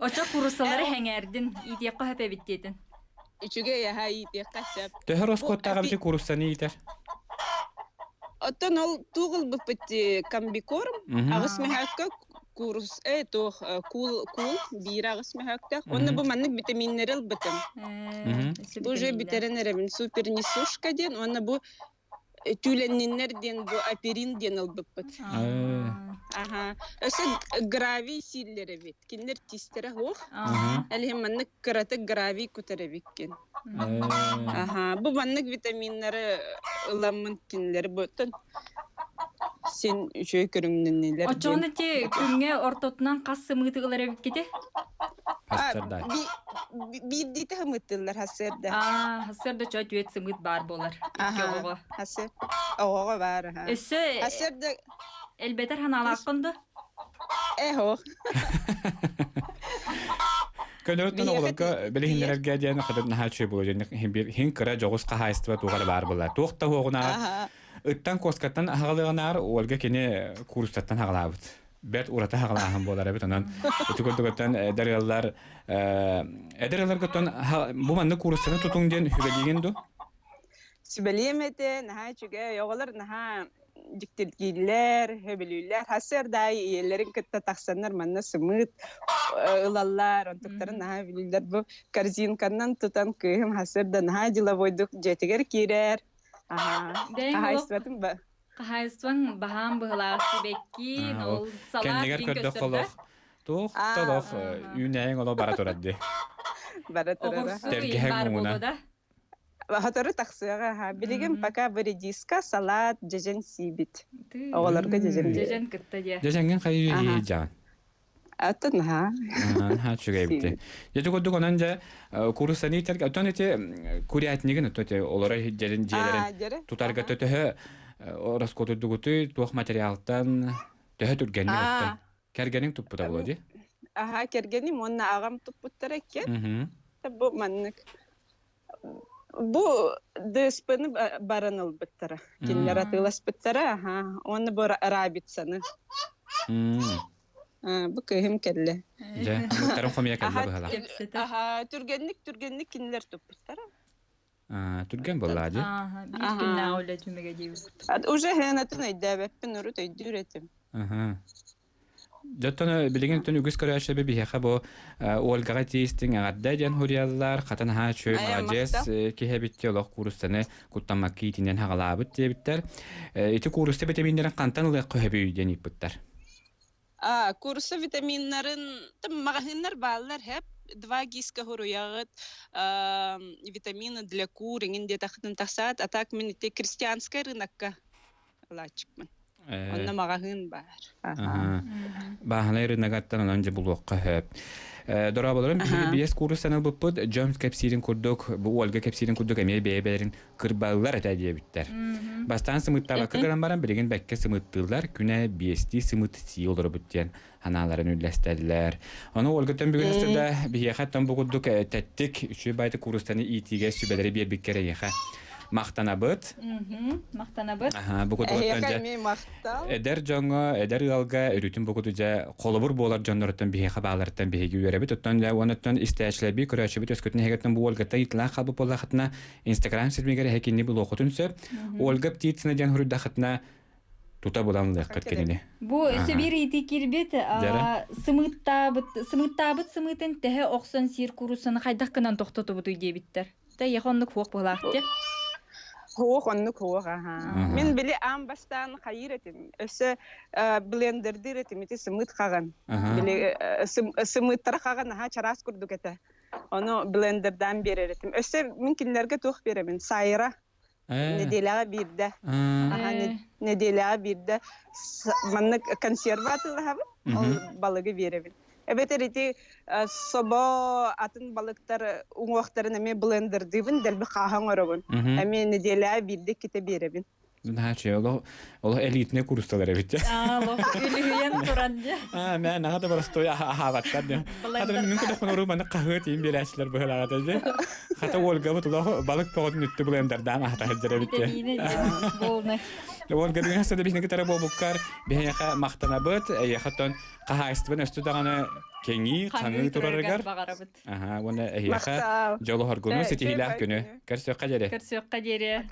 Очо куруссалары хэҥээрдин, иитиэххэ сөп эбит диэтин. Үчүгэй аһа иитиэххэ сөп. Төһө роскуоттаах эбити кууруссаны иитэр? Оттон ол туох ылбыппыт комбикорм аҕыс мөһөөккө куурус э туох куул куул биир аҕыс мөһөөктөөх уонна бу маннык витаминнэри ылбытым. Бу уже бүтэрэн эрэбин супер несушка диэн уонна бу түүлэнниннэр диэн бу аперин диэн ылбыппыт. Аха. Өссө гравий сииллэр эбит. Кинилэр тиистэрэ суох. Әлиһин маннык кыратык гравий кутар эбиккин. Аха. Бу маннык витаминнары ыламмын кинилэри буттан син үчүгэй көрүҥнэннилэр. Оччоҕуна ти күҥҥэ ортотунан хас сымыыты ылар эбиккити? Биирдиитэ сымыыттыыллар хасыарда. Аа, хасыарда чо түөт сымыыт баар буолар. Икки оҕоҕо. Хасыар. Оҕоҕо баар аха. Өссө Хасыарда элбэтэр ханаалааххын да? Эхо. Көнөрөттөн оҕолорго билиһиннэрэргэ диэн хатыр наһаа үчүгэй буолуо диэн бир хин кыра дьоҕус хаһаайыстыба туох эрэ баар буолар. Туох да уоҕунаар ыттан куоскаттан аһаҕалыаҕынаар Ольга кини курустаттан аҕалаабыт. Бэрт ураты аҕалааһын буолар эбит. Онон ити курдук эдэр ыаллар эдэр ыалларгыттан бу маннык кууруссаны тутуҥ диэн сүбэлиигин дуу? Сүбэлиэм этэ, наһаа үчүгэй. Оҕолор наһаа дьиктиргииллэр, сөбүлүүллэр. Хасыар да аайы ийэлэрин кытта тахсаннар манна сымыыт ылаллар, онтуктарын наһаа билиллэр. Бу корзинканан тутан кыыһым хасыар да наһаа деловойдук дьиэтигэр киирэр. Аһаа. Хаһаайыстыбатын ба Хаһаайыстыбаҥ баһаам быһылаах сибэкки, ол салаат Кэннигэр кин көрдөх көстөр да? олох туох да олох үүнээйиҥ олох бара турар дии. Бара турара. Оҕурсу Тэлгэһэҥ баар муҥуна. буолуо да? Сотору тахсыаҕа аһа. Билигин пока бы редиска, салат, дьэдьэн сиибит. Оҕолорго дьэдьэн Дьэдьэн кытта диэ. Дьэдьэҥҥин хайыы дьаҕан. Атын наһаа. Наһаа үчүгэй эбит. Дьэ курдук онон дьэ курусаны иитэргэ оттон ити курятнигын отто ити олоро дьэрин дьиэлэрин тутарга төһө ороскуотурдугутуй туох материалтан төһө түргэнник оттон кэргэниҥ туппута буолуо дии Аха кэргэним уонна аҕам туппуттара иккиэн. Бу маннык Бу ДСП-ны баран ылбыттара. Кинилэр атыыласпыттара, аха. Уонна бу рабицаны. Бу кыыһым кэллэ. Дьэ, омуктарын хомуйа кэллэ быһалаах. Аха, түргэнник түргэнник кинилэр туппуттара. Түргэн буоллаа дии. Биир күннээҕи үлэ түмүгэ диэбит. Уже хыанатын өйдөөбөппүн, урут өйдүүр этим. Дьоттон билигин түн үгүс көрөөччү биһиэхэ бу Ольгаҕа тиистиҥ эҕэрдэ диэн суруйаллар. Хатан аһаа үчүгэй маладьыас киһи эбит олох куурустаны куттаммакка иитинэн хаҕалаабыт диэбиттэр. Ити куурусса витаминнэрин хантан ылыахха сөбүй диэн ыйыппыттар. А, куурусса витаминнарын маҕаһыыннар бааллар хэп два гиска хуруйаҕыт витамины для кур иҥин диэтэххитин тахсаат а так мин ити крестьянскай рынокка ылааччыкпын. Онно маҕаһыын баар. Бааһынай рыногаттан онон дьэ булуохха сөп. Дорооболорун биһиги биэс кууруссаны ылбыппыт. Дьон кэпсиирин курдук, бу Ольга кэпсиирин курдук эмиэ бэйэ-бэйэлэрин кырбаллар этэ диэбиттэр. Бастаан сымыыттаабакка гынан баран билигин бэккэ сымыыттыыллар. Күнэ биэстии сымыыт сии олоробут диэн санааларын үллэстэллэр. Ону Ольгаттан бүгүн да биһиэхэ тон бу курдук тэттик үчүгэй баайты куурустаны иитиигэ сүбэлэри биэрбиккэр эйиэхэ махтанабыт. Махтанабыт. Бу курдук эдэр дьоҥҥо, эдэр ыалга өрүүтүн бу курдук дьэ холобур буолар дьонноруттан биһиэхэ бааларыттан биһиги үөрэбит. Оттон дьэ уонуттан истээччилэрбит, көрөөччүбүт өскөтүн эһигиттэн бу Ольгаттан ыйытылаах хаалбыт буоллахытына Инстаграм ситимигэр эһикинни булуоххутун сөп. Ольга Птицына диэн суруйдахытына тута булан ылыаххыт кинини. Бу өссө биир ыйытыы киирбит. Сымыыттаабыт сымыыттаабыт сымыытын тэһэ охсон сиир кууруссаны хайдах гынан тохтотубутуй диэбиттэр. Та яха оннук хуох буолаах дии. Хуох оннук хуох аха. Мин били аан бастаан хайыыр этим. Өссө блендердир этим ити сымыыт хаҕын. Били сымыыттара хаҕын аха чараас курдук этэ. Ону блендердаан биэрэр этим. Өссө мин кинилэргэ туох биэрэбин? Сайра. Неделяҕа биирдэ. Аха неделяҕа биирдэ маннык консерва атыылаһабын. Ол балыгы биэрэбин. Эбэтэр ити собо атын балыктар уҥуохтарын эмиэ блендердыыбын, дэлби хааһы оҥоробун. Эмиэ неделяҕа биирдэ иккитэ биэрэбин. Наһаа олох олох элитнэй курусталар эбит. Олох үлүһүйэн туран дьэ. Аа, мэ наһаа да боростуой аһаабаттар дьэ. Хата мин кудахпын уруу маны хаһыат иин биэрээччилэр быһылаҕата дьэ. Хата Ольгабыт олох балык тоҕотун үттү блендердаан аһата сылдьар эбит дьэ. Ольга бүгүн хасса да биһини кытары буолбуккар биһиэхэ махтанабыт. Эйиэхэ тон хаһаайыстыбан өстү даҕаны кэҥии, хаҥыы турарыгар. Баҕарабыт. Аха, уонна эһиэхэ дьолу-хоргуну, ситиһиилээх күнү. Көрсүөххэ диэри. Көрсүөххэ диэри.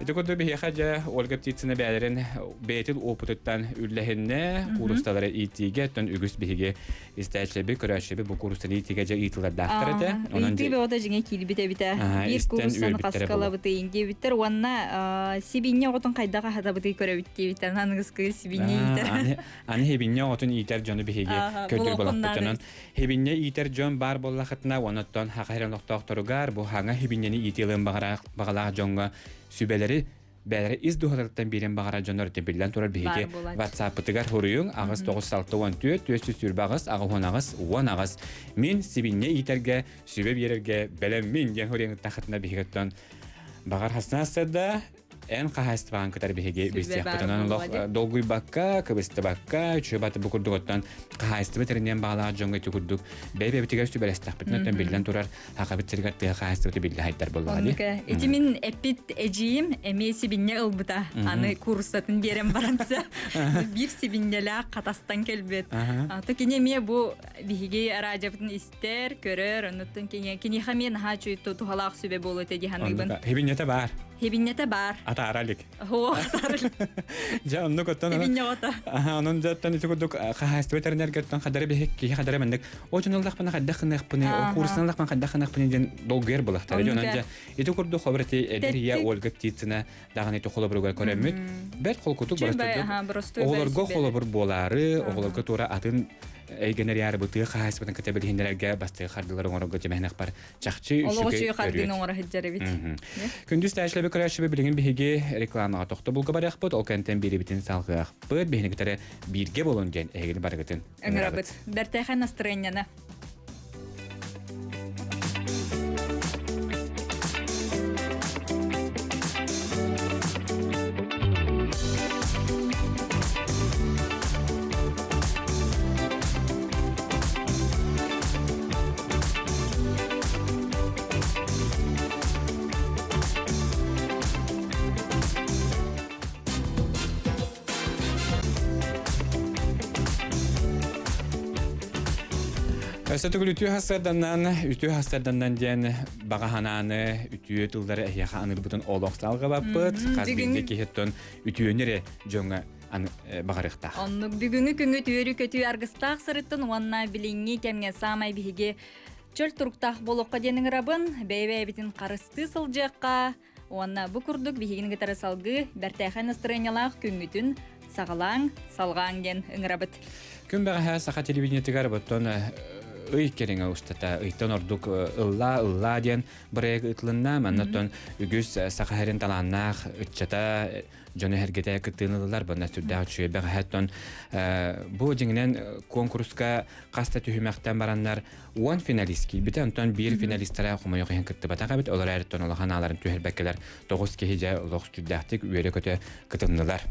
Ити курдук биһиэхэ дьэ Ольга Птицына бэйэлэрин бэйэтин опытыттан үллэһиннэ, куурусталары иитиигэ, оттон үгүс биһиги истээччилэрбит, көрөөччүлэрбит бу куурустаны иитиигэ дьэ ыытылардаахтар этэ. Онон Ыйытыы бөҕөтө дьиҥэ киирбит эбитэ. Биир куурустаны хаскалабытый диэбиттэр уонна сибинньэ оҕотун хайдах аһатабытый көрөбүт диэбиттэр. Аныгыскы сибинньэ иитэр. Аны хибинньэ оҕотун иитэр дьону биһиги көрдүүр болохпут. Онон хибинньэ иитэр дьон баар буоллахытына, онуттан хаха сирин олохтоохторугар бу хаҥа хибинньэни иитиэлэн баҕалаах дьоҥҥо сүбэлэри бэйэлэрэ ис дууһаларыттан биэрэн баҕарар дьоннор биллэн турар биһиги WhatsApp-ытыгар хуруйуҥ аҕыс тоҕус алта уон түөрт түөрт сүүс сүүрбэ аҕыс аҕыс уон аҕыс уон аҕыс мин сибинньэ иитэргэ сүбэ биэрэргэ бэлэммин диэн хуруйуҥ биһиги баҕар хаснаастар да эн хаһаайыстыбаҕын кытары биһиги билсиэхпит. Онон олох долгуйбакка, кыбыстыбакка, үчүгэй баты бу курдук оттон хаһаайыстыба тэриниэн баҕалаах дьоҥҥо ити курдук бэйэ-бэйэбитигэр сүбэлэстэхпитинэ оттон биллэн турар хахабыт сиригэр тыа хаһаайыстыбата биллэ хайдар буоллаҕа дии. Ити мин эппит эдьиийим эмиэ сибинньэ ылбыта. Аны курсатын биэрэн баранса биир сибинньэлээх хатастан кэлбит. То кини эмиэ бу биһиги араадьабытын истэр, көрөр, оннуттан кини киниэхэ эмиэ наһаа үчүгэй туһалаах сүбэ буолуо этэ дии саныыбын. Хибинньэтэ баар. Хибинньэтэ баар. Атаара илик. Һоо, атаара илик. Дьэ, оннук оттон Хибинньэ оҕото. Аха, онон дьэ ити курдук хаһаайыстыба тэринэргэртэн хадары биһик киһи хадары маннык о дьон ыллахпына хайдах гыныахпыный, о курсун ыллахпына хайдах гыныахпыный диэн долгуйар булахтар. Дьэ, онон дьэ ити курдук хобр ити эдэр ийэ Ольга Птицына даҕаны ити холобуругар көрөммүт бэрт холкутук боростуйдук оҕолорго холобур буолаары, оҕолорго туора атын эйгэнэр яары тыа хаһаайыстыбатын кытта билиһиннэрэргэ бастакы хардыылары оҥорорго дьэмэһинэхпар чахчы Олоҕу үчүгэй хардыыны оҥоро сылдьар эбит. Күндү истээччилэрбит көрөөччүбүт билигин биһиги рекламаҕа тохтобулга барыахпыт, ол кэнтэн биэрибитин салҕыахпыт, биһини кытары бииргэ буолун диэн эһигини барыгытын ыҥырабыт. Бэртээхэй настырыанньаны. Өссө төгүл үтүө хасарданан, үтүө хасарданан диэн баҕа санааны, үтүө тыллары эһиэхэ анырбытын олох салҕабаппыт. Хас биирдии киһиттэн үтүөнү эрэ дьоҥҥо баҕарыахтаах. Оннук бүгүҥҥү күҥҥү түөрү-көтүү аргыстаах сырыттын уонна билиҥҥи кэмҥэ саамай биһиги чөл туруктаах буолуохха диэн ыҥырабын. Бэйэ-бэйэбитин харыстыы сылдьыахха уонна бу курдук биһигини кытары салгыы бэртээхэй настырыанньалаах күҥҥүтүн саҕалааҥ, салҕааҥ диэн ыҥырабыт. Күн бэҕэһээ саха телевидениетыгар оттон ый кэриҥэ устата ыйтан ордук ыллаа ыллаа диэн бырайыак ыытылынна. Манна оттон үгүс саха сирин талааннаах ыччата дьону эргитэ кыттыыны ыллылар. Бу сүрдээх үчүгэй бэҕэһээ бу дьиҥинэн куонкуруска хас да түһүмэхтэн бараннар 10 финалист киирбитэ. Онтон биир финалистара хомойуох иһин кыттыбатах эбит. Олор эртон улахан ааларын түһэрбэккэлэр тоҕус киһи дьэ олох сүрдээхтик үөрэ-көтө кытыннылар.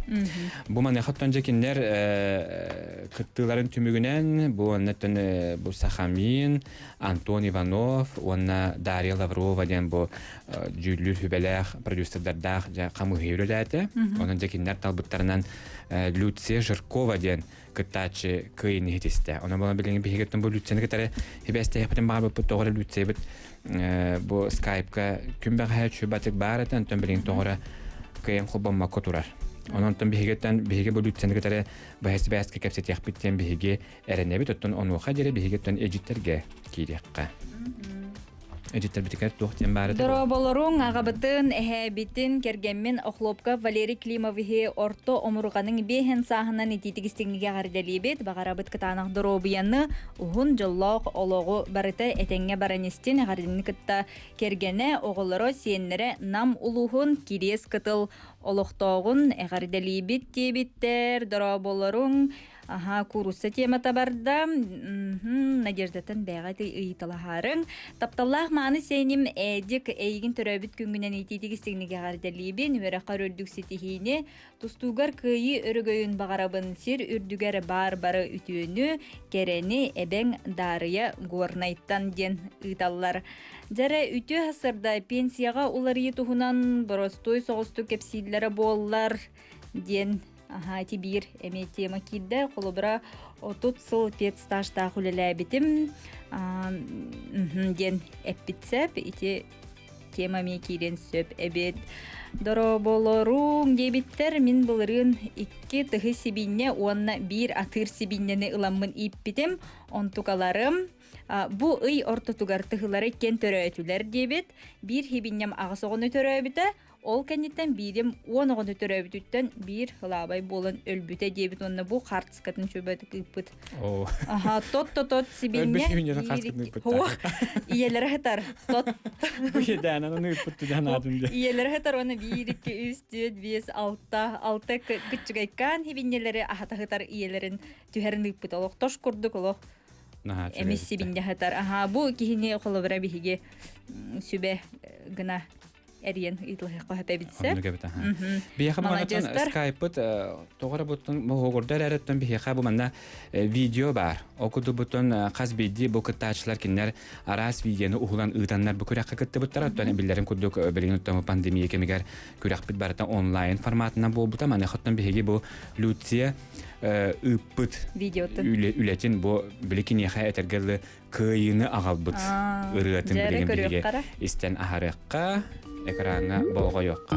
Бу маныаха дьэ кинилэр кыттыыларын түмүгүнэн бу оннуттан бу Сахамин, Антон Иванов уонна Дарья Лаврова диэн бу дьүүллүүр сүбэлээх продюсердардаах дьэ хамыыһыйа үлэлээтэ. Онон дьэ кинилэр талбыттарынан Люция Жиркова диэн кыттааччы кыайыыны иһитистэ. Онон буолан билигин биһигиттэн бу Люцияны кытары сибээстэһиэхпитин баҕарбыппыт тоҕо эрэ Люциябыт бу скайпка күн бэҕэһээ чүбатык баар этэ, онтон билигин тоҕо эрэ кыайан холбоммокко турар. Онон биһигиттэн биһиги бу Люцияны кытары быһа сибээскэ кэпсэтиэхпит диэн биһиги эрэнэбит, оттон онуоха диэри биһигиттэн эдьиттэргэ киириэххэ. Эдьиттэрбитигэр туох диэн баар этэ? Дорооболоруҥ, аҕабытын, эһээбитин, кэргэммин Охлопков Валерий Климовиһы орто омурҕаның биэһин сааһынан итиитик истиҥнигэ эҕэрдэлиибит. Баҕарабыт кытаанах доруобуйаны, уһун дьоллоох олоҕу барыта этэҥҥэ баран истин. Эҕэрдэни кытта кэргэнэ, оҕолоро, сиэннэрэ Нам улууһун Кириэс Кытыл олохтооҕун эҕэрдэлиибит диэбиттэр. Дорооболоруҥ, Аха, куурусса темата барда. Надеждаттан бэйэҕэ ыйыталаһаарыҥ. Тапталлаах мааны сиэним Эдик эйигин төрөөбүт күҥҥүнэн итиитик истиҥник эҕэрдэлиибин, үөрэххэр үрдүк ситиһиини, тустуугар кыайыы өрөгөйүн баҕарабын, сир үрдүгэр баар бары үтүөнү, кэрэни эбэҥ Даарыйа Горнайтан диэн ыыталлар. Дьэрэ үтүө сарсыарда пенсияҕа уларыйыы туһунан боростуой соҕустук кэпсииллэрэ буоллар диэн Аһаа, ити биир эмиэ тема киирдэ. Холобура, 30 сыл педстажтаах үлэлээбитим диэн эппит сөп. Ити тема эмиэ киириэн сөп эбит. Дорооболоруҥ диэбиттэр. Мин былырыын икки тыһы сибиинньэ уонна биир атыыр сибиинньэни ыламмын ииппитим. Онтукаларым бу ый ортотугар тыһылары иккиэн төрөөтүлэр диэбит. Биир сибиинньэм аҕыс оҕону төрөөбүтэ, Ол кэнниттэн биирим 10 оҕону төрөөбүтүттэн биир ылаабай буолан өлбүтэ диэбит уонна бу хаартыскатын чөбөтүк ыыппыт. Аха, тот-тот сибиинньэ. Ийэлэрэ сытар. Тот. Бу ыыппыт түгэн аатын дии. Ийэлэрэ сытар уонна биир, икки, үс, түөрт, биэс, алта, алта кыччыгайкаан сибинньэлэри аһата сытар ийэлэрин түһэрин ыыппыт. Олох тош курдук олох эмис сибинньэ сытар. Аха, бу киһини холобура биһиги сүбэ гына эрийэн ыйыталаһыахха сөп эбит сэ. Оннук эбит, аха. Биһиэхэ бу манна скайпыт тоҕо эрэ буттун моһуогурдар эрэттэн биһиэхэ бу манна видео баар. Ол курдук буттун хас биирдии бу кыттааччылар кинилэр араас видеону уһулан ыытаннар бу күрэххэ кыттыбыттар. Оттон биллэрин курдук билигин оттон пандемия кэмигэр күрэхпит барыта онлайн форматынан буолбута. Маныаха оттон биһиги бу Люция ыыппыт үлэтин бу били киниэхэ этэргэ кыайыыны аҕалбыт ырыатын билигин биһиги истэн аһарыахха, экраҥҥа болҕойуохха.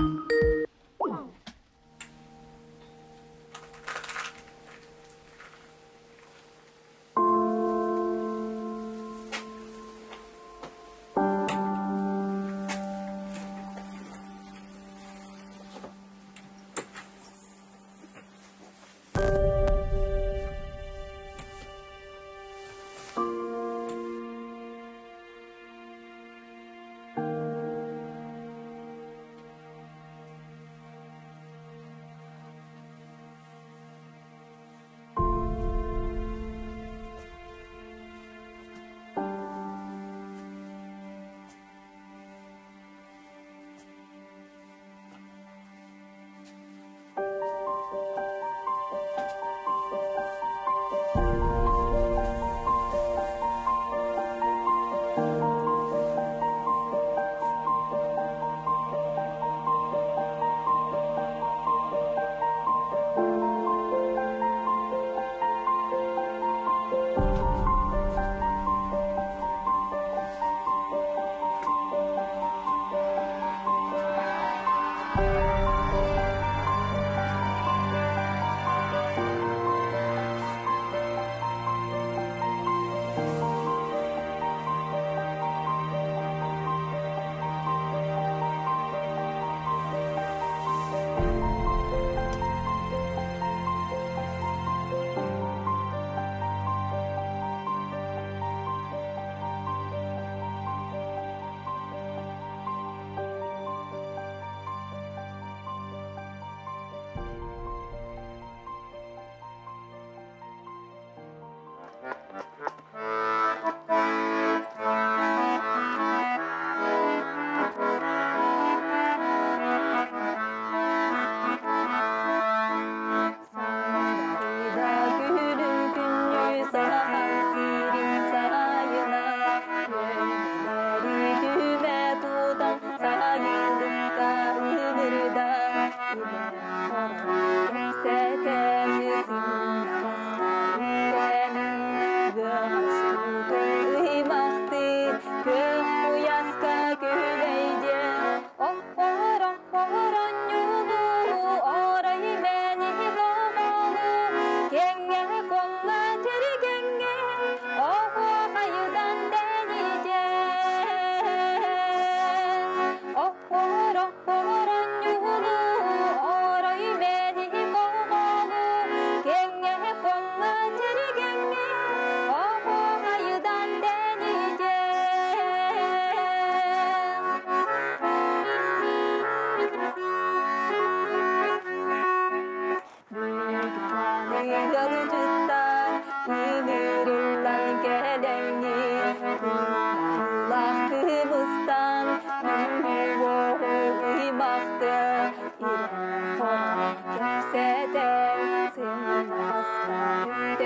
Үктэнэн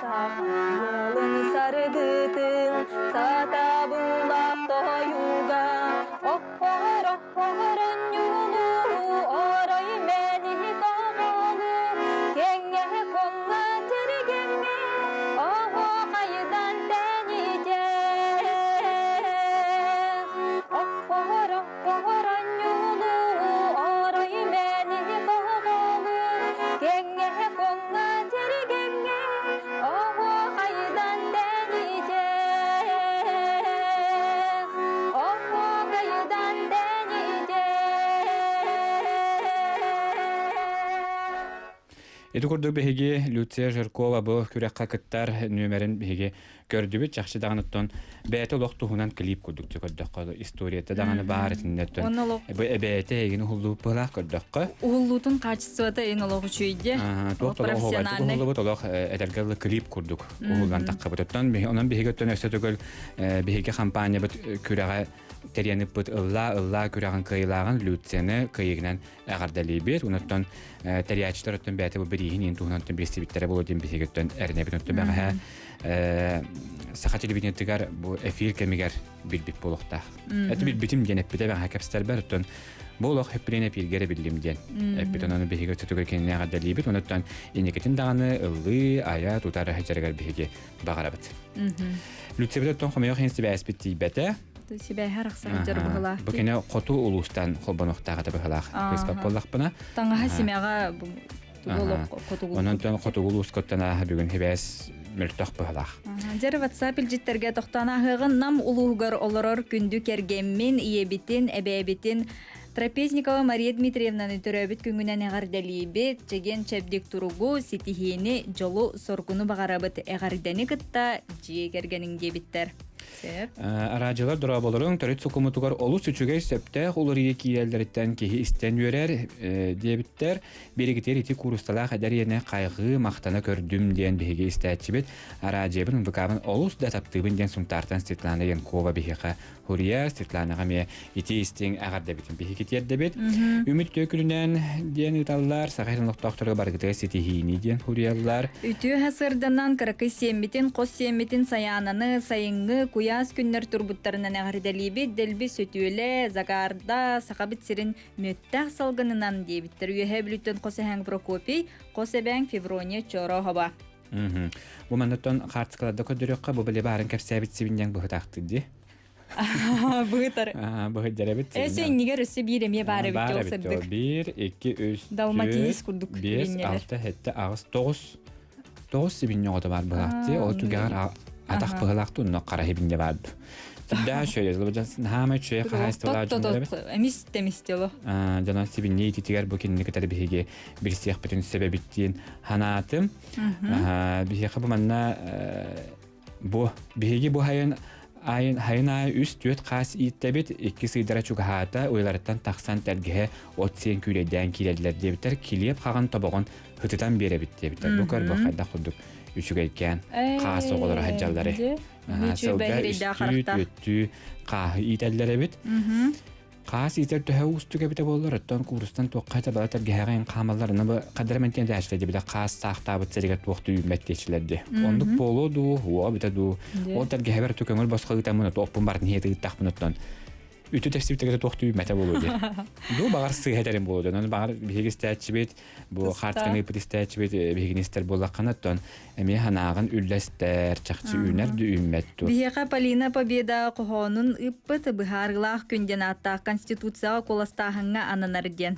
сахалын саргытын сатабыллаах тойуга Оххор оххорон ньуулуу орой мэни тоҕолу кэҥҥэ коҥҥа тиргэҥҥэ оһуохайдан тэнитэ Оххор оххорон ньуулуу орой мэни тоҕолу кэҥҥэ коҥҥа тиргэҥҥэ оһуохайдан тэнитэ Оһуохайдан тэнитэ Ити курдук биһиги Люция Жиркова бу күрэххэ кыттар нүөмэрин биһиги көрдүбүт. Чахчы даҕаны оттон бэйэтэ олох туһунан клип курдук көрдөххө историята даҕаны баар итиннэ Онно олох бу эбээтэ эйигин уһуллубут быһылаах көрдөххө. Уһуллуутун качествота ин олох үчүгэй Туох да олох профессиональный. уһуллубут олох этэргэ дылы клип курдук уһуллан таххабыт. Оттон онон биһиги оттон өссө төгүл биһиги компаниябыт күрэҕэ тэрийэн ыппыт ыллаа ыллаа күрэҕин кыайыылааҕын Люцияны кыайыгынан эҕэрдэлиибит. Онуттан тэрийээччилэр оттон бэйэтэ бу бирииһин иин туһунан билсибиттэрэ буолуо диэн биһигиттэн эрэнэбит. Оттон бэҕэһээ саха телевидениетыгар бу эфир кэмигэр билбит буолуохтаах. Это билбитим диэн эппитэ бэҕэһээ кэпсэтэрбэр оттон бу олох эппинэн эпииргэ эрэ биллим диэн эппит онон биһиги өттүгэр кинини эҕэрдэлиибит. Онуттан инникитин даҕаны ыллыы, айа, тутар сылдьарыгар биһиги баҕарабыт. Люцебит оттон хомойуох иһин сибээспит тиийбэтэ. Сибээһэ арахса сылдьар быһылаах. Бу кини хоту улуустан холбонуохтаах этэ быһылаах. Кыыспат буоллахпына. Таҥаһа симэҕэ хотугу. Онон хотугу улуускаттан ааһа бүгүн сибээс мөлтөх быһылаах. Дьэр WhatsApp илдьиттэргэ тохтоон ааһыаҕын Нам улууһугар олорор күндү кэргэммин, ийэбитин, эбээбитин Трапезникова Мария Дмитриевнаны төрөөбүт күҥүнэн эҕэрдэлиибит, чэгиэн-чэбдик туругу, ситиһиини, дьолу-соргуну баҕарабыт. Эҕэрдэни кытта дьиэ кэргэниҥ диэбиттэр. Сөп. Араадьылар дорооболоруҥ төрүт сокуомутугар олус үчүгэй сөптөөх уларыйыы киирэллэриттэн киһи истэн үөрэр диэбиттэр. Биэригитигэр ити куурусталаах эдэр ийэни хайҕыы, махтана көрдүм диэн биһиги истээччибит. Араадьыйабын, МВК-бын олус да таптыыбын диэн Сунтаартан Светлана Янкова биһиэхэ Хурия Светланаҕа эмиэ ити истиҥ эҕэрдэбитин биһиги тиэрдэбит. Үмүт төкүлүнэн диэн ыыталлар, Саха сирин олохтоохторугар барыгытыгар ситиһиини диэн хуруйаллар. Үтүө сырданан кыракый сиэммитин, хос сиэммитин Сайаананы сайыҥҥы куйаас күннэр турбуттарынан эҕэрдэлиибит. Дэлби сөтүөлэ, Загарда, Сахабыт сирин мүөттээх салгынынан диэбиттэр. Үөһээ Бүлүүттэн хос эһээҥ Прокопий, хос эбээҥ Феврония Чорохова. Бу манныттан хаартыскаларда көрдөрүөххэ, бу били баарын кэпсээбит сибинньэҥ быһытаахтык дии. Быһытар. Быһыт эбит. Өссө иннигэр өссө биир эмиэ баар эбит ол сырдык. Биир, икки, үс, Далматинец курдук биэс, алта, сэттэ, аҕыс, тоҕус. Тоҕус сибинньэ оҕото баар быһаахтыы. Ол түгэҕэр атах быһылаахтыы, онно хара сибинньэ баар. Сүрдээх үчүгэй. Хаамай үчүгэй хаһаайыстыбалаах дьон эбит. Эмис темистело. Дьонон сибинньэ ититигэр бу кинини кытары биһиги билсиэхпитин сөп эбит диэн ханаатым. Биһиэхэ бу манна бу биһиги бу хайын айын хайын аайы үс түөрт хаас ииттэбит икки сыйдара чугаһаата уйаларыттан тахсан тэлгэһэ от сиэн күүлэйдээн киирэллэр диэбиттэр килиэп хаҕын тобоҕун һытытан биэрэбит диэбиттэр бу көр бу хайдах курдук үчүгэйкээн хаас оҕолоро сылдьаллары сылга үстүү түөртүү хааһы иитэллэр эбит Хаас иитэр төһө уустук эбитэ буоллар, оттон куурустан туохха это бала тэлгэһэҕэ хаамаллар, аны бу хадара мэнтиэн дээчилэр дии, хаас саахтаабыт сиригэр туох да үүммэт диэчилэр дии. Оннук буолуо дуу, уоҕа бүтэ дуу. Ол тэлгэһэбэр ту көҥүл босхо ыытаммын, оппун барын иһиэ ыыттахпын оттон үтү тэпсибитигэр туох да үүммэтэ буолуо дии. Дуу баҕар сыыһа этэрим буолуо дии. Онон баҕар биһиги истээччибит, бу хаартысканы ыыппыт истээччибит биһигини истэр буоллаххына, оттон Эмиэ санааҕын үллэстэр, чахчы үүнэр да үүммэт дуо? Биһиэхэ Полина Победа хоһоонун ыыппыт быһаарыылаах күн диэн ааттаах Конституцияҕа куоластааһыҥҥа ананар диэн.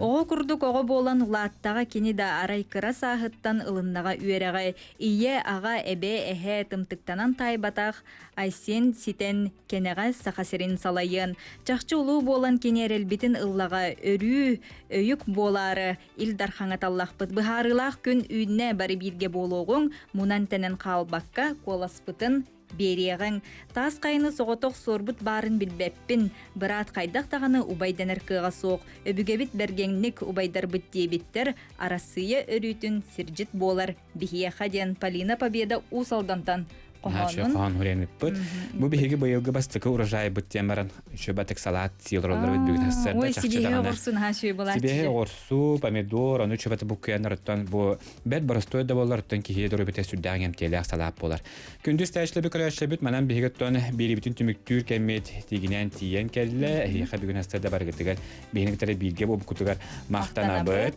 Оҕо курдук оҕо буолан улааттаҕа кини да арай кыра сааһыттан ылыннаҕа үөрэҕи ийэ, аҕа, эбэ, эһэ тымтыктанан таайбатах Айсен ситэн кэнэҕэс Саха сирин салайыан, чахчы улуу буолан кини эрэлбитин ыллаҕа өрүү өйүк буолаары Ил Дархаҥа таллахпыт быһаарыылаах күн үүннэ бары бииргэ буолуоҕуҥ, мунан-тэнэн хаалбакка куоласпытын биэриэҕиҥ. Таас хайаны соҕотох суорбут баарын билбэппин, быраат хайдах даҕаны убай дэнэр кыаҕа суох, өбүгэбит бэргэҥник убайдарбыт диэбиттэр, Арассыыйа өрүүтүн сирдьит буолар биһиэхэ диэн Полина Победа Уус Алдантан. хоһоонун. Хоһоон хуреныппыт. Бу биһиги быйылгы бастакы урожайбыт диэн баран үчүбатык салат сиэл олороллор бүгүн сарда Ой, сибиэһэ оҕурсун аһа үчүгэй буолааччы. Сибиэһэ оҕурсу, помидор, ону үчүбаты буккуйан оттон бу бэт боростуой да буолар оттон киһи доруобуйата сүрдээх эмтиэлээх салаат буолар. Күндү истээччилэби көрөөччүлэбит манан биһиги оттон биэрибитин түмүктүүр кэммит тиигинэн тиийэн кэллэ. Эһиэхэ бүгүн астарда барыгытыгар биһини кытары бииргэ буолбуккутугар махтанабыт.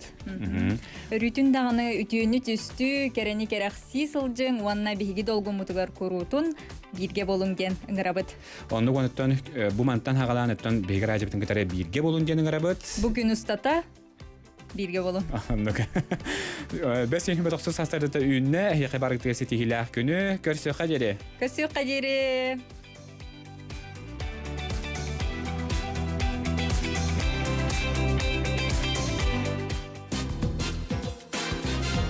Өрүүтүн даҕаны үтүөнү түстүү, кэрэни кэрэхсии сылдьыҥ уонна биһиги долгуммутугар куруутун бииргэ буолуҥ диэн ыҥырабыт. Оннук онуттан бу мантан хагалаан оттон биһиги радиобытын кытары бииргэ буолун диэн ыҥырабыт. Бу күн устата бииргэ буолун. Оннук. Бэс иһин бөтөхсүс састардата үүннэ, эһиэхэ барыгытыгар ситиһиилээх күнү көрсүөххэ диэри. Көрсүөххэ диэри.